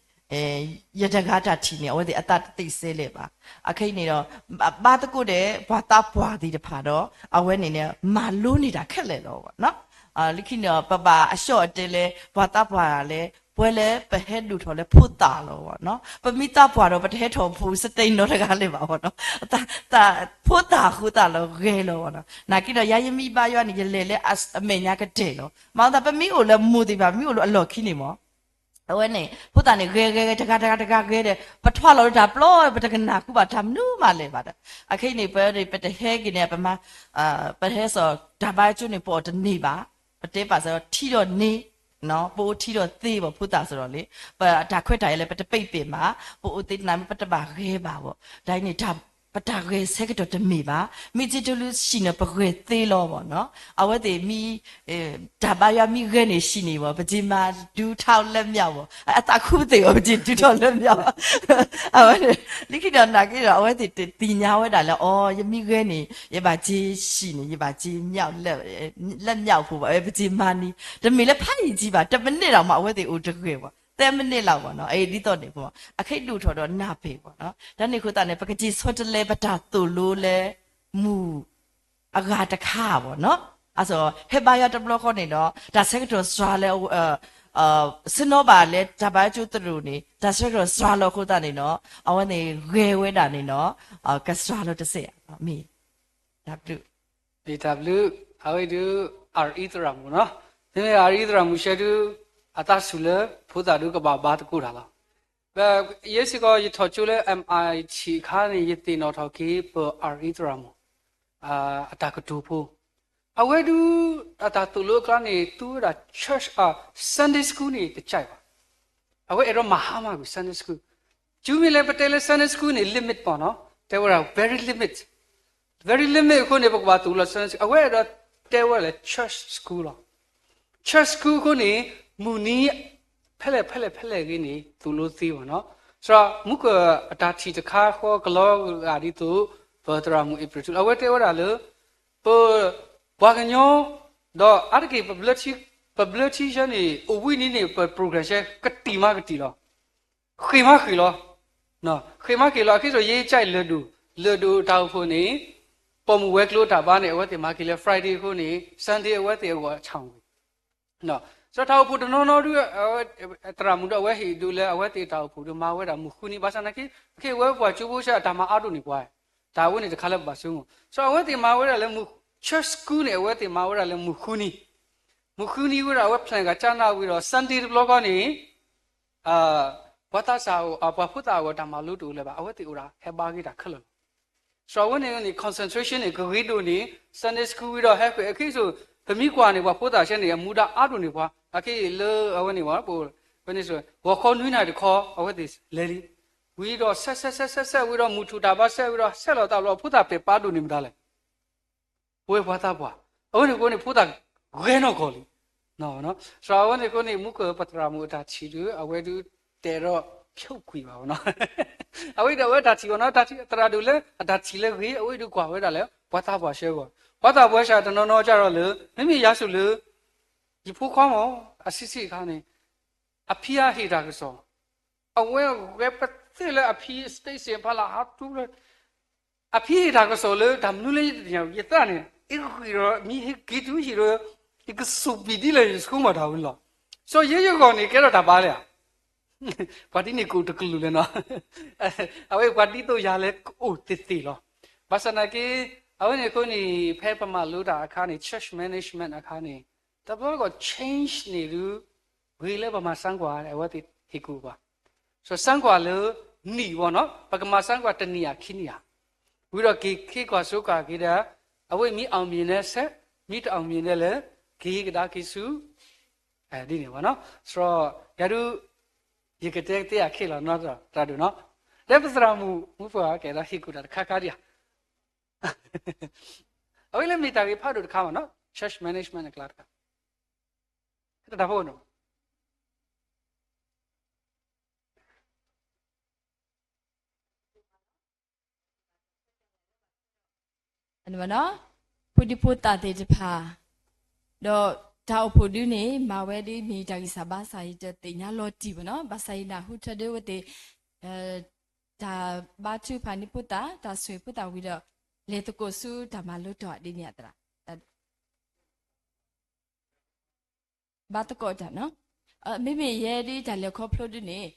ယတဂၤတၢ်ထံၣ်န့ၣ် အဝဲသ့ၣ်အသးတသ့စဲလဲၣ်ဘၣ်. အခဲအံၤန့ၣ်ဒီး ဘါသကိးဒီး ပှၤသးပှၢ်သ့ၣ်တဖၣ်ဒီး အဝဲန့ၣ်န့ၣ် မၤလိန့ၢ်တၢ်ခဲလၢာ်လီၤ. လၢခံန့ၣ်ဒီး ပဘၣ်အဆှီၣ်အတဲလၢ ပှၤသးပှၢ်လဲၣ် ပှၤလၢပဟဲဒိၣ်ထီၣ်လၢဖိသၣ်လီၤ. ပမ့ၢ်သးပှၢ်ဒီး ပတဟဲထီၣ်ဖိစတဲနီတဂၤလၢၤဘၣ်နီၤ. ဖိသၣ်အဃိသတးလီၤ ဂဲၤလီၤနီၤ. နာ်က့ဒီး ယၤယမ့ၢ်ဘါယွၤန့ၣ် ယလဲၤလၢအမဲာ်ညါကတၢၢ်လီၤ. မၤသးပမ့ၢ်အိၣ်လၢမိၢ်သ့ၣ်တဖၣ် မ့ၢ်အိၣ်လၢအလီၢ်ခံန့ၣ်မး အဝဲန့ၣ် ဖိသၣ်န့ၣ် ဂဲၤဂဲၤဂဲၤ တဂၤတဂၤတဂၤဂဲၤဒီး ပထွါလီၤလၢတၢ်ပျီ ပတကနၣ်ဃုဘၣ်တၢ်မနုၤမးလဲၣ်ဘၣ်ဒီး အခဲအံၤန့ၣ် ပဝဲန့ၣ် ပတဟဲက့ၤန့ၣ် ပမၤ ပဟဲစိာ်တၢ်ဘါကၠိန့ၣ် ပအီၣ်တန့ၢ်ဘၣ်, ပတဲပာ်စၢၤထံဒီးန့ၣ် ပအိၣ်ထံဒီးသ့ဘၣ် ဖိသၣ်စ့ၢ်ဒီးလံ, ပတၢ်ခွဲးတၢ်ယာ်လၢပတပိတ်ပင်ဘၣ်, ပအိၣ်သ့တနၤမ့ၢ်ပတဘၣ်ဂဲၤဘၣ်ဘၣ်, တၢ်အံၤန့ၣ် ပတၢ်ဂဲၤဆၢကတီၢ်တမ့ၢ်ဘၣ်, မ့ၢ်က့ၤတုၤလၢဟံၣ်န့ၣ် ပဂဲၤသ့လီၤဘၣ်နီၤ, အဝဲသ့ၣ်မ့ၢ် တၢ်ဘါယွၤမ့ၢ်ဂဲၤန့ၣ်ဟံၣ်န့ၣ်ဘၣ်, ပက့ၤမၤဒုးထီၣ်လၢမျးဘၣ်, အသးခူသ့ၣ်ဘၣ် ပက့ၤဒုးထီၣ်လၢမျးဘၣ်, အဝဲန့ၣ် လၢခံဒီးနာ်က့ဒီး အဝဲသ့ၣ်တသ့ၣ်ညါဝဲဒၣ်လၢ အိ ယမ့ၢ်ဂဲၤန့ၣ် ယဘၣ်က့ၤဟံၣ်န့ၣ် ယဘၣ်က့ၤ လၢမျးဖိဘၣ်, ပက့ၤမၤန့ၣ် တမ့ၢ်လၢဖးယံာ်ကံဘၣ်, တမံးနံးလီၤမး အဝဲသ့ၣ်အိၣ်တဂဲၤဘၣ်, သၢမံးနံးလီၤဘၣ်နီၤ, ဒ်သိးန့ၣ် အခဲအံၤဒိၣ်ထီၣ်ဒီးနၢ်ပၢၢ်ဘၣ်နီၤ, တၢ်န့ၣ်အဃိသတးန့ၣ် ပကက့ၤဆီတလဲပတၢ်သိၣ်လိလၢ မုၢ် အဂၤတခါဘၣ်နီၤ, အသိး ဟဲဘါယွၤတဘျီဃီန့ၣ်ဒီး တၢ်ဆၢကတီၢ်စှၤလၢ ဆ့ၣ်နီၤဘၣ်လၢတၢ်ဘါယွၤကၠိသရိာ်န့ၣ် တၢ်ဆၢကတီၢ်စှၤလီၤအဃိသတးန့ၣ်ဒီး အဝဲန့ၣ်ဂဲၤဝဲဒၣ်န့ၣ်ဒီး ကစှၤလီၤတစဲးဧါ, မ့ၢ် တၢ်ဘျုး တၢ်ဘျုး, အဝဲဒုး အရအံသရၣ်မုၣ်နီၤ, မ့မ့ၢ်အရအံသရၣ်မုၣ်ရှဲဒုး အသးဆူၣ်လၢ ဖိသၣ်ဒုးကဘၣ်ဘါသကိးတၢ်လီၤ. ယဲစ့ၢ်ကီး ယထီၣ်ကၠိလၢ MIT အခါန့ၣ် ယသ့ၣ်နီၣ်ထီၣ်က့ၤ ပရအံသရၣ်မုၣ် အတၢ်ကတိၤဖိ, အဝဲဒုး အတၢ်သိၣ်လိအကျါန့ၣ် သူဝဲဒၣ် church, Sunday school န့ၣ် တကြိုက်ဘၣ်. အဝဲအဲၣ်ဒိးမၤဟါမၢ်ကွံာ် Sunday school. တုၤမ့ၢ်လၢပတဲလၢ Sunday school န့ၣ် limit မ့ၢ်နီၤ, တဲဝဲဒၣ် very limit, very limit အဃိန့ၣ် ပကဘၣ်သိၣ်လိ Sunday school. အဝဲအဲၣ်ဒိးတဲဝဲလၢ church school လီၤ. Church school အဃိန့ၣ် မုၢ်နံၤ ဖဲလဲၣ်ဖဲလဲၣ်ဖဲလဲၣ်ဂ့ၤန့ၣ် သိၣ်လိသ့ဘၣ်နီၤ. စးမူကၢၢ်အတၢ်ထံၣ်တခါဃီကလီဂာ်ဒ်သိး ပသရၣ်မုၣ်အ့ဖြ့ၣ်ထူ အဝဲတဲဝဲဒၣ်လၢ ပ ပှၤကညီ ဒီးအါတက့ၢ် ပဘျၢထံဆၢန့ၣ် အိၣ်ဝံၤန့ၣ်န့ၣ် ပ program ဆဲ ကတံာ်မးကတံာ်လီၤ. ဃ့ၢ်မးဃ့ၢ်လီၤ. ဃ့ၢ်မးဃ့ၢ်လီၤ. အဃိဒီး ယဲကၠဲးလၢၢ်ဒိၣ်, လၢၢ်ဒိၣ်တၢ်အိၣ်ဖှိၣ်န့ၣ် ပိာ်မုၣ်ဝဲၤကျိၤတၢ်ဘါန့ၣ် အဝဲသ့ၣ်မၤက့ၤလၢ Friday အဃိန့ၣ် Sunday အဝဲသ့ၣ်အဂီၢ်ဆၣ်ဝံၤ စးထီၣ်အိၣ်ဖှိၣ်တနီၤနီၤဒုး သရၣ်မုၣ်ဒီးအဝဲဟ့ၣ်ဒိးလၢအဝဲသ့ၣ်တၢ်အိၣ်ဖှိၣ်ဒုးမၤဝဲဒၣ်မုၢ်ဃုနံၤ ဘၣ်ဆၣ်သနာ်က့ အခဲအံၤဝဲပှၤကၠိဖိဆၢအတၢ်မၤအါဒိၣ်န့ၢ်ပှၤ, တၢ်ဝဲန့ၣ်တခါလၢပဘၣ်ဆိကမိၣ်. စးအဝဲသ့ၣ်မၤဝဲဒၣ်လၢ church school န့ၣ် အဝဲသ့ၣ်မၤဝဲဒၣ်လၢမုၢ်ဃုနံၤ, မုၢ်ဃုနံၤဝဲဒၣ်အဝဲ plan ဂၤကၢနၢ်ဝံၤဒီး Sunday တဘျီဃီန့ၣ် ပှၤသးစၢ်အပှၤဖိသၣ်အဂီၢ်တၢ်မၤလိတအိၣ်လၢၤဘၣ်, အဝဲသ့ၣ်အိၣ်ဒၣ်ဟဲဘါက့ၤတၢ်ခဲလၢာ်လီၤ. စးဝဲန့ၣ်န့ၣ် concentration န့ၣ် ကဂ့ၤဒိၣ်န့ၣ် Sunday school ဝံၤဒီးဟဲဃ့ၢ်အခံစိၤ ပမ့ၢ်ကွၢ်န့ၣ် ပှၤဖိသၣ်ဆဲန့ၣ် အမူဒါအါဒိၣ်န့ၢ်ပှၤ အခဲအံၤလၢအဝဲန့ၣ် ဂီၤခီနွံနၣ်ရံၣ်တခီ အဝဲသ့ၣ်လဲၤလံ, ဝံၤဒီးဆဲးဆဲးဆဲးဆဲးဆဲးဝံၤဒီး မုၢ်ထူၣ်တၢ်ဘါဆဲးဝံၤဒီး ဆဲးလီၤသးဘျီ ဖိသၣ်ပဲာ်ပာ်ဒိၣ်န့ၢ်မတၤလဲၣ် ပဝဲပှၤသးပှၢ်, အဝဲန့ၣ်အဃိန့ၣ် ဖိသၣ်ဂဲၤနီၢ်ကီၢ်လံ. စးအဝဲန့ၣ်အဃိန့ၣ် မူကၢၢ်ပသရၣ်မုၣ်အတၢ်ထံၣ်ဒုး အဝဲဒုးတဲဒီးဖျိကွံာ်ဘၣ်နီၤ. အဝဲဒီးအဝဲတၢ်ထံၣ်ဘၣ်နီၤ, သရၣ်ဒိၣ်လၢအတၢ်ထံၣ်လၢဂ့ၤ အဝဲဒုးကွၢ်ဝဲဒၣ်လၢ ပှၤသးပှၢ်ဆၢအဂီၢ်, ပှၤသးပှၢ်ဆၢတနီၤနီၤကဒီးလၢ မ့မ့ၢ်ယၤဆိၣ်လၢ ယဖိခွါမ့ၢ် အဆံးဆံးအခါန့ၣ် အဖံအဟ့ၣ်တၢ်ကစီၣ်, အဝဲဂဲၤပသ့ၣ်လၢအဖံ station ဖီလာ်ဟးထူလၢ အဖံဟ့ၣ်တၢ်ကစီၣ်လၢတၢ်မနုၤလၢယတသ့ၣ်ညါ, ယသးန့ၣ် အဂ့ၢ်ဒီးမ့ၢ်ဟ့ၣ်က့ၤတုၤဟံၣ်ဒီး ယကစိာ်ဘံၣ်ဒ်လဲၣ် ယဆိကမိၣ်တၢ်ဝံၤလီၤ. စီၤယဲယဂီၢ်န့ၣ် ကဲထီၣ်တၢ်ဘါလၢဧါ, ပှၤဒ်န့ၣ်ကအိၣ်တကလုာ်လဲၣ်နီၤ. အဝဲပှၤဒ်သိးယၤလၢကအိၣ်သ့ၣ်သ့ၣ်လီၤ. ဘၣ်ဆၣ်သနာ်က့ အဝဲန့ၣ်အဃိန့ၣ် ဖဲပမၤလိတၢ်အခါန့ၣ် church management အခါန့ၣ် တဘျီကီး change န့ၣ်ဒုး ဂ့ၤလၢပမၤစၢကွၢ် အဝဲသ့ၣ်ဟ့ၣ်ကူၣ်ပှၤ, စီၤစၢကွၢ်လၢနံၣ်ဝဲနီၤ ပကမၤစၢကွၢ်တနံၣ်ဧါခံနံၣ်ဧါ, ဝံၤဒီးက့ၤခ့ကွၢ်စိကွၢ်က့ၤဒီး အဝဲမ့ၢ် အောင်မြင် န့ၣ်ဆဲး, မ့ၢ်တ အောင်မြင် န့ၣ်လဲၣ် က့ၤကဒါက့ၤဆူ ဒ်န့ၣ်ဝဲနီၤ. စီၤယၤဒုး ယကတဲကသ့အခဲလၢာ်နီၤ သရၣ်ဒိၣ်နီၤ, ဒီးပသရၣ်မုၣ်မုၣ်ပှၢ်ကဲဒီးဟ့ၣ်ကူၣ်တၢ်တခါခါဒံးဧါ. အဝဲလၢမ့ၢ်တၢ်ဂ့ၢ်ဖးဒိၣ်တခါမ့ၢ်နီၤ church management အကျါတခါ, တၢ်ဖိနီၤ ဖိဒံဖိသၣ်သ့ၣ်တဖၣ်, ဒီးတၢ်အိၣ်ဖှိၣ်ဒုန့ၣ် မၤဝဲဒ်မ့ၢ်တၢ်ဂံၢ်စၢ်ဘါစၢ် ယတသ့ၣ်ညါလီၤတံၢ်ဘၣ်နီၤ, ဘၣ်ဆၣ်ယနၢ်ဟူထၢဒၢဝဲသ့ၣ် တၢ်ဘါထုကဖၣ်န့ၢ်ဖိသၣ် တၢ်ဆိၣ်ဂ့ၤဖိသၣ်ဝံၤဒီး လဲၤသကိးဆူတၢ်မၤလိတီၢ်ဒ်န့ၣ်အသရၣ် ဘါသကိးတၢ်နီၤ. မ့မ့ၢ်ယဲဒ်တၢ်လဲၤခီဖျိဒ်န့ၣ်,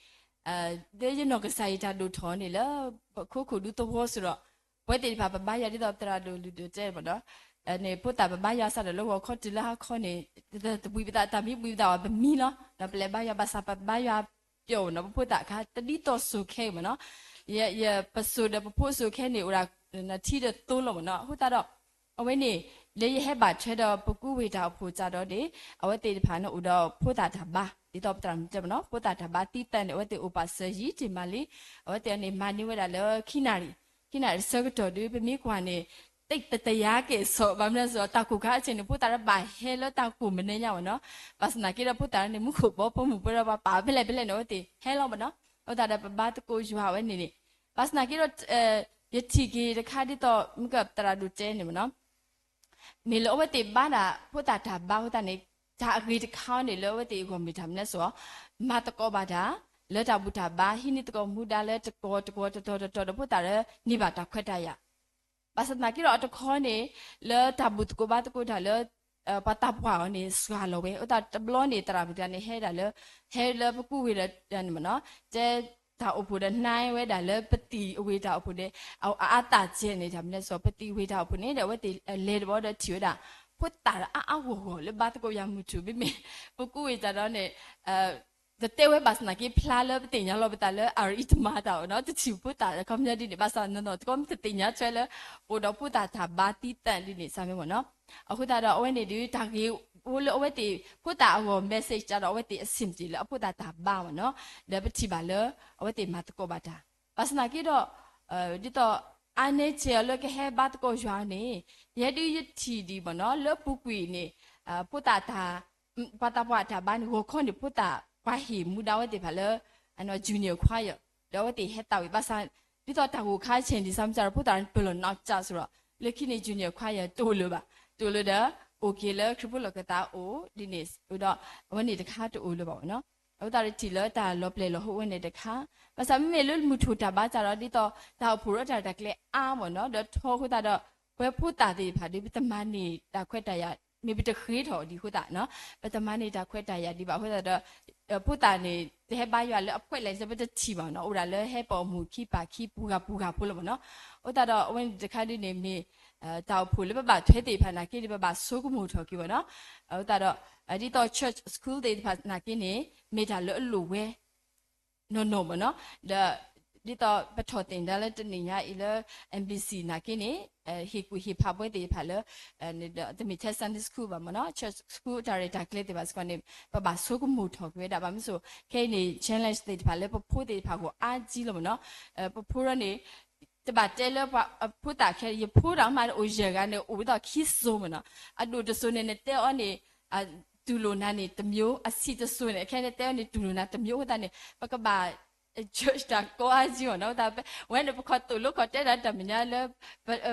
ဒ်ယနီၢ်ကစၢ်အံၤတၢ်ဒိၣ်ထီၣ်န့ၣ်လၢ ပခိခိၣ်ဒူသဝီစ့ၢ်ဒီး ပဝဲသ့ၣ်တဖၣ်ပဘါယွၤဒ်သိးသရၣ်ဒိၣ်လုၢ်ဒိၣ်တဲမ့ၢ်နီၤ, န့ၣ် ဖိသၣ်ပဘါယွၤစးဒီးလၢဂီၤခီတုၤလၢဟါခီန့ၣ် တဘှံးပသး တၢ်မ့ၢ်ဘှံးပသးအီၤပမံလီၤ, ဒီးပလဲၤဘါယွၤဘၣ်ဆၣ်ပဘါယွၤပျီၢ်နီၤ, ပဖိသၣ်အခါ တဒ်သိးစိၤခဲအံၤမ့ၢ်နီၤ, ယ ယပစိၤဒီးပဖိအစိၤခဲန့ၣ် အိၣ်ဒၣ်ထံဒီးသိလီၤမ့ၢ်နီၤ, အဃိသတးဒီး အဝဲန့ၣ် လၢယဟဲဘၣ်ထွဲဒီးပကူဝ့ၢ်တၢ်အိၣ်ဖှိၣ်စးဒီးန့ၣ် အဝဲသ့ၣ်တဖၣ်န့ၣ်အိၣ်ဒီးဖိသၣ်တၢ်ဘါ ဒ်သိးပသရၣ်မုၣ်တဲမ့ၢ်နီၤ, ဖိသၣ်တၢ်ဘါသံသးန့ၣ် အဝဲသ့ၣ်အိၣ်ပာ်စၢၤယံာ်တ့ၢ်မးလံ, အဝဲသ့ၣ်န့ၣ် မၤန့ၢ်ဝဲဒၣ်လၢခံနၣ်ရံၣ်, ခံနၣ်ရံၣ်ဆၢကတီၢ်ဒုး ပမ့ၢ်ကွၢ်န့ၣ် သ့ၣ်တတယာက့ၤအစီၤ ဘၣ်မနုၤအသိး တၢ်ကိၢ်ခါအဆၢန့ၣ် ဖိသၣ်ဒီးဘၣ်ဟဲလၢတၢ်ကိၢ်မနုၤညါမ့ၢ်နီၤ, ဘၣ်ဆၣ်သနာ်က့ဒီးဖိသၣ်န့ၣ် မူခိၣ်ဘီဖိမုၣ်ဖိဒီးပှၤပာ်ဖဲလဲၣ်ဖဲလဲၣ်န့ၣ် အဝဲသ့ၣ်ဟဲလီၤမ့ၢ်နီၤ, အဃိသတးဒီးပဘါသကိးယွၤဝဲန့ၣ်န့ၣ်, ဘၣ်ဆၣ်သနာ်က့ဒီး ယထံၣ်က့ၤတခါဒ်သိး မ့ၢ်ကသရၣ်ဒိၣ်တဲန့ၣ်မ့ၢ်နီၤ မ့ၢ်လၢအဝဲသ့ၣ်ဘါဒၣ်ဖိသၣ်တၢ်ဘါအဃိသတးန့ၣ် တၢ်အဂ့ၤတခါန့ၣ်လၢအဝဲသ့ၣ်အဂီၢ်မ့ၢ်တၢ်မနုၤအသိး မၤသကိးဘၣ်တၢ် လၢတၢ်ဘူၣ်တၢ်ဘါ ဟံးန့ၢ်သကိးမူဒါလၢတကီၢ်တကီၢ်တတီၤတတီၤဒီးဖိသၣ်လၢန့ၢ်ဘၣ်တၢ်ခွဲးတၢ်ယာ်, ဘၣ်ဆၣ်သနာ်က့ဒီးအတခီန့ၣ် လၢတၢ်ဘူၣ်သကိးဘါသကိးတၢ်လၢ ပှၤသးပှၢ်အီၤန့ၣ် စှၤလီၤဝဲ အဃိသတးတဘျီန့ၣ် သရၣ်မုၣ်တဂၤန့ၣ် ဟဲဒၣ်လၢ ဟဲလၢပကူဝ့ၢ်ဒီး မ့ၢ်နီၤ တဲတၢ်အိၣ်ဖှိၣ်ဒီး နၢ်ဝဲဒၣ်လၢပသံၣ်အဝ့ၢ်တၢ်အိၣ်ဖှိၣ်န့ၣ် အအါသၣ်ကဲန့ၣ် တၢ်မနုၤအသိး ပသံၣ်အဝ့ၢ်တၢ်အိၣ်ဖှိၣ်န့ၣ်ဒီး အဝဲသ့ၣ်လဲၤတဘျီဒီးထံၣ်ဝဲဒၣ် ဖိသၣ်ဒီးအါအါဂီၢ်ဂီၢ်လၢဘါသကိးယၤမုၢ်ထူၣ် မ့မ့ၢ် ပကူဝ့ၢ်တၢ်ဒီးန့ၣ် တတဲဝဲဘၣ်ဆၣ်သနာ်က့ ဖျါလၢပသ့ၣ်ညါလီၤပသးလၢအရ့တမၤတၢ်အီၤနီၤ, တထံၣ်ဖိသၣ်အခီပညီဒ်န့ၣ်, ဘၣ်ဆၣ်နီၢ်နီၢ်တခီမ့ၢ်တသ့ၣ်ညါထွဲလၢ အိၣ်ဒီးဖိသၣ်တၢ်ဘါသံသးဒ်န့ၣ် စၢ်မ့ၢ်မ့ၢ်နီၤ. အဃိသတးဒီး အဝဲန့ၣ်ဒီး တၢ်ဂ့ၢ်အိၣ်လၢအဝဲသ့ၣ်ဖိသၣ်အဂီၢ် message တၢ်ဒီး အဝဲသ့ၣ်အဆ့ၣ်တ့ၢ်လၢအဖိသၣ်တၢ်ဘါမ့ၢ်နီၤ, ဒီးပထံၣ်ဘၣ်လၢ အဝဲသ့ၣ်မၤသကိးဘၣ်တၢ်, ဘၣ်ဆၣ်သနာ်က့ဒီး ဒ်သိး အါန့ၢ်ဆဲးအီၤလၢကဟဲဘါသကိးယွၤန့ၣ်, ယဲဒုးယထံၣ်ဒံးမ့ၢ်နီၤ, လၢပူၤကွံာ်န့ၣ် ဖိသၣ်တၢ် ပှၤသးပှၢ်တၢ်ဘါန့ၣ် ဂီၤခီန့ၣ် ဖိသၣ်ပှၤဟ့ၣ်မူဒါဝဲသ့ၣ်တဖၣ်လၢ junior choir ဒီးအဝဲသ့ၣ်ဟဲသးဝံၣ်ဘၣ်ဆၣ်, ဒ်သိးတၢ်ဂိၢ်ခါဆဲးဒ်စၢ်မ့ၢ်စၢ်ဒီး ဖိသၣ်ပၢၢ်လီၤနီၢ်ကၠၢ်စ့ၢ်ဒီး လၢခံန့ၣ် junior choir တအိၣ်လၢၤဘၣ်, တအိၣ်လၢၤဒီး အိၣ်က့ၤလၢခရံာ်ဖိလီၢ်ကသးအိၣ်ဒ်န့ၣ်ဒီး အဝဲန့ၣ်တခါတအိၣ်လၢၤဘၣ်မ့ၢ်နီၤ. အဃိသတးဒီးထံၣ်လၢတၢ်လီၤပျဲၢ်လီၤဟိဝဲန့ၣ်တခါ, ဘၣ်ဆၣ်မ့မ့ၢ်လၢမုၢ်ထူၣ်တၢ်ဘါစၢ်ဒီး ဒ်သိးတၢ်အိၣ်ဖှိၣ်ဒီးတၢ်ရဲၣ်တၢ်ကျဲၤအါမ့ၢ်နီၤ, ဒီးထီအဃိသတးဒီး ပဝဲဖိသၣ်သ့ၣ်တဖၣ်ဒီး ပတမၤန့ၢ်တၢ်ခွဲးတၢ်ယာ်, မ့ၢ်ပတဃ့ထီၣ်ဒံးအဃိသတး, ပတမၤန့ၢ်တၢ်ခွဲးတၢ်ယာ်ဒံးဘၣ်အဃိသတးဒီး ဖိသၣ်န့ၣ် တဟဲဘါယွၤလၢအဖှဲးလဲၣ် ပတထံၣ်ဘၣ်နီၤ, အိၣ်ဒၣ်လၢဟဲပိာ်မုၣ်ခံပၢ်ခံပူၤဂၤပူၤဂၤဖိလၢၤမ့ၢ်နီၤ. အဃိသတးဒီး အဝဲန့ၣ်တခါဒ်န့ၣ်မ့ၢ် တၢ်အိၣ်ဖှိၣ်လၢပဘၣ်ထွဲသ့ၣ်တဖၣ်နာ်က့န့ၣ် ပဘၣ်ဆိကမိၣ်ထီၣ်က့ၤဘၣ်နီၤ. အဃိသတးဒီး ဒ်သိး church school သ့ၣ်တဖၣ်နာ်က့န့ၣ် မ့ၢ်တၢ်လၢအလိၣ်ဝဲ နီၢ်နီၢ်မ့ၢ်နီၤ, ဒီး ဒ်သိးပထီၣ်သ့ၣ်ညါလၢတနံၣ်ညါအံၤလၢ M B C နာ်က့န့ၣ် ဟ့ၣ်ကူၣ်ဟ့ၣ်ဖးပဝဲသ့ၣ်တဖၣ်လၢ တမ့ၢ်ထဲ Sunday school ဘၣ်မ့ၢ်နီၤ, church school တၢ်ရဲၣ်တၢ်ကျဲၤသ့ၣ်တဖၣ်စ့ၢ်ကီးန့ၣ် ပဘၣ်ဆိကမိၣ်ထီၣ်က့ၤဝဲဒၣ် ဘၣ်မနုၤအဃိ ခဲအံၤန့ၣ် challenge သ့ၣ်တဖၣ်လၢပဖိသ့ၣ်တဖၣ်အဂီၢ်အါကံလီၤမ့ၢ်နီၤ. ပဖိဒီးန့ၣ် တဘၣ်တဲလၢပှၤဖိသၣ်ခဲအံၤ ယဖိတၢ်မးအိၣ်ယဲၢ်ဂၤန့ၣ် အိၣ်ဝဲဒၣ်ခံစိၤမ့ၢ်နီၤ, အဒိၣ်တစိၤန့ၣ် နတဲအီၤန့ၣ် တူၢ်လိာ်နၤန့ၣ်တမျိုး, အဆံးတစိၤန့ၣ် ခဲအံၤနတဲအီၤန့ၣ် တူၢ်လိာ်နၤတမျိုးအဃိသတးန့ၣ် ပကဘၣ် judge တၢ်ကိးအါကံမ့ၢ်နီၤ. အဃိသတး ဝဲန့ၣ်ပခီၣ်သိၣ်လိခီၣ်တဲဒၣ်တၢ်မဲာ်ညါလၢ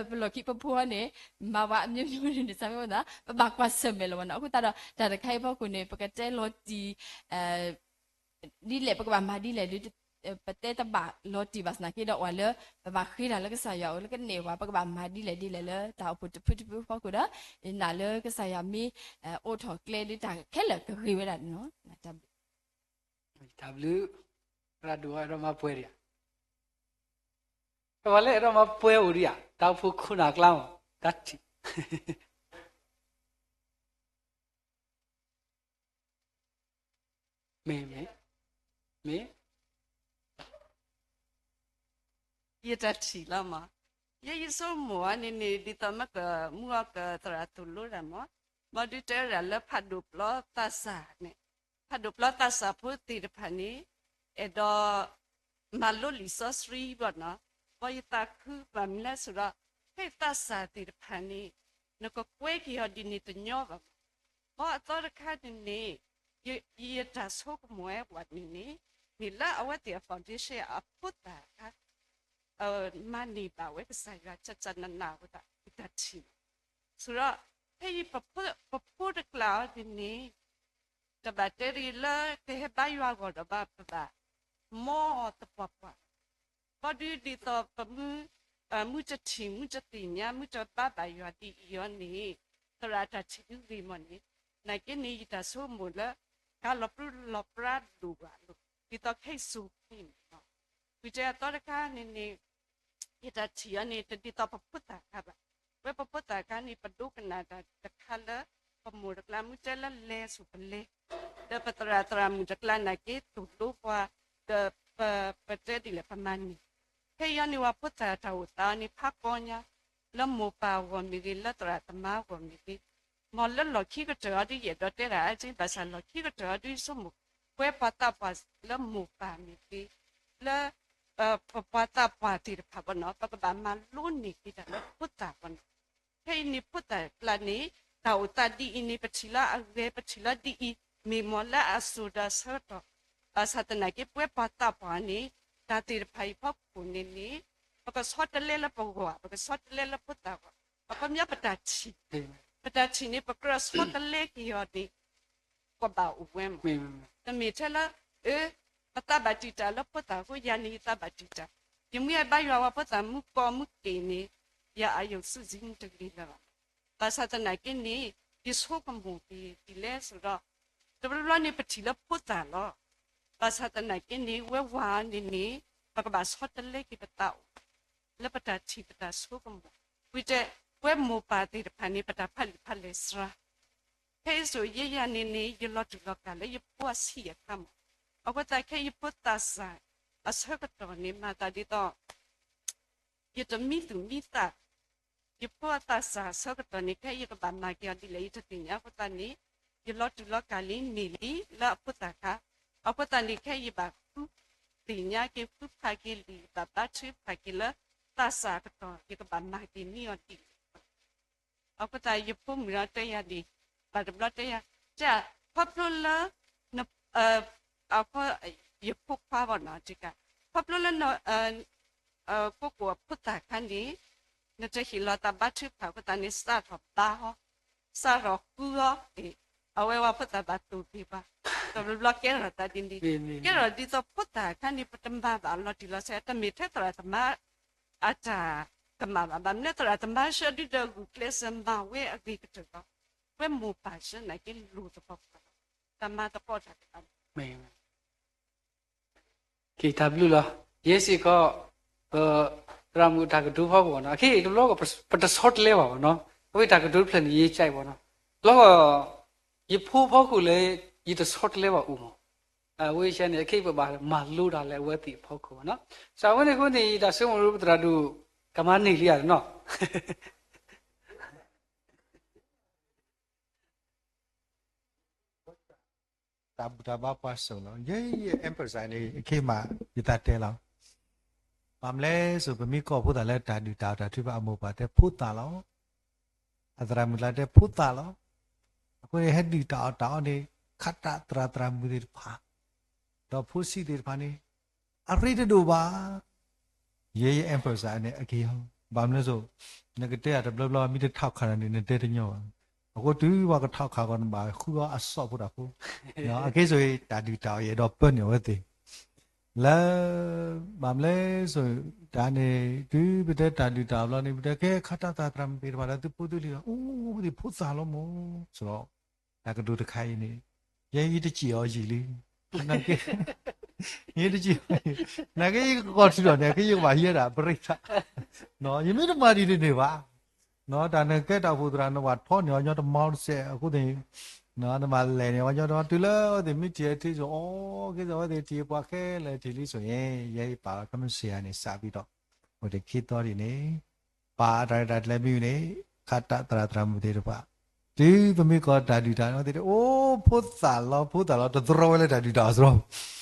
ပလီၢ်ခံပဖိန့ၣ် မၤဝဲအမျိုးမျိုးန့ၣ် စၢ်မ့ၢ်ဝဲသး ပဘၣ်ကွၢ်ဆၢၣ်မဲာ်လီၤမ့ၢ်နီၤ. အဃိသတးဒီး တၢ်တခါအံၤအဖီခိၣ်န့ၣ် ပကတဲလီၤတံၢ် ဒ်လဲၣ် ပကဘၣ်မၤဒ်လဲၣ်ဒီး ပတဲတဘၣ်လီၤတံၢ်ဘၣ်ဆၣ်သနာ်က့ဒီး အဝဲလၢ ပဘၣ်ဃ့တၢ်လၢကစၢ်ယွၤအအိၣ်လၢကနဲၣ်ပှၤ ပကဘၣ်မၤဒ်လဲၣ်ဒ်လဲၣ်လၢတၢ်အိၣ်ဖှိၣ်တဖုတဖုအဖီခိၣ်ဒီး ယနာ်လၢကစၢ်ယွၤမ့ၢ် အိးထီၣ်ကျဲဒီးတၢ်ခဲလၢာ်ကဂ့ၤဝဲဒၣ်န့ၣ်လီၤ. တၢ်ဘျုး သရၣ်ဒိၣ်ဝဲအဲၣ်ဒိးမၤပှဲၤဒံးဧါ, ပှၤလၢအဲၣ်ဒိးမၤပှဲၤအိၣ်ဒံးဧါ, တၢ်အိၣ်ဖှိၣ်ခိၣ်နၢ်ကျါမး တၢ်ထံၣ် မ့ၢ် မ့ၢ် မ့ၢ် ယတၢ်ထံၣ်လီၤမး, ယဲယဆိကမိၣ်အီၤန့ၣ်န့ၣ် ဒ်သိးမ့ၢ်ကမူအီၤကသရၣ်သိၣ်လိတၢ်မး, ဘၣ်ဒုးတဲဝဲဒၣ်လၢဖးဒိၣ်ပျီသးစၢ်န့ၣ်, ဖးဒိၣ်ပျီသးစၢ်ဖိသ့ၣ်တဖၣ်န့ၣ် အဲၣ်ဒိး မၤလိလံာ်စီဆှံဘၣ်နီၤ, ဘၣ်ယသးခုဘၣ်မနုၤလဲၣ်ဆိုတော့ ဖဲသးစၢ်သ့ၣ်တဖၣ်န့ၣ် နကကွဲက့ၤအီၤဒ်န့ၣ်တညီဘၣ်မး, ဘၣ်အသီတခါန့ၣ်န့ၣ် ယတၢ်ဆိကမိၣ်ဝဲပှၤန့ၣ်န့ၣ် မ့ၢ်လၢအဝဲသ့ၣ်အ foundation အဖိသၣ်အခါ မၤန့ၢ်ဘၣ်ဝဲကစၢ်ယွၤ ကၢ်ကၢ်နးနးဝဲဒၣ် ယတၢ်ထံၣ်လီၤ. ဆိုတော့ ဖဲအံၤ ပဖိတကျါအံၤန့ၣ်န့ၣ် တဘၣ်တဲဒ်လၢကဟဲဘါယွၤအဂီၢ်ဒီးဘၣ် ပဘၣ် မ်သပှၢ်ပှၢ် ဘၣ်ဒုးဒ်သိးပမုၢ် မုၢ်တထံၣ် မုၢ်တသ့ၣ်ညါ မုၢ်တဘါဘၣ်ယွၤဒ်အံၤအံၤန့ၣ် သရၣ်တၢ်ထံၣ်ဒုဂ့ၤမးန့ၣ် နာ်က့န့ၣ် ယတၢ်ဆိကမိၣ်လၢ ကလီၤပြံလီၤပြါလိာ်ဘၣ်လိာ် ဒ်သိးခဲအံၤစိၤခံန့ၣ်လီၤ. ဝံၤတဲအသီတခါန့ၣ်န့ၣ် ယတၢ်ထံၣ်အီၤန့ၣ် တဒ်သိးပဖိသၣ်ခါဘၣ်. ဝဲပဖိသၣ်ခါန့ၣ် ပဒိကနၣ်တၢ်တခါလၢ ပမိၢ်တကျါ မုၢ်တဲလၢလဲၤဆိၣ်ပလဲၤ, ဒီးပသရၣ်သရၣ်မုၣ်တကျါနာ်က့ သိၣ်လိပှၤ, ဒီးပတဲဒ်လဲၣ် ပမၤန့ၢ်. ဖဲအံၤန့ၣ် ပှၤဖိသၣ်တၢ်အိၣ်သးအီၤန့ၣ် ဖးကီညါ, လၢမိၢ်ပၢ်အဂီၢ်မ့ၢ်ဂ့ၤ, လၢသရၣ်သမါအဂီၢ်မ့ၢ်ဂ့ၤ, မ်လၢလီၢ်ခံကတၢၢ်အီၤဒ်ယအဲၣ်ဒိးတဲဒၣ်အါက့ ဘၣ်ဆၣ်လီၢ်ခံကတၢၢ်အီၤဒ်ယဆိကမိၣ် ပဝဲပှၤသးပှၢ်လၢမိၢ်ပၢ်မ့ၢ်ဂ့ၤ, လၢ ပပှၤသးပှၢ်သ့ၣ်တဖၣ်ဘၣ်နီၤ ပကဘၣ်မၤလိန့ၢ်က့ၤတၢ်လၢဖိသၣ်ဘၣ်နီၤ. ဖဲအံၤန့ၣ်ဖိသၣ်ကျါန့ၣ် တၢ်အိၣ်သးဒ်အံၤန့ၣ် ပထံၣ်လၢအဂ့ၤ ပထံၣ်လၢဒ်အံၤ မ့ၢ်မ်လၢအစိၤဒီးဆၢကတီၢ်, ဘၣ်ဆၣ်သနာ်က့ ပဝဲပှၤသးပှၢ်န့ၣ် တၢ်သ့ၣ်တဖၣ်အံၤဖီခိၣ်န့ၣ်န့ၣ် ပကဆီတလဲလၢပဂီၢ် ပကဆီတလဲလၢဖိသၣ်ဂီၢ်, အခီပညီပတၢ်ထံၣ်, ပတၢ်ထံၣ်န့ၣ် ပကြၢးဆီတလဲက့ၤအီၤန့ၣ် ကဘၣ်အိၣ်ဝဲမး, တမ့ၢ်ထဲလၢ အၢ ပသးဘၣ်တံာ်တာ်လၢဖိသၣ်အဃိ ယၤန့ၣ်ယသးဘၣ်တံာ်တာ်, ယမ့ၢ်အဲၣ်ဘါယွၤဝဲဖိသၣ်မုၢ်ကီၢ်မုၢ်က့ၤန့ၣ် ယၤအယုၢ်စုစည်းမုၢ်တဂ့ၤလၢၤဘၣ်. ဘၣ်ဆၣ်သနာ်က့န့ၣ် ယဆိကမိၣ်က့ၤဒ်လဲၣ်ဆိုဒီး တဘျီဘျီန့ၣ် ပထံၣ်လၢဖိသၣ်လီၤ. ဘၣ်ဆၣ်သနာ်က့န့ၣ် ဝဲဝၤန့ၣ်န့ၣ် ပကဘၣ်ဆီတလဲက့ၤပသးအိၣ် လၢပတၢ်ထံၣ်ပတၢ်ဆိကမိၣ်, ဝံၤတဲ ပဝဲမိၢ်ပၢ်သ့ၣ်တဖၣ်န့ၣ် ပတၢ်ဖးလံာ်ဖးလဲၢ်စှၤ, ဖဲအံၤစိၤယဲယၤန့ၣ်န့ၣ် ယလီၤတူာ်လီၤကာ်လၢယဖိအဆံးအခါမး, အဃိသတးခဲအံၤယဖိသးစၢ်အဆၢကတီၢ်န့ၣ် မၤသးဒ်သိး ယတမံသူၣ်မံသး, ယဖိအသးစၢ်အဆၢကတီၢ်န့ၣ် ခဲအံၤယကဘၣ်မၤက့ၤအီၤဒ်လဲၣ် ယတသ့ၣ်ညါအဃိသတးန့ၣ် ယလီၤတူာ်လီၤကာ်လံန့ၢ်လံလၢအဖိသၣ်ခါ, အဃိသတးန့ၣ် ခဲအံၤယဘၣ်ဃုသ့ၣ်ညါက့ၤ ဃုဖးက့ၤလံာ် ဘၣ်ဘါထုကဖၣ်က့ၤလၢသးစၢ်အကတီၢ် ယကဘၣ်မၤက့ၤန့ၢ်အီၤဒ်လဲၣ် အဃိသတးယဖိမုၣ်ဒီးတဲယၤဒ်, ဘၣ်တဘျီတဲယၤ, တဲ, ခီဖျိလၢ, ယဖိခွါဘၣ်နီၤ, ခီဖျိလၢ ကိၣ်ကိၣ်အဖိသၣ်ခါန့ၣ်, နတဟ့ၣ်လီၤသးဘါထုကဖၣ်အဃိသတးန့ၣ် စးထီၣ်ဘါဟီ, စးထီၣ်ဃုအီၤ, အဝဲဝဲဖိသၣ်ဘၣ်သိၣ်က့ၤပှၤ, တဘျီဘျီကဲထီၣ်သးဒ်န့ၣ်, ကဲထီၣ်ဒ်သိးဖိသၣ်ခါန့ၣ် ပတမၤဘၣ်အလီၤတံၢ်လီၤဆဲး တမ့ၢ်ထဲသရၣ်သမါ အတၢ်ကမၣ်ဘၣ်, ဘၣ်မနုၤသရၣ်သမါဆှၢဒုဒီးဂုာ်ကျဲးစၢးမၤဝဲအဂ့ၤကတၢၢ်လီၤ. ဝဲမိၢ်ပၢ်ဆှၢနာ်က့လိၣ်သပှၢ်ပှၢ်လီၤ. တၢ်မၤသကိးတၢ်တဖၣ်န့ၣ် တၢ်ဘျုးလီၤ. ယဲစ့ၢ်ကီး, သရၣ်မုၣ်တၢ်ကတိၤဖီခိၣ်နီၤ, အခဲအံၤတဘျီ ပတဆီတလဲဘၣ်ဘၣ်နီၤ, အဝဲတၢ်ကတိၤတဖျၢၣ်န့ၣ် ယကဲဘၣ်နီၤ, လီၤ, ယဖိဖီခိၣ်လၢ ယတဆီတလဲဘၣ်အိၣ်မး, အဝဲန့ၣ် အခဲအံၤပဘၣ်မၤလိတၢ်လၢအဝဲသ့ၣ်အဖီခိၣ်ဘၣ်နီၤ, စးဝဲန့ၣ်အဃိန့ၣ် ယတၢ်ဆိကမိၣ်ပသရၣ်ဒိၣ်, ကမၤန့ၢ်လံဧါနီၤ တၢ်ဘူၣ်တၢ်ဘါပှၤစိၤလီၤ. ယဲယ emphasize န့ၣ် အခ့မး ယသးတဲလီၤ. ဘၣ်မနုၤလဲၣ်စိၤ ပမ့ၢ်ကိးဖိသၣ်လၢတၢ်ဒုၣ်တၢ်အီၣ်တၢ်ထုကဖၣ် အမိၢ်ပၢ်တဲဖိသၣ်လီၤ. အသရၣ်မုၣ်ကျါတဲဖိသၣ်လီၤ. အဃိန့ၣ် ဟဲဒုၣ်တၢ်အီၣ်တၢ်အီန့ၣ် ခးတၢ်သရၣ်သရၣ်မုၣ်သ့ၣ်တဖၣ် ဒီးဖိဆံးသ့ၣ်တဖၣ်န့ၣ် အရ့တဒိၣ်ဘၣ်. ယဲယ emphasize န့ၣ် အက့ၤဟီ, ဘၣ်မနုၤလဲၣ်စိၤ နကတဲအတဘျီဘျီ မ့ၢ်တထီၣ်ခးန့ၣ် နတဲတညီဘၣ်. အဃိတုၤပှၤကထီၣ်ခးကီး နဘၣ်ဃုအီၤအစီၣ်ဖိတၢ်ဖိ, အက့ၤစိၤ တၢ်ဒုၣ်တၢ်အီၣ်ယအဲၣ်ဒိးပၢနုာ်အဝဲသ့ၣ် လၢ ဘၣ်မနုၤလဲၣ်စိၤ တၢ်န့ၣ် တုၤပတဲတၢ်ဒုၣ်တၢ်အီၣ်ဘျီန့ၣ် ပတဲကဲခးတၢ်သရၣ်သရၣ်မုၣ်သ့ၣ်တဖၣ်ဒီး သုဖိသုလံၤဒီး အိၣ်သ့ၣ်ဖိသၣ်လီၤမး, ဆိုတော့ တၢ်ကတိၤတခါအံၤန့ၣ် ယဲယတစံၣ်အီၤယံာ်လံ, ယတစံၣ်, နာ်က့ယကကီၢ်ထုးထီၣ်န့ၣ် ကယကဘၣ်ဟံးဝဲဒၣ်ပရ့တၢ်, ယမ့ၢ်တမၤဒ်န့ၣ်န့ၣ်ဘၣ်, တၢ်နကဲတၢ်အိၣ်ဖှိၣ်သရၣ် နဘၣ်ထီန့ၢ်အီၤညီတမီတစဲး အဃိန့ၣ် နဘၣ်လဲၤန့ၢ်အီၤညီတမီ တုၤလၢအဝဲသ့ၣ်မ့ၢ်ထံၣ်အထံစိၤ အီၤ ကဲသိးအဝဲသ့ၣ်ထံၣ်ပှၤခဲလၢာ်ထံၣ်လံစိၤအံၤ ယဲယပာ်လီၤခဲမုၢ်ဆ့ၣ်ယၤန့ၣ် စးဘံဒီး အိၣ်တ့ၢ်ခံသီဒ်န့ၣ် ပာ်အတၢ်ရဲၣ်တၢ်ကျဲၤမ့ၢ်ဝံၤန့ၣ် ခးတၢ်သရၣ်သရၣ်မုၣ်သ့ၣ်တဖၣ် တုၤပမ့ၢ်ကိးတၢ်ဒုၣ်တၢ်အီၣ်သ့ၣ်တဖၣ် အိၣ်ဖိသၣ်လီၤ ဖိသၣ်လီၤ တသရီဝဲလၢတၢ်ဒုၣ်တၢ်အီၣ်စရ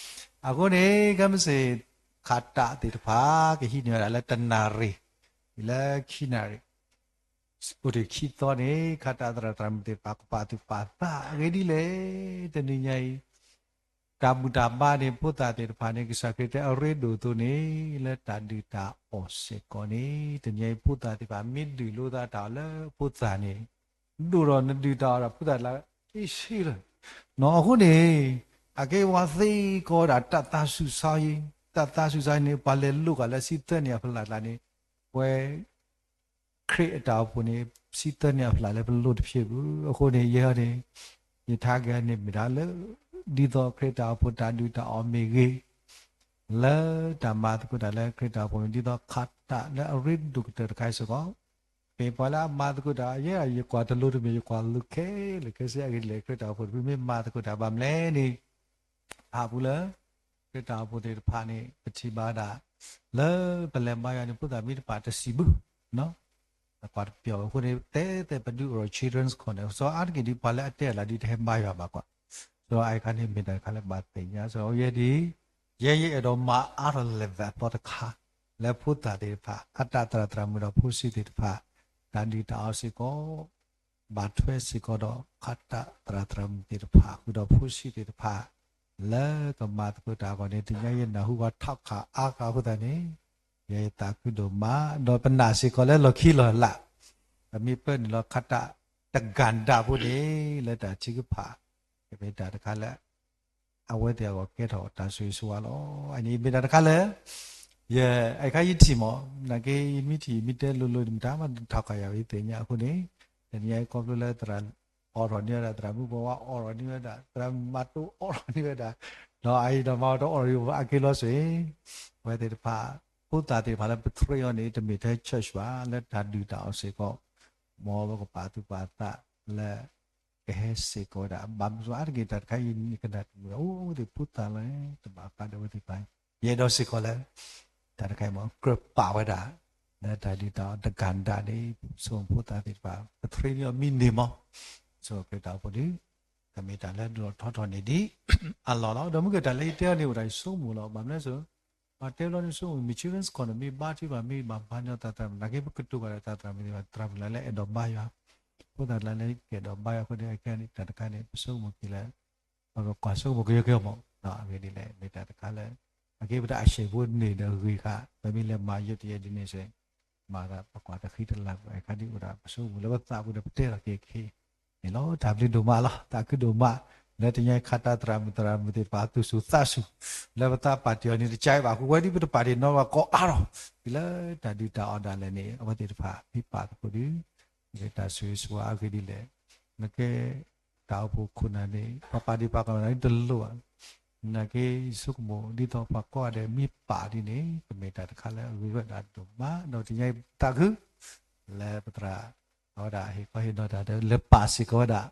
ီ, အဃိန့ၣ် ခဲမုၢ်ဆ့ၣ် ခးတၢ်သ့ၣ်တဖၣ် ကဟံးန့ၢ်ဝဲဒၣ်လၢတနၣ်ရံၣ် လၢခံနၣ်ရံၣ် အိၣ်တ့ၢ်ခံသီန့ၣ် ခးတၢ်သရၣ်သရၣ်မုၣ်သ့ၣ်တဖၣ် ကပာ်သူၣ်ပာ်သးအဂ့ၢ်ဒ်လဲၣ် တနံၤညါအံၤ တၢ်ဘူၣ်တၢ်ဘါန့ၣ် ဖိသၣ်သ့ၣ်တဖၣ်န့ၣ် ကစၢ်ခရံာ်တဲအရ့ဒိၣ်အသိးန့ၣ် လၢတၢ်ဒုၣ်တၢ်အီၣ်စ့ၢ်ကီးန့ၣ် တနံၤညါအံၤ ဖိသၣ်သ့ၣ်တဖၣ် မ့ၢ်ဒုၣ်လိာ်သးတၢ်အီၣ်လၢဖိသၣ်န့ၣ် ဒိၣ်ဒီးနဒုၣ်တၢ်အီၣ်ဒီးဖိသၣ်လၢ အ့ၣ်ဆ့လၢာ်, အဃိန့ၣ် အကဲဝဲသ့ၣ်ကီးဒၣ်တၢ်သးဆူၣ်ဆါအံၤ, တၢ်သးဆူၣ်ဆါအံၤန့ၣ် ပှၤလဲၤလိးက့ၤလၢဆံသၢနံၣ်အဖျၢၣ်တဖၣ်န့ၣ် ပဝဲ ခရံာ်အတၢ်အိၣ်ဖှိၣ်န့ၣ် ဆံသၢနံၣ်အဖျၢၣ်လၢပလိၣ်တဖျၢၣ်ပူၤ, အဃိန့ၣ် ယဲန့ၣ် ယထါက့ၤန့ၣ်မ့ၢ်ဒၣ်လၢ ဒ်သိးခရံာ်တၢ်အိၣ်ဖှိၣ်တၢ်ဒုၣ်တၢ်အီၣ်မ့ၢ်ဂ့ၤ, လၢတၢ်မၤသကိးတၢ်လၢခရံာ်တၢ်အိၣ်ဖှိၣ်မ့ၢ်ဒ်သိးခးတၢ်လၢအရ့ဒိၣ်ကတၢၢ်တခါအံၤစ့ၢ်ကီး, မ့ၢ်ပှၤလၢအမၤသကိးတၢ် ယဲဒၣ်ယကွၢ်တလိၤတမ့ၢ် ယကွၢ်လိၤခဲလၢာ်ခဲဆ့အဂ့ၢ်ဒ်လဲၣ် ခရံာ်တၢ်အိၣ်ဖှိၣ်တဖုမ့ၢ်မၤသကိးတၢ်ဘၣ်မနုၤလဲၣ်န့ၣ် ဖးပူၤလၢ ခရံာ်တၢ်အိၣ်ဖှိၣ်သ့ၣ်တဖၣ်န့ၣ် ပထံၣ်ဘၣ်ဒၣ် လၢပလဲၤဘါယွၤန့ၣ် ဖိသၣ်မ့ၢ်တပာ်တစံးဘၣ်, ကွၢ်တပျီၣ်အဃိန့ၣ် တဲသ့ပဒုးအိၣ်ဒီး children's corner စီၤအါတက့ၢ်ဒ်ပှၤလၢအတဲအလၢဒ်တဟဲဘါယွၤဘၣ်ကွၢ်, စီၤအါအံၤခါန့ၣ်မ့ၢ်တၢ်တခါလၢဘၣ်သ့ၣ်ညါ စီၤအီယဲဒ် ယဲယအဲၣ်ဒိးမၤအါထီၣ်လဲၤဘၣ်အသီတခါ လၢဖိသၣ်သ့ၣ်တဖၣ် ခးတၢ်သရၣ်သရၣ်မုၣ်ဒီးဖိဆံးသ့ၣ်တဖၣ် တၢ်ဒုၣ်တၢ်အီၣ်စ့ၢ်ကီး ဘၣ်ထွဲစ့ၢ်ကီးဒီး ခးတၢ်သရၣ်သရၣ်မုၣ်သ့ၣ်တဖၣ် ဃုာ်ဒီးဖိဆံးသ့ၣ်တဖၣ် လၢကမၤသကိးတၢ်အဂီၢ်န့ၣ် တနံၤညါယနၢ်ဟူပှၤထီၣ်ခးအါခးအဃိသတးန့ၣ် ယသးခုဒိၣ်မး ဒီးပနာ်စ့ၢ်ကီးလၢလီၢ်ခံလီၢ်လၢ် ပမ့ၢ်ပၢနုာ်လီၤခးတၢ်တကၣ်ဒၣ်ဖိန့ၣ် လၢတၢ်ထုကဖၣ် ကမ့ၢ်တၢ်တခါလၢ အဝဲသ့ၣ်အဂီၢ်ကဲထီၣ်တၢ်ဆိၣ်ဂ့ၤဆိၣ်ဝါလီၤ. အန့ၣ်မ့ၢ်တၢ်တခါလၢ ယ အခါယထံၣ်မး နာ်က့ယမ့ၢ်ထံၣ်ယမ့ၢ်တဲလိၤလိၤန့ၣ် မတၤမးထီၣ်ခးယၤဝဲသ့ၣ်ညါအဃိန့ၣ် တနံၤအံၤခီဖျိလၢသရၣ်အိးထီၣ်န့ၢ်ဝဲဒၣ် သရၣ်မုၣ်ပှၤဝါအိးထီၣ်န့ၢ်ဝဲဒၣ် သရၣ်မုၣ်မၤတိအိးထီၣ်န့ၢ်ဝဲဒၣ် ဒီးအအံၤဒီးမၤအီၤတအိးထီၣ်ဒံးဘၣ်အက့ၤလီၤဆိၣ်အံၤ အဝဲသ့ၣ်တဖၣ် ဖိသၣ်သ့ၣ်တဖၣ်လၢပ train အီၤန့ၣ် တမ့ၢ်ထဲ church ဘၣ် လၢတၢ်ဒုၣ်တၢ်အီၣ်စ့ၢ်ကီး မ်ပကပာ်သူၣ်ပာ်သးလၢ ကဟဲစ့ၢ်ကီးဝဲဒၣ် ဘၣ်မနုၤအါတက့ၢ် တၢ်တခါအံၤ ယကနၣ်တမုာ် အိၣ်သ့ၣ်ဖိသၣ်လၢ တဘၣ်ဃးဒီးအဝဲသ့ၣ်တဖၣ် ယအဲၣ်ဒိးစ့ၢ်ကီးလၢ တၢ်တခါအံၤမ့ၢ် ကြၢးပာ်ဝဲဒၣ် လၢတၢ်ဒုးတၢ်အီၣ်တကၤဒၣ်န့ၣ် ဆိမိၣ်ဖိသၣ်သ့ၣ်တဖၣ် ပ train န့ၢ်အီၤမံန့ၢ်မး ဆိမိၣ်ခရံာ်တၢ်အိၣ်ဖှိၣ်ဒီး ကမ့ၢ်တၢ်လၢဒိၣ်ထီၣ်ထီထီၣ်န့ၣ်ဒ်အလီၢ်လီၤ. ဒီးမ့ၢ်ကတၢ်လၢယတဲအီၤန့ၣ် အိၣ်ဒၣ်ယဆိကမိၣ်လီၤ. ဘၣ်မနုၤလဲၣ် ပှၤတဲဘျီန့ၣ် ဆိကမိၣ် မ့ၢ် children's corner မ့ၢ်ဘါထုကဖၣ် မ့ၢ်ဘၣ်ပှၤညီသးသရၣ်မုၣ် နာ်က့ပကတိၤဘၣ်ဒီးသးသရၣ်မုၣ်သ့ၣ်တဖၣ် သရၣ်မုၣ်လၢလၢအဲၣ်ဒိးဘါယွၤ ဖိသၣ်တၢ်လၢကဲဒိးဘါယွၤအဃိန့ၣ် ခဲအံၤန့ၣ် တၢ်တခါန့ၣ် ပဆိကမိၣ်က့ၤလၢ ပကကွၢ်ဆိကမိၣ်ကယီကယီမး အဂ့ၢ်ဒ်လဲၣ် မ့ၢ်တၢ်တခါလၢ နာ်က့ပတၢ်အရှဲၣ်ဖိန့ၣ်ဒီးဂ့ၤဃာ် ပမ့ၢ်လဲၤမၤယိးတယဲၢ်ဒ်န့ၣ်စ့ၢ် မၤသးပကွၢ်တၢ်ဃံတၢ်လၤ အခါဒ်အိၣ်ဒၣ်ပဆိကမိၣ်လၢပသးပူၤဒီးပတဲထီၣ်က့ၤခဲအံၤန့ၣ်လီၤ. တၢ်ဘျုးဒိၣ်မးလီၤ. သးခုဒိၣ်မး လၢတနံၤအံၤခါတၢ်သရၣ်မုၣ်သရၣ်မုၣ်သ့ၣ်တဖၣ်သူၣ်စူၤသးစူၤ လၢပသးပာ်တ့ၢ်အီၤန့ၣ် တကဲဘၣ်အဃိ ဝဲဒ်ပတပာ်တ့ၢ်နီတဂၤကိးအါထီၣ် တုၤလၢတၢ်ဒုးတၢ်အီၣ်ဒၣ်လဲာ်န့ၣ် အဝဲသ့ၣ်တဖၣ်မ့ၢ်ပာ်သကိးဒီး တၢ်ဆိၣ်ဂ့ၤဆိၣ်ဝါအဂ့ၢ်ဒ်လဲၣ် နကဲ တၢ်အိၣ်ဖှိၣ်ခိၣ်နၢ်န့ၣ် ပှၤပာ်ဒံးပာ်ကမၣ်နၤန့ၣ်တလိၣ်ဘၣ်. နာ်က့ ယဆိကမိၣ် ဒ်သိးပှၤကိးဂၤဒဲးမ့ၢ်ပာ်ဒ်န့ၣ် ကမ့ၢ်တၢ်တခါလၢအဂ့ၤဝဲဒၣ်ဒိၣ်မး ဒီးတနံၤအံၤသးခု လၢပသရၣ် အဝဲဒၣ်ဟ့ၣ်ခီဟ့ၣ်နီၤတၢ်ဒီး လဲၤပာ်စ့ၢ်ကီးဝဲဒၣ်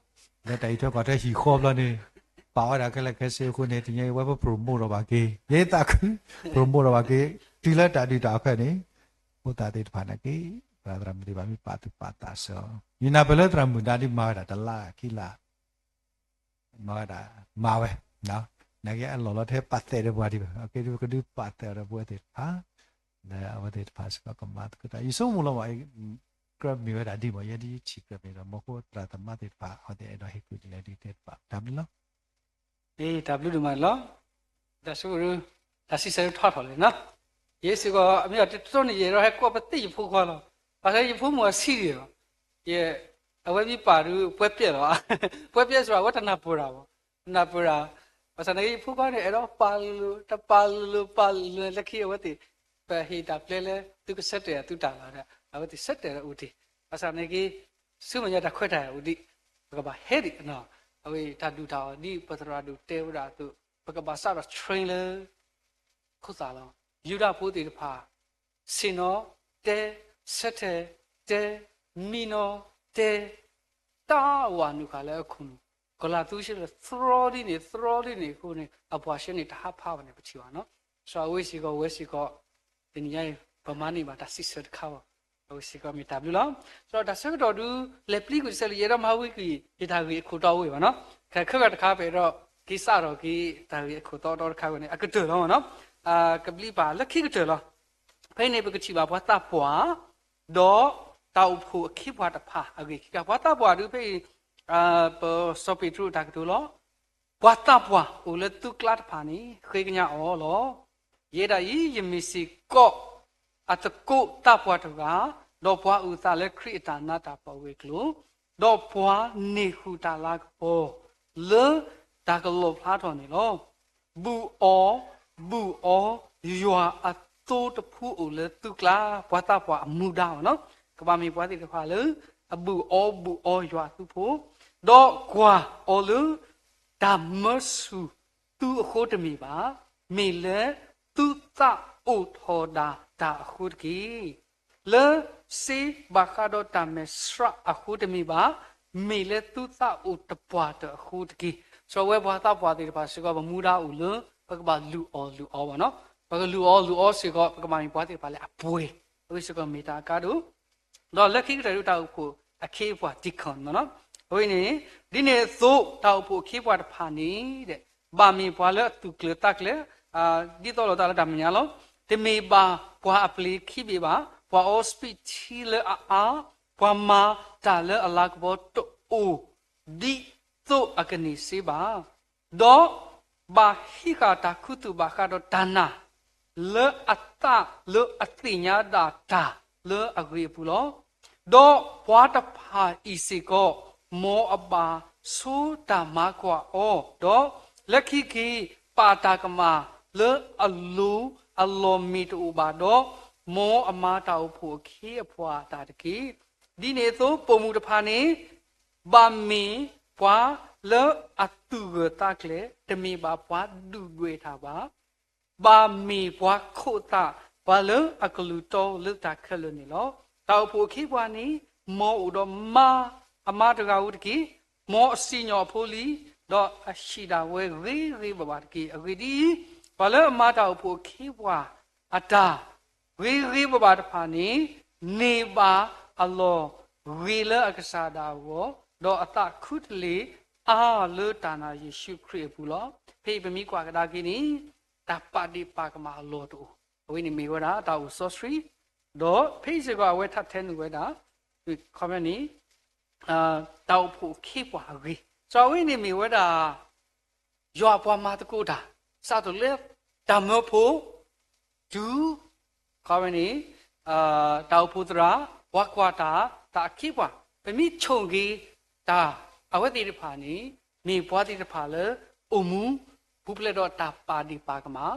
လၢတၢ်အံးထွဲကွၢ်ထွဲဟံၣ်ဃီဘျီန့ၣ် ပာ်ဝဲဒၣ်ခဲလၢာ်ခဲဆ့အဃိန့ၣ် တနံၤအံၤဝဲပ promote ထီၣ်ဘၣ်က့ၤ ယဲသးခု promote ထီၣ်ဘၣ်က့ၤ တုၤလၢတၢ်ဒုးတၢ်အီၣ်ခဲအံၤန့ၣ် ဖိသၣ်သ့ၣ်တဖၣ်နာ်က့ သရၣ်သရၣ်မုၣ်သ့ၣ်တဖၣ်မ့ၢ်ပာ်သူၣ်ပာ်သးစ့ၢ်ကီး ယနၢ်ပၢၢ်လၢသရၣ်မုၣ်ဒါဒ်မၤဝဲဒၣ် တလါခံလါ မၤဝဲဒၣ် မၤဝဲ နာ်က့အလီၢ်လီၤတဟဲပာ်သးဒီးပှၤဒံးဘၣ် အကဲဒ်ပကဒုးပာ်သးဒီးပဝဲသ့ၣ်တဖၣ် လၢအဝဲသ့ၣ်တဖၣ်စ့ၢ်ကီးကမၤသကိးတၢ် ယဆိကမိၣ်လီၤမး ကြၢးမ့ၢ်ဝဲဒၣ်ဒ်မး ယဲဒ်ယထံၣ်ကြၢးမ့ၢ်ဒီး မ့ၢ်ဃိသရၣ်သမါသ့ၣ်တဖၣ် အဝဲသ့ၣ်အဲၣ်ဒိးဟ့ၣ်ကူၣ်ဒ်လဲၣ်ဒ်သ့ၣ်တဖၣ် တၢ်ဘျုးလီၤ. တၢ်ဘျုးဒိၣ်မးန့ၣ်လီၤ. တၢ်ဆိကမိၣ် တၢ်စံးဆၢထီၣ်ထီၣ်လံနီၤ. ယဲစ့ၢ်ကီး အမ့ၢ်အီၤတတိၢ်န့ၣ် ယအဲၣ်ဒိးဟဲကိးပသ့ၣ်ယဖိခွါလီၤ. ဘၣ်ဆၣ်ယဖိမုၣ်အဆံးဒံးလီၤ. ယ အဝဲမ့ၢ်ပာ်ဒုး ပှဲၤပျဲၢ်လီၤ. ပှဲၤပျဲၢ်စ့ၢ်ကီး အဝဲတနၢ်ပၢၢ်တၢ်ဘၣ်. တနၢ်ပၢၢ်တၢ် ဘၣ်ဆၣ်န့ၣ် ယဖိခွါန့ၣ် အဲၣ်ဒိးပာ်လိၤလိၤ တပာ်လိၤလိၤ ပာ်လိၤလိၤ လၢခံအဝဲသ့ၣ် ပဟ့ၣ်တၢ်ပျဲလၢ သုကဆၢတဲာ်သုတၢ်လီၤဒီး အဝဲသ့ၣ်ဆၢတဲာ်ဒီးအိၣ်တ့ၢ်. ဘၣ်ဆၣ်န့ၣ်က့ ဆူမဲာ်ညါတၢ်ခွဲးတၢ်ယာ်အိၣ်ဒံး ပကဘၣ်ဟဲဒံး အဝဲတၢ်ဒုးတၢ်အီၣ်ဒ်ပသရၣ်ဒိၣ်တဲဝဲဒၣ်အသိး ပကဘၣ်စးထီၣ် train လၢ ခိၣ်သးလီၤ. ယူဒၤဖိသ့ၣ်တဖၣ် ဆ့ၣ်နီၤတဲ ဆၢတဲာ်တဲ မံနီၤတဲ တၢ်ဝးနုာ်ဃာ်လၢအခိၣ်နူာ် ကီၤလၤသူဆ့လၢသရီဒ်န့ၣ် သရီဒ်န့ၣ်အဃိန့ၣ် အပှၤဆှၢန့ၣ်တဟးဖးဘၣ်န့ၣ် ပထံၣ်ဘၣ်နီၤ. စီၤအဝဲစ့ၢ်ကီး ဝဲစ့ၢ်ကီး တနံၤညါအံၤ ပမၤန့ၢ်ဘၣ်တၢ်စံးဆၢတခါဘၣ် အဝဲစ့ၢ်ကီးမ့ၢ်တၢ်ဘျုးလီၤ. ဒီးတၢ်ဆၢကတီၢ်ဒု လဲၤပျံၤကွံာ်တဆဲးလံ ယအဲၣ်ဒိးမၤဝံကွံာ် ယတၢ်ဂ့ၢ်အခိၣ်တီအိၣ်ဝဲဘၣ်နီၤ. ခဲခဲကတခါ ပအဲၣ်ဒိးက့ၤစးထီၣ်က့ၤတၢ်ဂ့ၢ်အခိၣ်တီဒီတခါဝဲန့ၣ် အကတၢၢ်လီၤနီၤ. ကဘျံးပာ်လၢခံကတၢၢ်လီၤ. ဖဲအံၤန့ၣ် ပကထံၣ်ဘၣ်ပှၤသးပှၢ် ဒီးတၢ်အိၣ်ဖှိၣ်အခ့အပှၤတဖၣ်အဂ့ၢ်ခံခါ ပှၤသးပှၢ်ဒုဖဲအံၤ ပစီၤပ့းတရူးအတၢ်ကတိၤလီၤ. ပှၤသးပှၢ်အိၣ်လၢသုကျါတဖၣ်န့ၣ် ဃ့ကညးအီၤလီၤ. ယဲဒၣ်အံၤ ယမ့ၢ်စ့ၢ်ကီး အသကိးသးပှၢ်တဂၤ, ဒီးပှၤအုၣ်သးလၢခရံာ်အတၢ်နးတၢ်ဖှီၣ်အဂ့ၢ်အကျိၤ, ဒီးပှၤန့ၢ်ဃုာ်တၢ်လၤကပီၤ လၢတၢ်ကလီၣ်ဖျါထီၣ်န့ၣ်လီၤ. ဘူၣ်အီၤ, ဘူၣ်အီၤ, ယွၤအသိတဖုအိၣ်လၢသုကျါ, ပှၤသးပှၢ်အမူဒါဘၣ်နီၤ, ကဘၣ်မ့ၢ်ပှၤသ့ၣ်တဖၣ်လၢ အဘူၣ်အီၤဘူၣ်အီၤယွၤအသိဖိ, ဒီးကွၢ်အီၤလၢ တၢ်မၢဆူၣ်သုအဃိတမ့ၢ်ဘၣ်, မ့ၢ်လၢသုသးအိၣ်ထီၣ်ဒၣ်တၢ်အဃိတက့ၢ်. လၢစ့ဘၣ်ဃးဒီးတၢ်မဲာ်ဆှးအဃိတမ့ၢ်ဘၣ်, မ့ၢ်လၢသုသးအိၣ်တပှၢ်တၢၢ်အဃိတက့ၢ်. စီၤဝဲပှၤသးပှၢ်သ့ၣ်တဖၣ်စ့ၢ်ကီး ပမူဒါအိၣ်လၢ ပကဘၣ်လုၢ်အီၣ်လုၢ်အီဘၣ်နီၤ. ပကလုၢ်အီၣ်လုၢ်အီစ့ၢ်ကီး ပကဘၣ်မ့ၢ်ပှၤသ့ၣ်တဖၣ်လၢအပှဲၤ, အဝဲစ့ၢ်ကီးမ့ၢ်တၢ်အကါဒိၣ် ဒီးလၢခံကတၢၢ်ဒုးတၢ်အိၣ်ဖှိၣ်အခ့အပှၤ deacon မ့ၢ်နီၤ, အဝဲန့ၣ် ဒ်န့ၣ်အသိး တၢ်အိၣ်ဖှိၣ်အခ့အပှၤတဖၣ်န့ၣ် ဘၣ်မ့ၢ်ပှၤလၢအသူၣ်ကျၢၤသးကျၢၤ, ဒ်သိးလိာ်သးလၢတၢ်မဲာ်ညါလီၤ. တမ့ၢ်ဘၣ်ပှၤအပျ့ၤခံဘ့ၣ်ဘၣ်, ပှၤအီစပံးထံလၢအအါ, ပှၤမၤတၢ်လၢအလၤကပီၤတအိၣ် ဒ်သိးအကန့ၢ်စ့ဘၣ်. ဒီးဘၣ်ဟံးဃာ်တၢ်ခူသူၣ်ဘၣ်ဃးဒီးတၢ်နာ် လၢအသးလၢအသ့ၣ်ညါဒၣ်တၢ်လၢအဂ့ၤအပူၤလီၤ. ဒီးပှၤတဖၣ်အံၤစ့ၢ်ကီး မ်အဘၣ်ဆိတၢ်မၤကွၢ်အီၤ, ဒီးလၢခံက့ၤ ပာ်တၢ်ကမၣ်လၢအလိၤအလီၢ်မ့ၢ်တအိၣ်ဘၣ်ဒီး, မ်အမၤတၢ်အိၣ်ဖှိၣ်အခ့အပှၤအတၢ်တက့ၢ်. ဒ်န့ၣ်အသိး ပိာ်မုၣ်တဖၣ်န့ၣ် ဘၣ်မ့ၢ်ပှၤလၢအသူၣ်ဂၢၢ်သးကျၢၤ, တမ့ၢ်ဘၣ်ပှၤဒုၣ်ဒွဲၣ်တၢ်ဘၣ်. ဘၣ်မ့ၢ်ပှၤခိးသး, ပှၤလၢအကလုၢ်တီလၢတၢ်ခဲလၢာ်န့ၣ်လီၤ. တၢ်အိၣ်ဖှိၣ်အခ့အပှၤန့ၣ် မ်အိၣ်ဒီးမါအမါတဂၤဧိၤတက့ၢ်. မ်အစံၣ်ညီၣ်အဖိလံၤ, ဒီးအဟံၣ်ဒၣ်ဝဲဂ့ၤဂ့ၤဘၣ်ဘၣ်တက့ၢ်. အဂ့ၢ်ဒ်အံၤ, ပှၤလၢအမၤတၢ်အိၣ်ဖှိၣ်အခ့အပှၤအတၢ် ဂ့ၤဂ့ၤဘၣ်ဘၣ်တဖၣ်န့ၣ်, န့ၢ်ဘၣ်အလီၢ်ဂ့ၤလၢအကစၢ်ဒၣ်အဂီၢ်, ဒီးအသးခူတလ့ၢ်အါလၢတၢ်နာ်ယ့ၣ်ၡူးခရံာ်အပူၤလီၤ. ဖဲအံၤပမ့ၢ်ကွၢ်ကဒါက့ၤန့ၣ်, တၢ်ပာ်ဒ့ၣ်ပာ်ကမၣ်အလီၢ်တအိၣ်, အဝဲန့ၣ်မ့ၢ်ဝဲဒၣ်တၢ်အိၣ်စီဆှံ, ဒီးဖဲအံၤစ့ၢ်ကီးအဝဲထပ်ထဲနုာ်ဝဲဒၣ်, ခီပညီန့ၣ် တၢ်အိၣ်ဖှိၣ်အခ့အပှၤအဂ့ၢ်, စီၤအဝဲန့ၣ်မ့ၢ်ဝဲဒၣ် ယွၤအပှၤမၤသကိးတၢ်, စးထီၣ်လၢတၢ်မၢဖိ, တုၤ, ခီပညီန့ၣ် တၢ်အိၣ်ဖှိၣ်သရၣ်, ပှၤကွၢ်တၢ်, တၢ်အခ့အပှၤ, ပမ့ၢ်ဆိၣ်ဂ့ၤတၢ်အဝဲသ့ၣ်တဖၣ်န့ၣ်, မ့ၢ်ပှၤသ့ၣ်တဖၣ်လၢအိၣ်မူ ပူၤဖျဲးဒီးတၢ်ပာ်ဒ့ၣ်ပာ်ကမၣ်,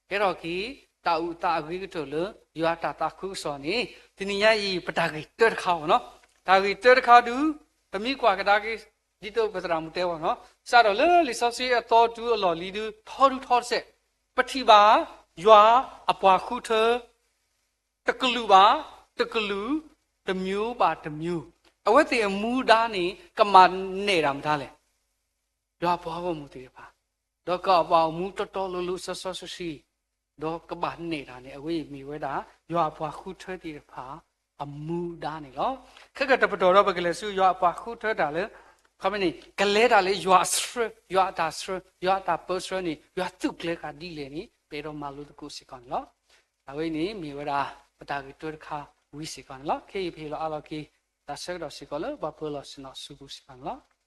ကဲထီၣ်က့ၤ တၢ်အုၣ်အသးအဂ့ၤကတၢၢ်လၢ ယွၤအတၢ်သးခုကစီၣ်န့ၣ်, တနံၤညါအံၤ ပတၢ်ဂ့ၢ်တၢတခါအီၤနီၤ, တၢ်ဂ့ၢ်တၢတခါဒုး, ပမ့ၢ်ကွၢ်ကဒါက့ၤ, ဒ်သိးပသရၣ်မုၣ်တဲအီၤနီၤ, စးထီၣ်လၢလံာ်စီဆှံအသီတုၤအလီၢ်လံၤဒုး ထီဒုထီတစဲး, ပထံၣ်ဘၣ် ယွၤအပှၤဃုထၢ တကလုာ်ဘၣ်, တကလုာ်, တစ်မျိုးဘၣ်တစ်မျိုး, အဝဲသ့ၣ်အမူဒါန့ၣ် ကမၤနဲၣ်တၢ်မတၤလဲၣ်, ယွၤအပှၤဂီၢ်မုၢ်သ့ၣ်တဖၣ်, ဒီးကဘၣ်အိၣ်မူတီတီလိၤလိၤစီစီဆှံဆှံ, ဒီးကဘၣ်နဲၣ်တၢ်န့ၣ် အဝဲအံၤမ့ၢ်ဝဲဒၣ် ယွၤအပှၤဃုထၢသ့ၣ်တဖၣ် အမူဒါန့ၣ်လီၤ. ခဲကတပတီၢ်ဒီးပကလဲၤဆူယွၤအပှၤဃုထၢတၢ်လၢ, ခီပညီန့ၣ် ကလဲၤတၢ်လၢယွၤအဆှၢ, ယွၤအတၢ်ဆှၢ, ယွၤအတၢ်ပၢဆှၢန့ၣ် ယွၤသူၣ်ကျဲၤဃာ်ဒ်လဲၣ်န့ၣ် ပအဲၣ်ဒိးမၤလိသကိးစ့ၢ်ကီးန့ၣ်လီၤ. အဝဲအံၤန့ၣ်မ့ၢ်ဝဲဒၣ် ပတၢ်ဂ့ၢ်တၢတခါဝံၤစ့ၢ်ကီးန့ၣ်လီၤ. ခဲအံၤပဟ့ၣ်လီၤအးလီၤက့ၤ တၢ်ဆၢကတီၢ်စ့ၢ်ကီးလၢပှၤပၢၤလီၢ်ဆ့ၣ်နီၤဆူပူၤစ့ၢ်ကီးန့ၣ်လီၤ.